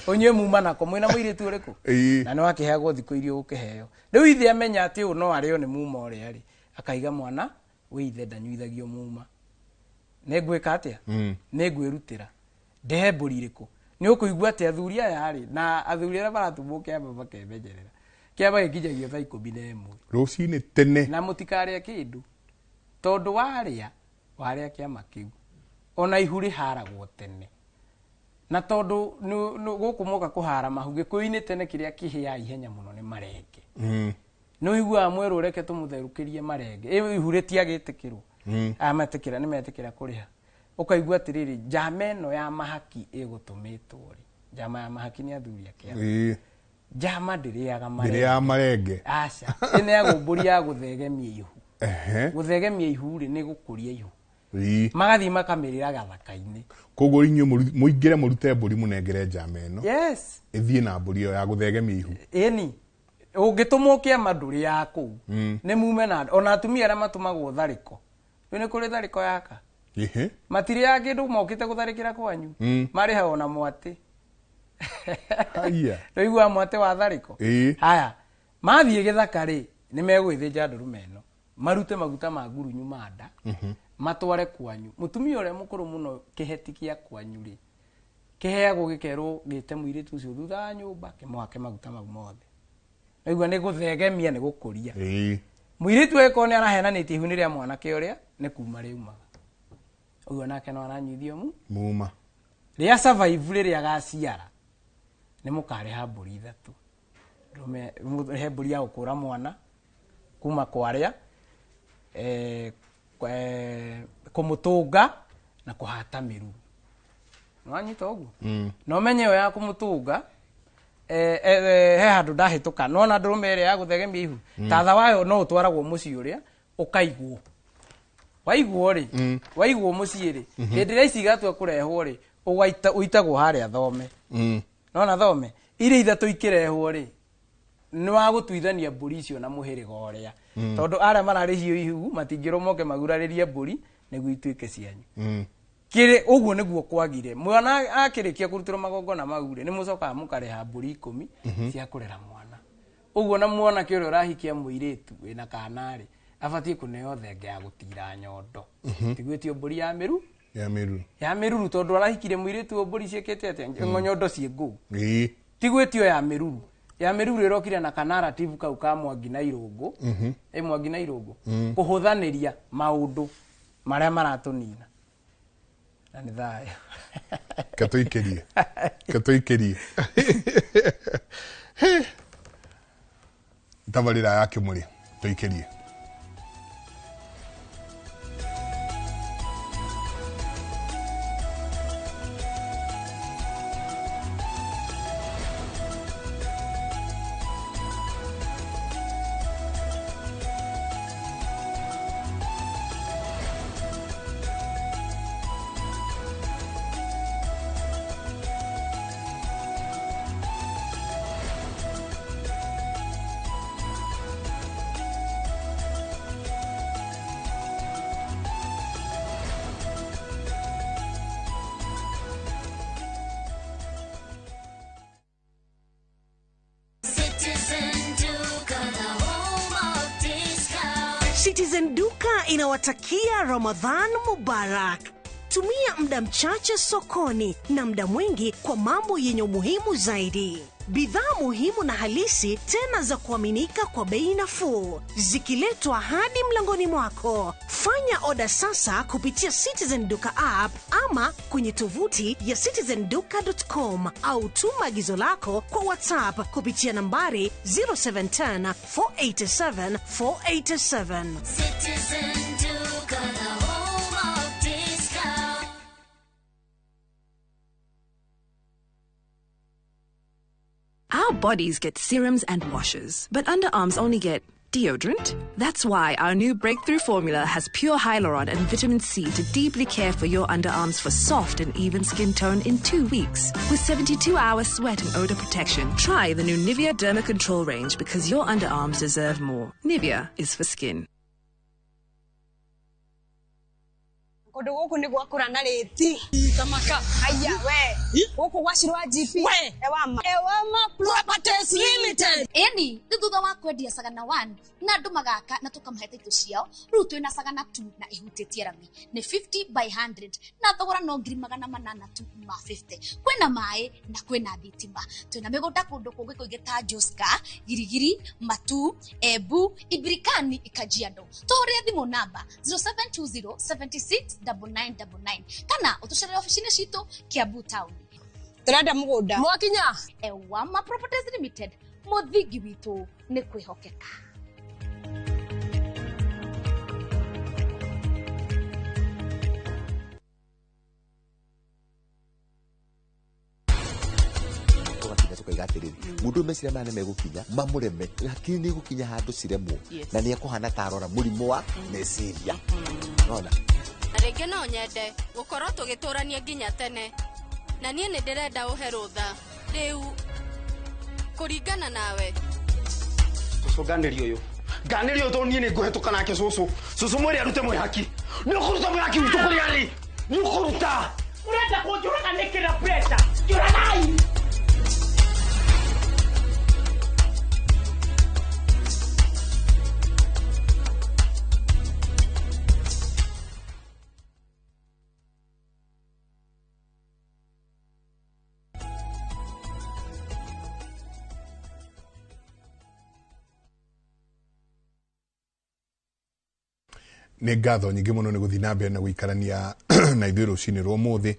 Ũnyue muma nako mwĩna mũirĩtu ũrĩkũ? Na nĩ wakĩheagwo thikũ iria ũgũkĩheo. Rĩu ithe amenya atĩ ũyũ no arĩo nĩ muma ũrĩa rĩ, akaiga mwana wĩ ithe ndanyuithagio muma. Nĩ ngwĩka atĩa? Nĩ ngwĩrutĩra. Ndehe mbũri irĩkũ? Nĩ ũkũigua atĩ athuri aya rĩ, na athuri arĩa maratũmwo kĩama makemenyerera. Kĩama gĩkinyagio thaa 11. Rũcinĩ tene. Na mũtikarĩe kĩndũ. Tondũ warĩa, warĩa kĩama kĩu. Ona ihu rĩharagwo tene. Na tondũ gũkũ moka kũhara mahu gĩkũyũ-inĩ tene kĩrĩa kĩhĩaga ihenya mũno nĩ marenge. Nĩ ũiguaga mwerũ reke tũmũtherũkĩrie marenge. Ĩ ihu rĩtiagĩtĩkĩrwo. Aya metĩkĩra nĩ metĩkĩra kũrĩha. Ũkaigua atĩrĩrĩ, njama ĩno ya mahaki ĩgũtũmĩtwo rĩ. Njama ya mahaki nĩ athuri a kĩama. Njama ndĩrĩaga marenge. Ndĩrĩaga marenge. Aca. Ĩneagwo mbũri ya gũthegemia ihu. Gũthegemia ihu rĩ nĩ gũkũria ihu. Magathiĩ makamĩrĩra gathaka-inĩ. Koguo inyuĩ mũingĩre mũrute mbũri mũnengere njama ĩno. Yes. Ĩthiĩ na mbũri ĩyo ya gũthegemia ihu. Ĩni. Ũngĩtũmwo kĩama ndũrĩaga kũu. Nĩ mume na ona atumia arĩa matũmagwo tharĩko. Rĩu nĩ kũrĩ tharĩko yaka. Matirĩaga kĩndũ mokĩte gũtharĩkĩra kwanyu. Marĩhagwo na mwatĩ. Haya. Rĩu mwatĩ wa tharĩko. Haya. Mathiĩ gĩthaka rĩ, nĩ megwĩthĩnja ndũrũme ĩno. Marute maguta ma ngurunyu ma nda. Matware kwanyu. Mũtumia ũrĩa mũkũrũ mũno kĩheti kĩa kwanyu rĩ, kĩheagwo gĩkerwo gĩte mũirĩtu ũcio thutha wa nyũmba kĩmũhake maguta mau mothe. Naigua nĩ gũthegemia nĩ gũkũria. Mũirĩtu angĩkorwo nĩ arahenanĩtie ihu nĩ rĩa mwanake ũrĩa nĩ kuma rĩumaga. Ũguo nake no aranyuithio mu? Muma. Rĩa survive rĩrĩa agaciara nĩ mũkarĩha mbũri ithatũ. He mbũri ya gũkũra mwana kuma kwarĩa, kũmũtũnga na kũhata mĩruru. Nĩwanyita ũguo? Na ũmenye ĩyo ya kũmũtũnga, he handũ ndahĩtũka. Nĩwona ndũrũme ĩrĩa ya gũthegemia ihu? Tatha wayo no ũtwaragwo mũciĩ ũrĩa ũkaigwo. Waigwo rĩ, waigwo mũciĩ rĩ, hĩndĩ ĩrĩa ici igatua kũrehwo rĩ, ũitagwo harĩa thome. Nona thome? Iria ithatũ ikĩrehwo rĩ, nĩ wa gũtuithania mbũri icio na mũhĩrĩga ũrĩa. Tondũ arĩa mararĩhio ihu matingĩrwo moke magurarĩrie mbũri nĩguo ituĩke cianyu. Kĩrĩ ũguo nĩguo kwagire. Mwana akĩrĩkia kũrutĩrwo magongona mau rĩ, nĩ mũcokaga mũkarĩha mbũri 10 cia kũrera mwana. Ũguo na mwanake ũrĩa ũrahikia mũirĩtu wĩna kana rĩ, abatiĩ kũneo thenge ya gũtira nyondo. Tigwĩtio mbũri ya mĩru? Ya mĩruru. Ya mĩruru tondũ arahikire mũirĩtu mbũri ciĩkĩte atĩa? Nyondo ciĩ ngũu. Tigwĩtio ya mĩruru. Ya mĩruru ĩrokire na kanarrative kau ka Mwangi na Irũngũ. Ĩ Mwangi na Irũngũ. Kũhũthanĩria maũndũ marĩa maratũnina. Na nĩ thayũ. Katũikĩrie. Katũikĩrie. Tabarĩra ya Kĩmũrĩ. Tũikĩrie. Citizen Duka inawatakia Ramadhan Mubarak. Tumia muda mchache sokoni na muda mwingi kwa mambo yenye umuhimu zaidi. Bidhaa muhimu na halisi tena za kuaminika kwa bei nafuu, zikiletwa hadi mlangoni mwako. Fanya oda sasa kupitia Citizen Duka app ama kwenye tovuti ya citizenduka.com au tuma agizo lako kwa WhatsApp kupitia nambari 0710 487 487. Citizen Duka, the home of discount. Our bodies get serums and washes, but underarms only get deodorant. That's why our new breakthrough formula has pure hyaluron and vitamin C to deeply care for your underarms for soft and even skin tone in 2 weeks. With 72-hour sweat and odor protection, try the new Nivea Derma Control range because your underarms deserve more. Nivea is for skin. Kundu guku ni gwakura na riti tamaka aya we guku gwacirwa GP ewama ewama Properties Limited. Eni nĩ thutha wa kwendia Sagana 1 na andũ magaka na tũkamahe taitũ ciao, rĩu twĩna Sagana 2 na ĩhutĩtie rami nĩ 50 by 100 na thogora no 800,000 tu ma 50. Kwĩna maĩ na kwĩna thitima, twĩna mĩgũnda kũndũ kũngĩ kũingĩ ta Joska, Girigiri, Matu, Embu, Ibirikani, Kajiado. Tũhũrĩre thimũ namba 0720 76 9999 kana ũtũcerere ofici-inĩ citũ Kiambu town. Turenda mugunda mwakinya. Ewama Properties Limited, mũthingi witũ nĩ kwĩhokeka. Tũgakinya tũkaiga atĩrĩrĩ, mũndũ meciria maya nĩ megũkinya mamũreme, lakini nĩ gũkinya handũ ciremwo na nĩ ekũhana ta arora mũrimũ wa meciria. Nona na rĩngĩ no nyende gũkorwo tũgĩtũrania nginya tene, na niĩ nĩ ndĩrenda ũhe rũtha rĩu kũringana nawe. Cũcũ nganĩrio ũyũ, nganĩrio ũyũ tondũ niĩ nĩ ngũhetũka nake. Cũcũ, cũcũ mwĩre arute mwĩhaki, nĩ ũkũruta mwĩhaki witũ kũrĩa arĩ, nĩ ũkũruta. Ũrenda kũnjũraga nĩkĩ na pressure? Njũragai. Nĩ ngatho nyingĩ mũno nĩ gũthiĩ na mbere na gũikarania na ithuĩ rũcinĩ rwa ũmũthĩ.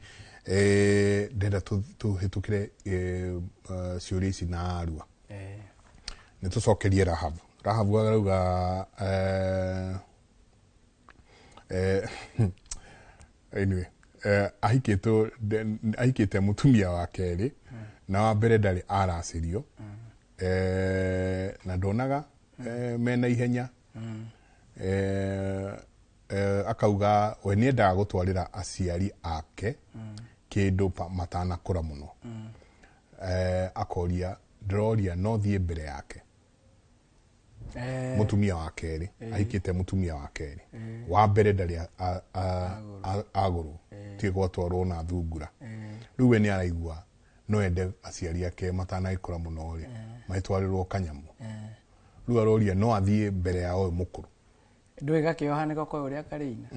Ndĩrenda tũhĩtũkĩre ciũria ici na arua. Nĩ tũcokerie Rahabu. Rahabu arauga anyway, ahikĩte mũtumia wa kerĩ na wa mbere ndarĩ aracĩrio, na ndonaga mena ihenya. Akauga we nĩendaga gũtwarĩra aciari ake kĩndũ matanakũra mũno. Akoria ndĩroria no thiĩ mbere yake. Mũtumia wa kerĩ ahikĩte mũtumia wa kerĩ, wa mbere ndarĩ agũrwo, tiga gwatwarwo na thungura. Rĩu we nĩ araigua no ende aciari ake matanagĩkũra mũno rĩ magĩtwarĩrwo kanyamũ. Rĩu aroria no athiĩ mbere ya ũyũ mũkũrũ. Ndũĩ gakĩohanĩka kwa ũrĩa karĩina,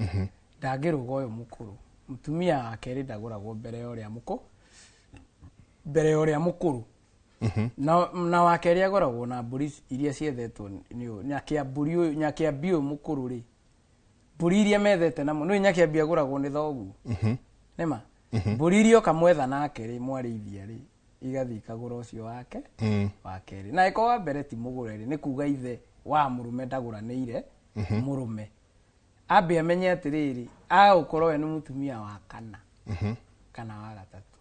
ndangĩrũga ũyũ mũkũrũ. Mũtumia wa kerĩ ndagũragwo mbere ya ũrĩa mũkũrũ, mbere ya ũrĩa mũkũrũ. Na wa kerĩ agũragwo na mbũri iria ciethetwo nĩ nyakĩambũri ũyũ, nyakĩambi ũyũ mũkũrũ rĩ, mbũri iria methete namo, nĩũĩ nyakĩambi agũragwo nĩ thoguo. Nĩma mbũri iria ũkamwetha nake rĩ, mwarĩithia rĩ, igathiĩ ikagũra ũcio wake wa kerĩ. Na ĩkorwo wa mbere ti mũgũre rĩ, nĩ kuga ithe wa mũrũme ndagũranĩire mũrũme. Ambe amenye atĩrĩrĩ, agũkorwo we nĩ mũtumia wa kana kana wa gatatũ,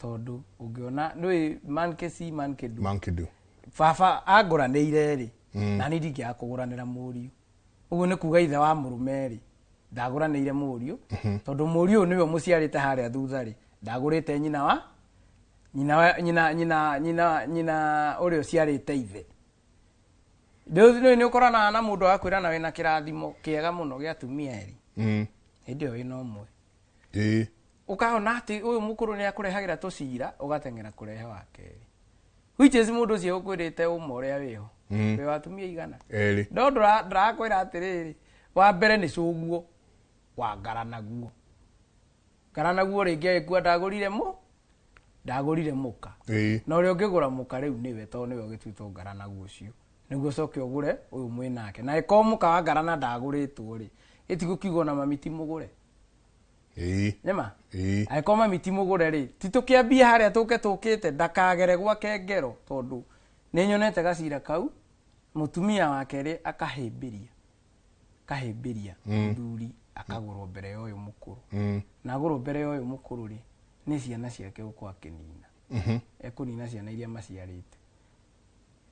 tondũ ũngĩona nĩũĩ man can see man can do. Man can do. Baba angũranĩire rĩ, na niĩ ndingĩaga kũgũranĩra mũriũ. Ũguo nĩ kuga ithe wa mũrũme rĩ, ndagũranĩire mũriũ, tondũ mũriũ ũyũ nĩwe mũciarĩte harĩa thutha rĩ, ndagũrĩte nyina wa nyina nyina nyina nyina nyina ũrĩa ũciarĩte ithe. Rĩu nĩ ũkoranaga na mũndũ agakwĩra na wĩna kĩrathimo kĩega mũno gĩa atumia erĩ, hĩndĩ ĩyo wĩna ũmwe. Ũkaona atĩ ũyũ mũkũrũ nĩ akũrehagĩra tũcira, ũgateng'era kũrehe wa kerĩ, which is mũndũ ũcio ũkwĩrĩte ũma ũrĩa wĩho. Wĩ wa atumia igana erĩ, no ndĩrakwĩra atĩrĩrĩ, wa mbere nĩ cũguo wa ngaranaguo, ngaranaguo rĩngĩ agĩkua ndagũrire Ndagũrire mũka. Na ũrĩa ũngĩgũra mũka rĩu nĩwe, tondũ nĩwe ũgĩtuĩtwo ngaranaguo ũcio, nĩguo ũcoke ũgũre ũyũ mwĩ nake. Na ĩkorwo mũka wa ngarana ndagũrĩtwo rĩ, ĩtigũkiuga ona mami ti mũgũre. Nĩma? Angĩkorwo mami ti mũgũre rĩ, ti tũkĩambie harĩa tũke tũkĩte, ndakagere gwake ngero, tondũ nĩ nyonete gacira kau mũtumia wake rĩ akahĩmbĩria akahĩmbĩria mũthuri akagũrwo mbere ya ũyũ mũkũrũ. Na agũrwo mbere ya ũyũ mũkũrũ rĩ, nĩ ciana ciake gũkorwo akĩnina. Ekũnina ciana iria maciarĩte.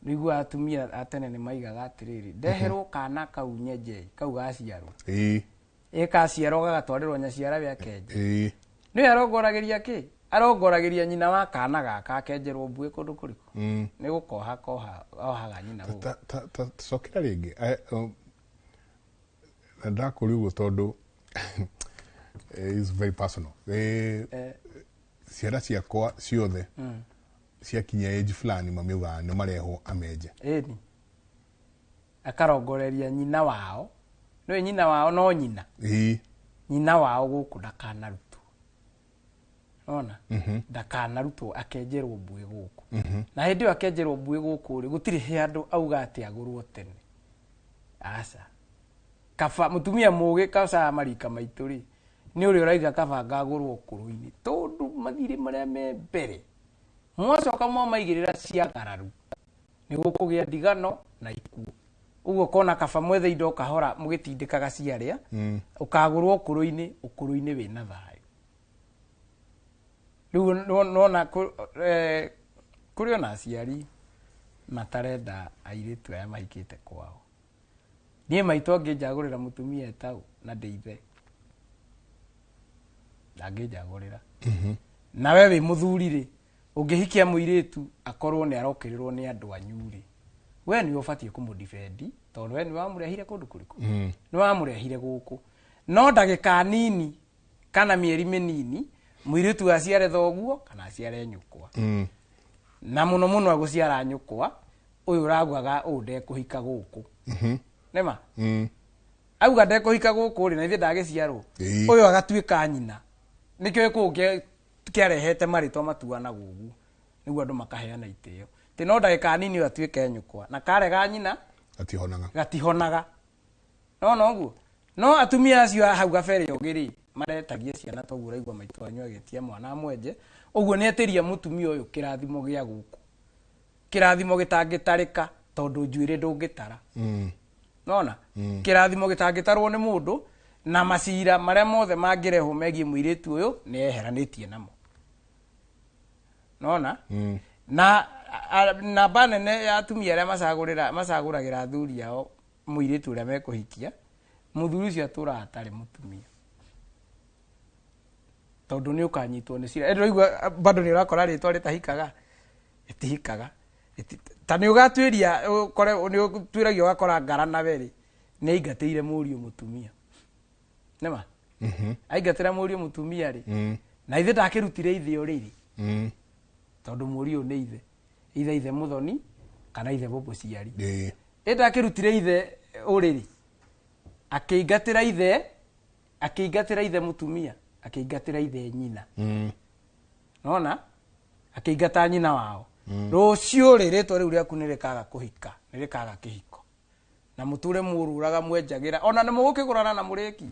Nĩguo atumia a tene nĩ maigaga atĩrĩrĩ, ndeherwo kana kau nyenje kau gaciarwo, ĩ kaciarwo gagatwarĩrwo nyaciarawe akenje. Nĩwe arongoragĩria kĩ? Arongoragĩria nyina wa kana gaka akenjerwo mbuĩ kũndũ kũrĩkũ? Nĩ gũkoha koha ohaga nyina gũkũ. Cokera rĩngĩ. Na ndakũria ũguo tondũ is very personal. Ciana ciakwa ciothe ciakinya age fulani, mami augaga nĩ marehwo amenje. Ĩni akarongoreria nyina wao, nĩwe nyina wao, no nyina nyina wao gũkũ ndakanarutwo, ona ndakanarutwo, akenjerwo mbuĩ gũkũ. Na hĩndĩ ĩyo akenjerwo mbuĩ gũkũ rĩ, gũtirĩ handũ auga atĩ agũrwo tene, aca. Kaba mũtumia mũgĩ kaca marika maitũ rĩ, nĩ ũrĩa ũraiga kaba ngagũrwo ũkũrũ-inĩ, tondũ mathirĩ marĩa me mbere mwacoka mwamaigĩrĩra ciagararu nĩ gũkũgĩa ndigano na ikuũ. Ũguo ũkona kaba mwethe indo kahora mũgĩtindĩkaga ciarĩa. Ũkagũrwo ũkũrũ-inĩ, ũkũrũ-inĩ wĩna thayũ. Rĩu nona kũrĩ ona aciari matarenda airĩtu aya mahikĩte kwao. Niĩ maitũ angĩnjagũrĩra mũtumia etau na ndĩ ithe, ndangĩnjagũrĩra. Na we wĩ mũthuri rĩ, ũngĩhikia mũirĩtu akorwo nĩ arokĩrĩrwo nĩ andũ anyu rĩ, we nĩwe ũbatiĩ kũmũdefend, tondũ we nĩwe wamũrehire kũndũ kũrĩkũ? Nĩ wamũrehire gũkũ. No ndagĩka nini kana mĩeri mĩnini, mũirĩtu aciare thoguo kana aciare nyũkwa, na mũno mũno agũciara nyũkwa, ũyũ ũraugaga ũũ ndekũhika gũkũ. Nĩma? Auga ndekũhika gũkũ rĩ, na ithuĩ ndagĩciarwo, ũyũ agatuĩka nyina. Nĩkĩo kũu kĩarehete marĩtwa matuanagwo ũguo, nĩguo andũ makaheana itĩo tĩ. No ndagĩka nini ũyũ atuĩke nyũkwa, na karega nyina Gatihonaga. Gatihonaga. No noguo no atumia acio a hau gabere ũngĩ rĩ, maretagia ciana toguo ũraigua maitũ wanyu agĩtia mwana amwenje ũguo, nĩ atĩria mũtumia ũyũ kĩrathimo gĩa gũkũ, kĩrathimo gĩtangĩtarĩka, tondũ njuĩrĩ ndũngĩtara. Nona? Kĩrathimo gĩtangĩtarwo nĩ mũndũ, na macira marĩa mothe mangĩrehwo megiĩ mũirĩtu ũyũ nĩ eheranĩtie namo, nona? Na namba nene ya atumia arĩa macagũrĩra macagũragĩra athuri ao mũirĩtu ũrĩa mekũhikia, mũthuri ũcio atũraga atarĩ mũtumia, tondũ nĩ ũkanyitwo nĩ cira. Ĩndĩ ũraigua bado nĩ ũrakora rĩtwa rĩtahikaga, rĩtihikaga. Ta nĩ ũgatuĩria ũkore nĩ ũtuĩragia ũgakora ngarana we rĩ, nĩ aingatĩire mũriũ mũtumia. Nĩma? Aingatĩra mũriũ mũtumia rĩ, na ithe ndakĩrutire ithe ũrĩrĩ, tondũ mũriũ nĩ ithe, ithe mũthoni kana ithe mũciari. Ĩ ndakĩrutire ithe ũrĩrĩ, akĩingatĩra ithe, akĩingatĩra ithe mũtumia, akĩingatĩra ithe nyina. Nona akĩingata nyina wao. Rũciũ rĩ, rĩtwa rĩu rĩaku nĩ rĩkaga kũhika, nĩ rĩkaga kĩhiko, na mũtũre mũrũraga mwenjagĩra, ona nĩ mũgũkĩgũrana na mũrĩkie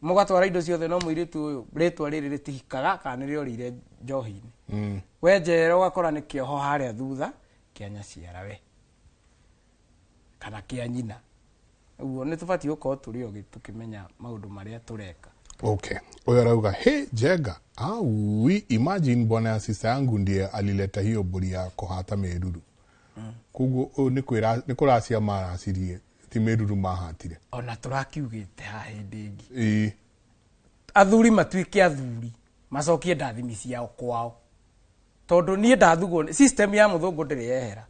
mũgatwara indo ciothe, no mũirĩtu ũyũ rĩtwa rĩrĩ rĩtihikaga kana nĩ rĩorĩire njohi-inĩ. Wenjera ũgakora nĩ kĩoho harĩa thutha kĩa nyaciara we kana kĩa nyina. Ũguo nĩ tũbatiĩ gũkorwo tũrĩ ogĩ tũkĩmenya maũndũ marĩa tũreka. Okay, huyo arauga, "He Njenga, aui, imagine bwana ya sister yangu ndiye alileta hiyo mbũri ya kũhata mĩruru." Koguo ũyũ nĩ kwĩra nĩ kũracia maracirie, ti mĩruru mahatire. Ona tũrakiugĩte haha hĩndĩ ĩngĩ, athuri matuĩke athuri, macokie ndathimi ciao kwao, tondũ niĩ ndathugwo system ya mũthũngũ ndĩrĩ yehera.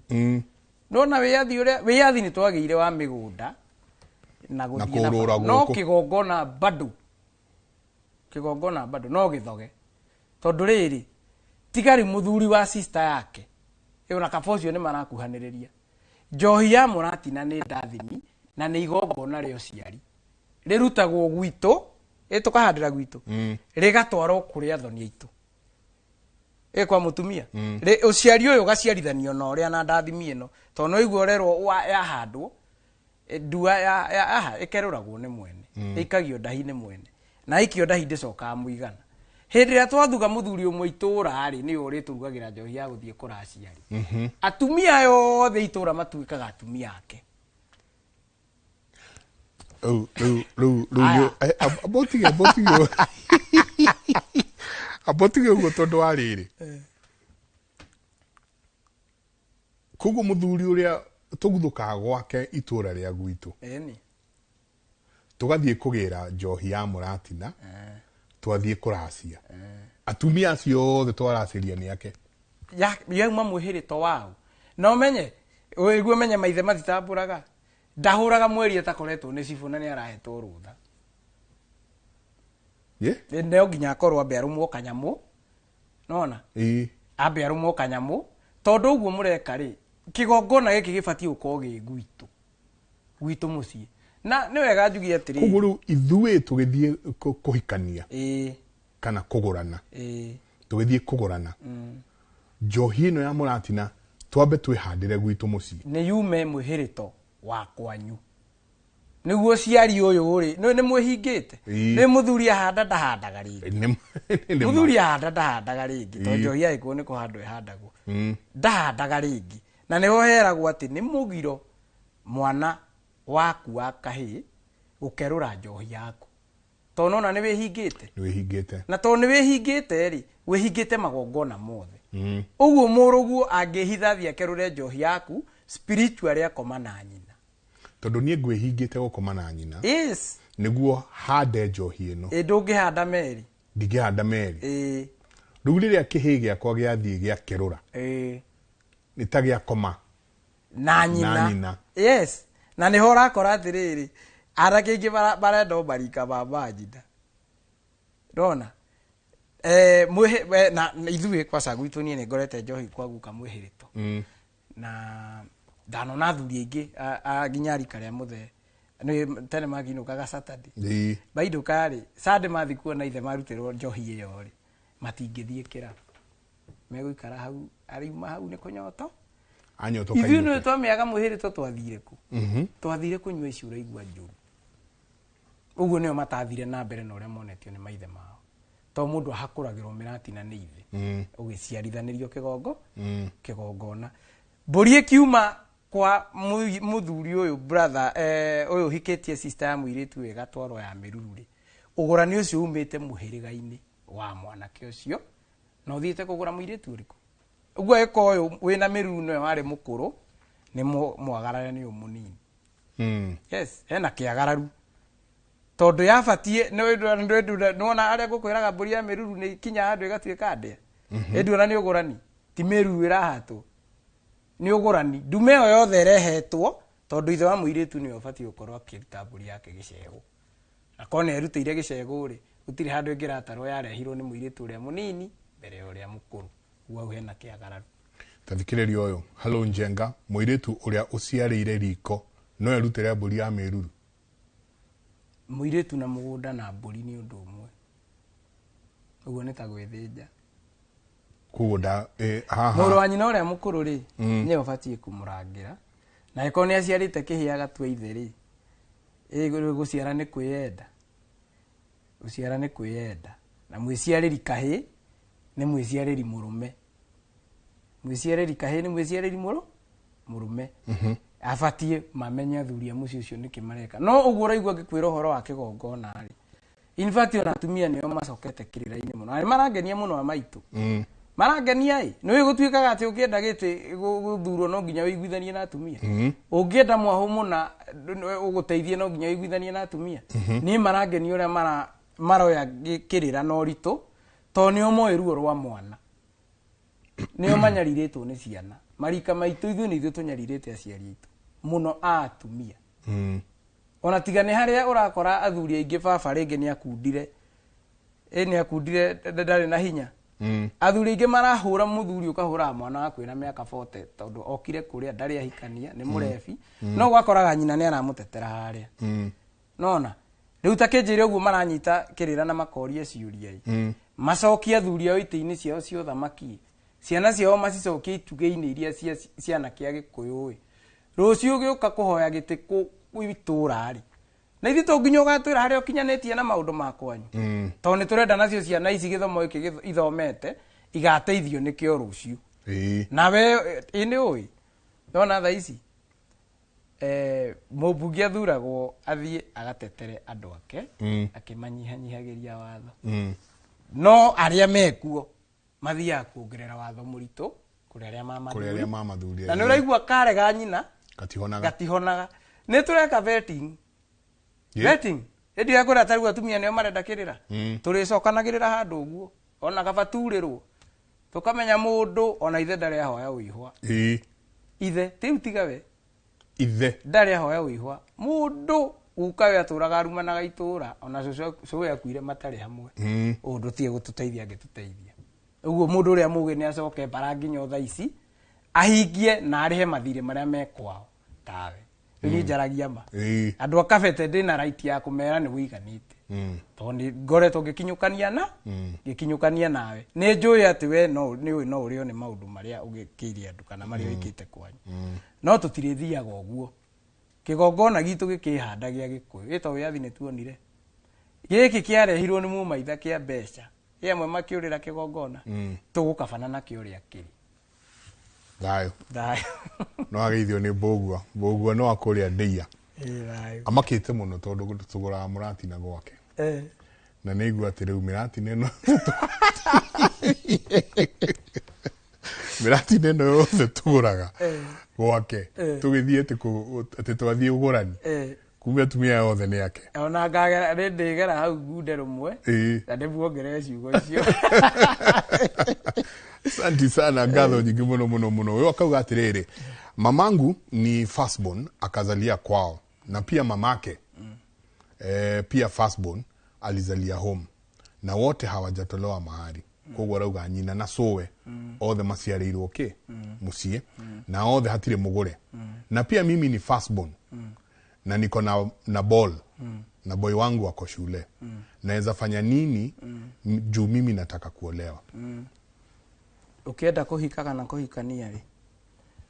Nona wĩyathi ũrĩa wĩyathi nĩ twagĩire wa mĩgũnda na gũthiĩ na kũũrũra bata. No gũkũ. Kĩgongona bado, kĩgongona bado no gĩthoge, tondũ rĩrĩ tiga rĩu mũthuri wa sister yake ĩyo na kaba ũcio nĩ marakuhanĩrĩria. Njohi ya mũratina nĩ ndathimi na nĩ igongona rĩa ũciari, rĩrutagwo gwitũ, ĩ tũkahandĩra gwitũ, rĩgatwarwo kũrĩ athoni aitũ. Ĩ kwa mũtumia. Rĩ ũciari ũyũ ũgaciarithanio na ũrĩa na ndathimi ĩno, tondũ no igua ũrerwo yahandwo ndua ya ĩkerũragwo nĩ mwene. Ĩikagio ndahi nĩ mwene, na ĩikio ndahi ndĩcokaga mũigana. Hĩndĩ ĩrĩa twathuga mũthuri ũmwe itũũra rĩ, nĩwe ũrĩtũrugagĩra njohi ya gũthiĩ kũracia rĩ, atumia aya othe itũũra matuĩkaga atumia ake. Rĩu rĩu rĩu rĩu Aya. Amba ũtige amba ũtige ũguo tondũ wa rĩrĩ, koguo mũthuri ũrĩa tũguthũkaga gwake itũra rĩa gwitũ, ĩni tũgathiĩ kũgĩra njohi ya mũratina, twathiĩ kũracia, atumia acio othe twaracĩria nĩ ake. Yauma mwĩhĩrĩto wao, na ũmenye ũiguo ũmenye maithe matitambũraga, ndahũraga mweri atakoretwo nĩ cibũ na nĩ arahetwo rũtha. Ye? No nginya akorwo ambe arũmwo kanyamũ, nona ambe arũmwo kanyamũ, tondũ ũguo mũreka rĩ, kĩgongona gĩkĩ gĩbatiĩ gũkorwo gĩ gwitũ, gwitũ mũciĩ. Na nĩ wega njuge atĩrĩrĩ, Koguo rĩu ithuĩ tũgĩthiĩ kũhikania kana kũgũrana, tũgĩthiĩ kũgũrana njohi ĩno ya mũratina, twambe twĩhandĩre gwitũ mũciĩ. Nĩ yume mwĩhĩrĩto wa kwanyu, nĩguo ciari ũyũ rĩ, nĩ mwĩhingĩte. Nĩ mũthuri ahanda ndahandaga rĩngĩ. Nĩ ma. Mũthuri ahanda ndahandaga rĩngĩ, tondũ njohi ya gĩkũyũ nĩ kũhandwo ĩhandagwo. Ndahandaga rĩngĩ, na nĩho heragwo atĩ nĩ mũgiro mwana waku wa kahĩĩ gũkerũra njohi yaku, tondũ nona nĩ wĩhingĩte. Nĩ wĩhingĩte. Na tondũ nĩ wĩhingĩte rĩ, wĩhingĩte magongona mothe. Ũguo mũrũguo angĩhitha thiĩ akerũre njohi yaku, spiritually akoma na nyina. Tondũ niĩ ngwĩhingĩte gũkoma na nyina nĩguo hande njohi ĩno. Ĩ ndũngĩhanda meri. Ndingĩhanda meri. Rĩu rĩrĩa kĩhĩĩ gĩakwa gĩathiĩ gĩakerũra, nĩ ta gĩakoma na nyina. Na nyina. Yes, na nĩho ũrakora atĩrĩrĩ, anake aingĩ marenda o marika ma manjina, ndona na ithuĩ kwaca gwitũ, niĩ nĩ ngorete njohi kwa guka mwĩhĩrĩto. Na ndanona athuri aingĩ nginya rika rĩa mũthee nĩ tene makinũkaga Saturday. Mainũka rĩ, Sunday mathiĩ kuona ithe marutĩrwo njohi ĩyo rĩ, matingĩthiĩ kĩrabu, megũikara hau, ariuma hau nĩ kũnyoto. Anyotoka. Ithuĩ Inũke. nĩ twamĩaga mwĩhĩrĩto, twathire kũ? Twathire kũnyua ici ũraigua njũru ũguo, nĩo matathire na mbere na ũrĩa monetio nĩ maithe mao, to mũndũ ahakũragĩrwo mĩratina nĩ ithe. Ũgĩciarithanĩrio kĩgongo kĩgongona, mbũri ĩkiuma kwa mũthuri ũyũ, brother ũyũ ũhikĩtie sister ya mũirĩtu ũyũ, ĩgatwarwo ya mĩruru rĩ, ũgũrani ũcio umĩte mũhĩrĩga-inĩ wa mwanake ũcio, na ũthiĩte kũgũra mũirĩtu ũrĩkũ? Ũguo ĩko ũyũ wĩna mĩruru nĩwe warĩ mũkũrũ, nĩ mwagarare nĩ ũyũ mũnini. Yes, hena kĩagararu, tondũ yabatiĩ nĩwona arĩa ngũkwĩraga mbũri ya mĩruru nĩ ikinya handũ ĩgatuĩka ndĩa. Ĩnduona nĩ ũgũrani, ti mĩruru ĩrahatwo, nĩ ũgũrani. Ndume ĩyo yothe ĩrehetwo tondũ ithe wa mũirĩtu nĩwe ũbatiĩ gũkorwo akĩruta mbũri yake gĩcegũ, na korwo nĩ erutĩire gĩcegũ rĩ, gũtirĩ handũ ĩngĩratarwo yarehirwo nĩ mũirĩtu ũrĩa mũnini mbere ya ũrĩa mũkũrũ. Ũguo hau hena kĩagararu. Ta thikĩrĩria ũyũ, hello Njenga, mũirĩtu ũrĩa ũciarĩire riko no erutĩre mbũri ya mĩruru? Mũirĩtu na mũgũnda na mbũri nĩ ũndũ ũmwe, ũguo nĩ ta gwĩthĩnja. Koguo nda haha Mũrũ wa nyina ũrĩa mũkũrũ rĩ, nĩwe ũbatiĩ kũmũrangĩra, na angĩkorwo nĩ aciarĩte kĩhĩ agatua ithe rĩ, ĩ gũciara nĩ kwĩyenda, gũciara nĩ kwĩyenda, na mwĩciarĩri kahĩ nĩ mwĩciarĩri mũrũme, mwĩciarĩri kahĩ nĩ mwĩciarĩri mũrũme. Abatiĩ mamenye athuri a mũciĩ ũcio nĩkĩ mareka. No ũguo ũraigua ngĩkwĩra ũhoro wa kĩgongona rĩ, in fact ona atumia nĩo macokete kĩrĩra-inĩ mũno, na nĩ marangenia mũno a maitũ. Marangenia ĩ, nĩ gũtuĩkaga atĩ ũngĩenda gĩtĩ gũthurwo no nginya wĩiguithanie na atumia. Ũngĩenda mwahũ mũna ũgũteithie no nginya wĩiguithanie na atumia. Niĩ marangenia ũrĩa maroya kĩrĩra na ũritũ, tondũ nĩo moĩ ruo rwa mwana, nĩo manyarirĩtwo nĩ ciana. Marika maitũ ithuĩ nĩ ithuĩ tũnyarirĩte aciari aitũ mũno a atumia. Ona tiga nĩ harĩa ũrakora athuri aingĩ, baba rĩngĩ nĩ akundire, ĩ nĩ akundire, ndarĩ na hinya. Athuri aingĩ marahũra mũthuri, ũkahũraga mwana waku wĩna mĩaka 40 tondũ okire kũrĩa ndarĩ ahikania, nĩ mũrebi. No ũgakoraga nyina nĩ aramũtetera harĩa. Nona rĩu ta kĩnjĩre ũguo maranyita kĩrĩra na makoria ciũria ĩ, macokie athuri ao itĩ-inĩ ciao cia ũthamaki. Ciana ciao macicokie itugĩ-inĩ iria cia cianake a Gĩkũyũ ĩ. Rũciũ ũgĩũka kũhoya gĩtĩ kũ itũra rĩ, na ithuĩ to nginya ũgatwĩra harĩa ũkinyanĩtie na maũndũ ma kwanyu. Tondũ nĩ tũrenda nacio ciana ici gĩthomo gĩkĩ ithomete igateithio nĩkĩo rũciũ. Nawe ĩ nĩ ũĩ nona thaa ici mũmbunge athuragwo athiĩ agatetere andũ ake akĩmanyihanyihagĩria watho. No arĩa mekuo mathiaga kuongerera watho mũritũ kũrĩ arĩa kũrĩ arĩa mamathuri. mamathurire. Na nĩ ũraigua karega nyina katihonaga. Gatihonaga. Nĩ tũreka vetting. Vetting ĩndĩ ya kwĩra tarĩu atumia nĩo marenda kĩrĩra. Tũrĩcokanagĩrĩra handũ ũguo ona gabaturĩrwo tũkamenya mũndũ ona ithe ndarĩ ahoya ũihwa. Ithe rĩu tiga we. Ithe ndarĩ ahoya ũihwa mũndũ gukawe atũraga arumanaga itũra ona cũcũ akuire matarĩ hamwe. Ũũ ndũtige gũtũteithia angĩtũteithia ũguo mũndũ ũrĩa mũgĩ nĩ acoke mbara nginya o thaa ici ahingie na arĩhe mathirĩ marĩa me kwao tawe. Rĩu niĩ njaragia ma. Andũ a Kabete ndĩna right ya kũmera nĩ wĩiganĩte. Tondũ nĩ ngoretwo ngĩkinyũkania na ngĩkinyũkania nawe nĩ njũĩ atĩ we no nĩ ũĩ no ũrĩo nĩ maũndũ marĩa ũgĩkĩire andũ kana marĩa wĩkĩte kwanyu. No tũtirĩthiaga ũguo. Kĩgongona gitũ gĩkĩhanda gĩa Gĩkũyũ ĩ to wĩyathi nĩ tuonire gĩkĩ kĩarehirwo nĩ mũmaitha kĩa mbeca ĩ amwe makĩũrĩra kĩgongona. Tũgũkabana nakĩo ũrĩa kĩrĩ. Thayũ. Thayũ. No ageithio nĩ mbũgua. Mbũgua no akũrĩa ndĩia. Ĩ thayũ. Amakĩte mũno tondũ tũgũraga mũratina gwake. Na nĩ igua atĩ rĩu mĩratina ĩno mĩratina ĩno yothe tũgũraga gwake. Tũgĩthiĩ atĩ atĩ twathiĩ ũgũrani. Kumbe atumia othe nĩ ake. Ona ngagera nĩ ndĩgera hau ngunde rũmwe. Na ndĩmuongerere ciugo icio. Asante sana, ngatho nyingĩ mũno mũno mũno. Wewe akauga atĩrĩrĩ, mamangu ni firstborn akazalia kwao na pia mamake pia firstborn alizalia home na wote hawajatolewa mahari. Koguo arauga nyina na cũwe othe maciarĩirwo kĩ mũciĩ na othe hatirĩ mũgũre. Na pia mimi ni firstborn na niko na ball na boy wangu ako shule. Naweza fanya nini juu mimi nataka kuolewa? Ukienda kũhika kana kũhikania rĩ,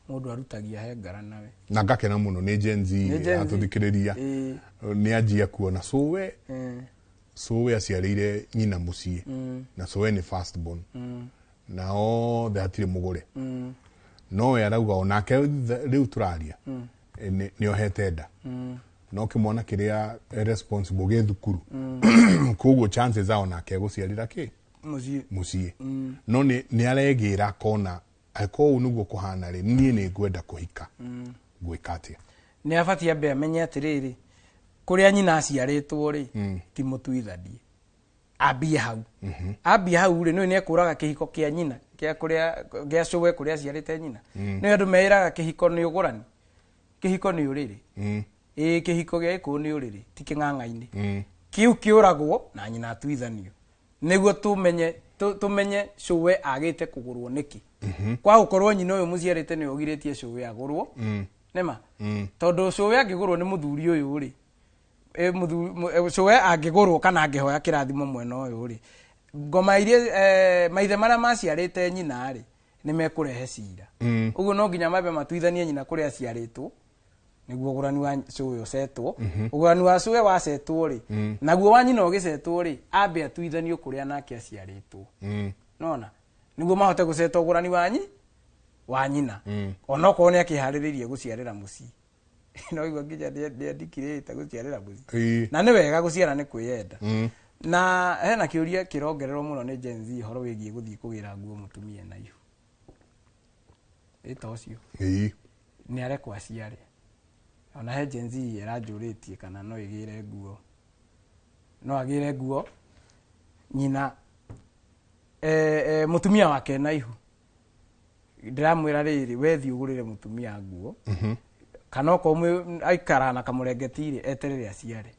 mũndũ arutagia he ngara nawe. Na ngakena mũno nĩ Gen Z Nĩ Gen Z. atũthikĩrĩria. Nĩ anjia kuona cũwe. Cũwe aciarĩire nyina mũciĩ. Na cũwe nĩ first born. Na othe hatirĩ mũgũre. No we arauga onake rĩu tũraria. Nĩ ohete nda. No kĩmwana kĩrĩa responsible gĩ thukuru. Koguo chances zao nake gũciarĩra kĩ? Mũciĩ. Mũciĩ. No nĩ aregĩra akona angĩkorwo ũũ nĩguo kũhana rĩ, niĩ nĩ ngwenda kũhika. Ngwĩka atĩa? Nĩ abatiĩ ambe amenye atĩrĩrĩ, kũrĩa nyina aciarĩtwo rĩ, ti mũtuithanie. Ambie hau. Ambie hau rĩ, nĩũĩ nĩekũraga kĩhiko kĩa nyina, kĩa kũrĩa, gĩa cũwe kũrĩa aciarĩte nyina. Nĩũĩ andũ meĩraga kĩhiko nĩ ũgũrani. Kĩhiko nĩ ũrĩrĩ. Ĩĩ kĩhiko gĩa Gĩkũyũ nĩ ũrĩrĩ, ti kĩng'ang'a-inĩ. Kĩu kĩũragwo na nyina atuithanio. Nĩguo tũmenye cũwe agĩte kũgũrwo nĩkĩ. Kwa gũkorwo nyina ũyũ mũciarĩte nĩwe ũgirĩtie cũwe agũrwo. Nĩma? Tondũ cũwe angĩgũrwo nĩ mũthuri ũyũ rĩ, cũwe angĩgũrwo kana angĩhoya kĩrathimo mwena ũyũ rĩ, ngoma iria maithe marĩa maciarĩte nyina rĩ, nĩ mekũrehe cira. Ũguo no nginya mambe matuithanie nyina kũrĩa aciarĩtwo, nĩguo ũgũrani wa cũwe ũcetwo. Ũgũrani wa cũwe wacetwo rĩ, naguo wa nyina ũgĩcetwo rĩ, ambe atuithanio kũrĩa nake aciarĩtwo. Nona? Nĩguo mahote gũceta ũgũrani wa nyina. Onokorwo nĩ akĩharĩrĩirie gũciarĩra mũciĩ. No igua nginya nĩandikirĩte gũciarĩra mũciĩ. Na nĩ wega gũciara nĩ kwĩyenda. Na hena kĩũria kĩrongererwo mũno nĩ Gen Z ũhoro wĩgiĩ gũthiĩ kũgĩra nguo mũtumia na ihu. Ĩta ũcio. Nĩ arekwo aciare. Ona he Gen Z ĩranjũrĩtie kana no ĩgĩre nguo. No agĩre nguo nyina mũtumia wake na ihu. Ndĩramwĩra rĩrĩ, we thiĩ ũgũrĩre mũtumia nguo. Kana okorwo aikara na kamũrengeti rĩ, eterere aciare.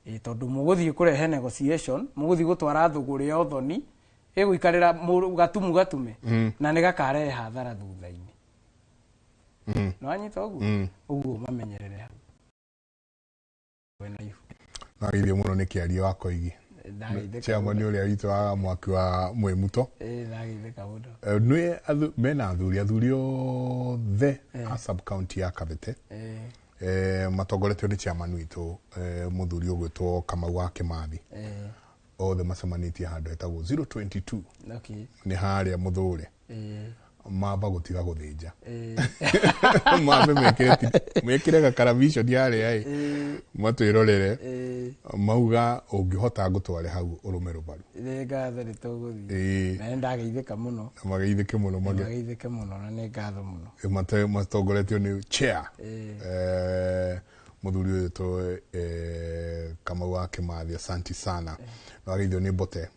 Tondũ mũgũthiĩ kũrehe negotiation, mũgũthiĩ gũtwara thũgũrĩ ya ũthoni, ĩgũikarĩra gatumu gatume, na nĩ gakarehe hathara thutha-inĩ. Nĩ wanyita ũguo? Ũguo mamenyerere hau. We na ihu. No geithio mũno nĩ kĩaria wa Koigi. Ndageithĩka Chairman mũno. ũrĩa witũ wa mwaki wa Mwĩmuto. Ndageithĩka mũno. Nĩ mena athuri othe a sub county ya Kabete, matongoretio nĩ chairman witũ, mũthuri ũgwĩtwo Kamau wa Kĩmathi. Othe macemanĩtie handũ hetagwo 022. Nĩ harĩa mũthũre. Mamba gũtiga gũthĩnja, mambe mekĩre gakaraviconi harĩa ĩ matwĩrorere, mauga ũngĩhota ngũtware hau ũrũme rũbaru. Nĩ ngatho, nĩ tũgũthiĩ. Na nĩ ndageithĩka mũno. Na mageithĩke mũno. Mageithĩke mũno na nĩ ngatho mũno. Matongoretio nĩ chair, mũthuri ũyũ to Kamau wa Kĩmathi. Asanti sana. Na wageithio nĩ Mbote,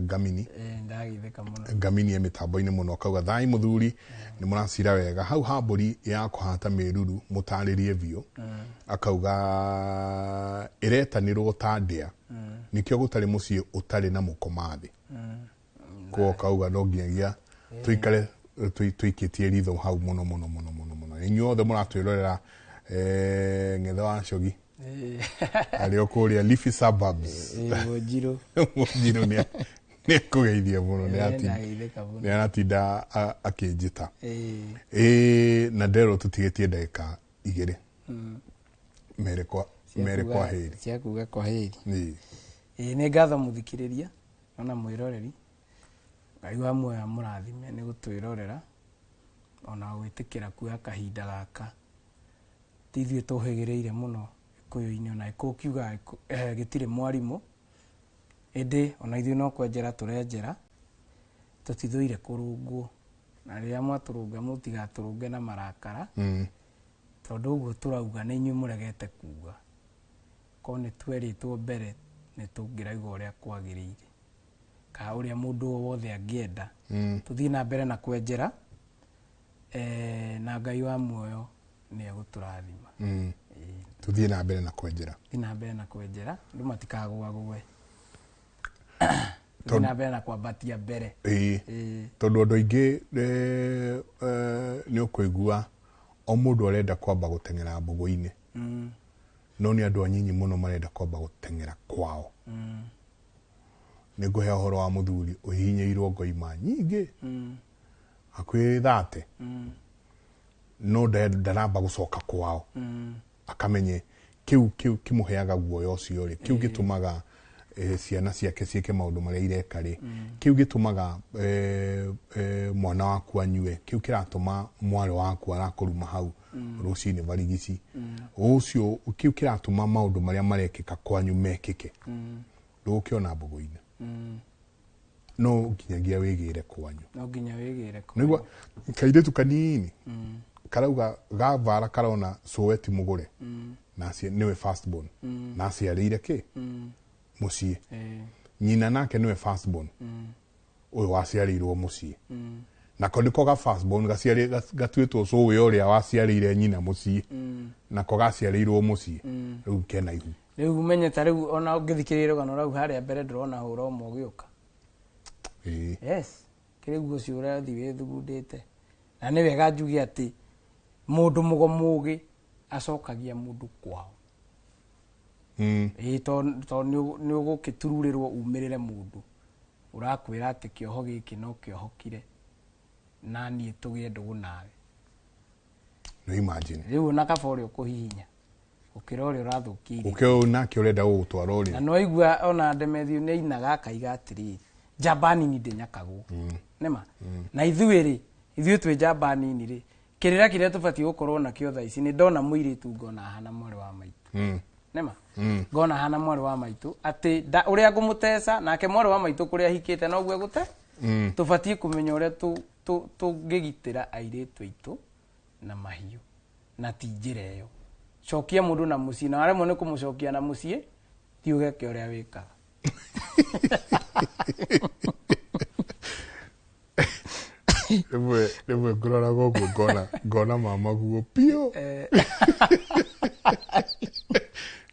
Ngamini. Ndageithĩka mũno. Ngamini e mĩtambo-inĩ mũno, akauga thai mũthuri, nĩ mũracira wega hau ha mbũri ya kũhata mĩruru, mũtarĩrie biũ. Akauga ĩretanĩrwo ta ndĩa, nĩkĩo gũtarĩ mũciĩ ũtarĩ na mũkoma thĩ. Koguo kauga no nginyagia tũikare tũikĩtie ritho hau mũno mũno mũno mũno mũno. Inyuothe mũratwĩrorera, ng'ethe wa cogi arĩ o kũrĩa Leafy Suburbs. Mũnjirũ. Mũnjirũ nĩ ekũgeithia mũno, nĩ Ndageithĩka mũno. nĩ aratinda akĩnjĩta. Na nderwo tũtigĩtie ndagĩka 2 mere kwa mere kwa heri. Cia kuga kwa heri. Ĩĩ. Ĩĩ, nĩ ngatho mũthikĩrĩria ona mwĩroreri. Ngai wa muoyo amũrathime nĩ gũtwĩrorera ona gwĩtĩkĩra kuoya kahinda gaka. Ti ithuĩ tũhĩgĩrĩire mũno gĩkũyũ-inĩ, ona gĩkũyũ kiugaga gĩtirĩ mwarimũ, ĩndĩ ona ithuĩ no kwenjera tũrenjera, tũtithũire kũrũngwo, na rĩrĩa mwatũrũnga mũtigatũrũnge na marakara, tondũ ũguo tũrauga nĩ inyuĩ mũregete kuga. Korwo nĩ twerĩtwo mbere nĩ tũngĩrauga ũrĩa kwagĩrĩire kana ũrĩa mũndũ o wothe angĩenda. Tũthiĩ na mbere na kwenjera, na Ngai wa muoyo nĩ egũtũrathima. Tũthiĩ na mbere na kwenjera. Tũthiĩ na mbere na kwenjera, andũ matikagũagũe, tũthiĩ na mbere na kwambatia mbere. Tondũ andũ aingĩ nĩ ũkũigua o mũndũ arenda kwamba gũteng'era mbũgũ-inĩ, no nĩ andũ anyinyi mũno marenda kwamba gũteng'era kwao. Nĩ ngũhe ũhoro wa mũthuri ũhihinyĩirwo ngoima nyingĩ hakuhĩ 30, no ndaramba gũcoka kwao, akamenye kĩu kĩmũheaga guoya ũcio rĩ, kĩu gĩtũmaga ciana ciake ciĩke maũndũ marĩa ireka rĩ, kĩu gĩtũmaga mwana waku anyue, kĩu kĩratũma mwarĩ waku arakũruma hau rũcinĩ barigici ũcio, kĩu kĩratũma maũndũ marĩa marekĩka kwanyu mekĩke. Ndũgũkĩona mbũgũ-inĩ, no nginyagia wĩgĩre kwanyu. No nginya wĩgĩre. Nĩguo kairĩtu kanini karauga gavara karona cũwe ti mũgũre, na nĩwe first born, na aciarĩire kĩ mũciĩ, nyina nake nĩwe first born, ũyũ waciarĩirwo mũciĩ, nako nĩko ga first born gatuĩtwo cũwe ũrĩa waciarĩire nyina mũciĩ, nako gaciarĩirwo mũciĩ, rĩu kena ihu. Rĩu menye ta rĩu ona ũngĩthikĩrĩria rũgano rau harĩa mbere, ndĩrona hũra ũmwe ũgĩũka. Yes, kĩrĩu ũcio ũrathiĩ wĩthugundĩte, na nĩ wega njuge atĩ mũndũ mũgo mũgĩ acokagia mũndũ kwao. Ĩĩ, to nĩ ũgũkĩtururĩrwo umĩrĩre mũndũ ũrakwĩra atĩ kĩoho gĩkĩ no kĩohokire na niĩ tũgĩe ndũgũ nawe. No imagine. Rĩu ona kaba ũrĩa ũkũhihinya gũkĩra ũrĩa ũrathũkia irio. Ũkĩ ũyũ nake ũrenda gũgũtwara ũrĩa. Na nĩwaigua ona Ndemethio nĩ ainaga akaiga atĩrĩrĩ, njamba nini ndĩnyakagwo. Nĩma na ithuĩ rĩ, ithuĩ twĩ njamba nini rĩ, kĩrĩra kĩrĩa tũbatiĩ gũkorwo nakĩo thaa ici, nĩ ndona mũirĩtu ngona ahana mwarĩ wa maitũ. Nĩma ngona ahana mwarĩ wa maitũ, atĩ ũrĩa ngũmũteca nake mwarĩ wa maitũ kũrĩa ahikĩte noguo egũte. Tũbatiĩ kũmenya ũrĩa tũngĩgitĩra airĩtu aitũ na mahiũ, na ti njĩra ĩyo. Cokia mũndũ na mũciĩ, na waremwo nĩ kũmũcokia na mũciĩ, thiĩ ũgeke ũrĩa wĩkaga. Rĩmwe ngũroraga ũguo ngona mama guo piũ.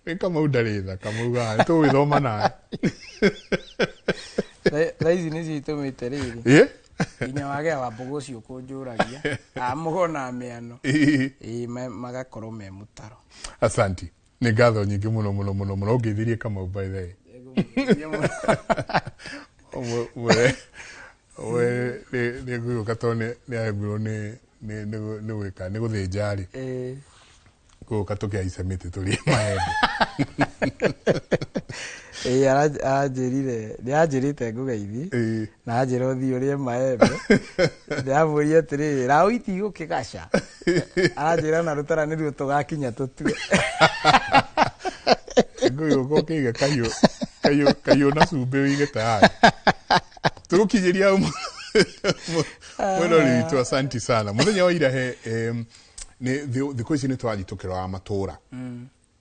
Nĩ Kamau ndarĩ tha, Kamau gaga tũgũgĩthoma nawe. Thaa ici nĩcio itũmĩte rĩrĩ nginya wagĩa wa mbũgũ ũcio kũnjũragia amũgo na mĩano. Ĩĩ, magakorwo me mũtaro. Asanti, nĩ ngatho nyingĩ mũno mũno mũno mũno. Ũngeithirie Kamau by the way. Ndũmũgeithie mũno. We nĩ ngũgĩũka tondũ nĩ aremirwo nĩ gwĩka nĩ gũthĩnja rĩ, ngũgĩũka tũkĩhaice mĩtĩ tũrĩe maembe. Ĩĩ, aranjĩrire, nĩ anjĩrĩte ngũgeithi na anjĩra ũthiĩ ũrĩe maembe. Ndĩramũria atĩrĩrĩ, raũ itigũkĩgaca? Aranjĩra na rũtara nĩruo tũgakinya tũtue. Ngũgĩũka ũkĩige kahiũ kahiũ kahiũ na cumbĩ ũige tayari tũgũkinyĩria hau. Mwĩrori witũ, asanti sana. Mũthenya wa ira he nĩ thikũ ici nĩ tũrathiĩ tũkĩroraga matũra,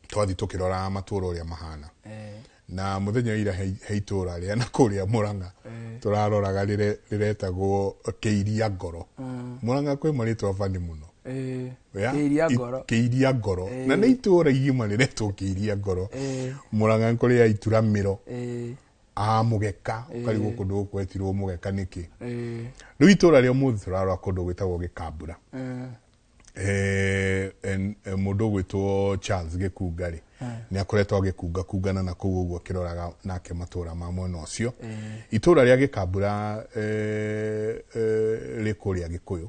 twathiĩ tũkĩroraga matũra ũrĩa mahana, na mũthenya wa ira he itũra rĩa na kũrĩa Mũrang'a tũraroraga rĩretagwo Kĩiria Ngoro. Mũrang'a kwĩ marĩtwa bani mũno. Ya? Kĩiria Ngoro. Kĩiria Ngoro, na nĩ itũra igima rĩretwo Kĩiria Ngoro. Mũrang'a nĩ kũrĩ ya Ituramĩro, a Mũgeka, ũkarigwo kũndũ gũkũ gwetirwo Mũgeka nĩkĩ. Rĩu itũra rĩa ũmũthĩ tũrarora kũndũ gwĩtagwo Gĩkambura. Mũndũ ũgwĩtwo Charles Gĩkunga rĩ, nĩ akoretwo agĩkunga kungana na kũu ũguo akĩroraga nake matũra ma mwena ũcio. Itũra rĩa Gĩkambura rĩ kũrĩa Gĩkũyũ,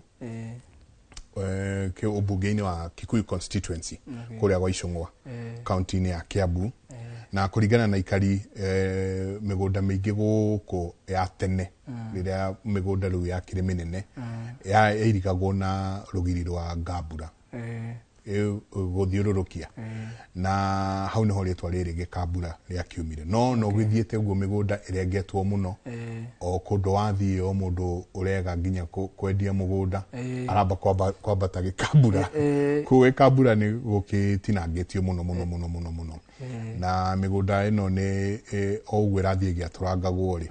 ũmbunge-inĩ wa Kikuyu constituency, kũrĩa gwa Icũng'wa, kaunti-inĩ ya Kiambu. Na kũringana na ikari, mĩgũnda mĩingĩ gũkũ ya tene, rĩrĩa mĩgũnda rĩu yakĩrĩ mĩnene, yairigagwo na rũgiri rwa ngambura gũthiũrũrũkia, na hau nĩho rĩtwa rĩrĩ Gĩkambura rĩakiumire. No gĩthiĩte ũguo mĩgũnda ĩrengetwo mũno o kũndũ wathiĩ, o mũndũ ũrega nginya kwendia mũgũnda aramba kwambata Gĩkambura. Kũu Gĩkambura nĩ gũkĩtinangĩtio mũno mũno mũno mũno mũno, na mĩgũnda ĩno nĩ o ũguo ĩrathiĩ ĩgĩatũrangagwo rĩ,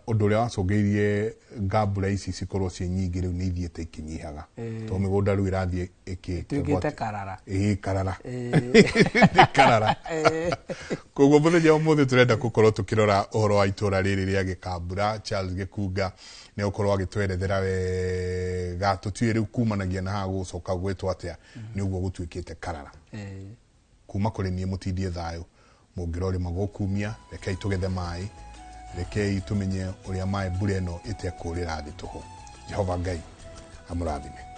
ũndũ ũrĩa wacũngĩrĩirie ngambura ici cikorwo ciĩ nyingĩ rĩu nĩ ithiĩte ikĩnyihaga, tondũ mĩgũnda rĩu ĩrathiĩ Ĩtuĩkĩte karara. Ĩĩ, karara. Nĩ karara. Koguo mũthenya wa ũmũthĩ tũrenda gũkorwo tũkĩrora ũhoro wa itũra rĩrĩ rĩa Gĩkambura. Charles Gĩkunga nĩ gũkorwo agĩtwerethera wega, tũtiũĩ rĩu kumanagia na haha gũgũcoka gwĩtwo atĩa nĩ ũguo gũtuĩkĩte karara. Kuma kũrĩ niĩ mũtindie thayũ mũngĩrorĩma gũkumia, rekei tũgethe maĩ, rekei tũmenye ũrĩa maĩ mbura ĩno ĩtekũrĩra thĩ tũhũ. Jehova Ngai amũrathime.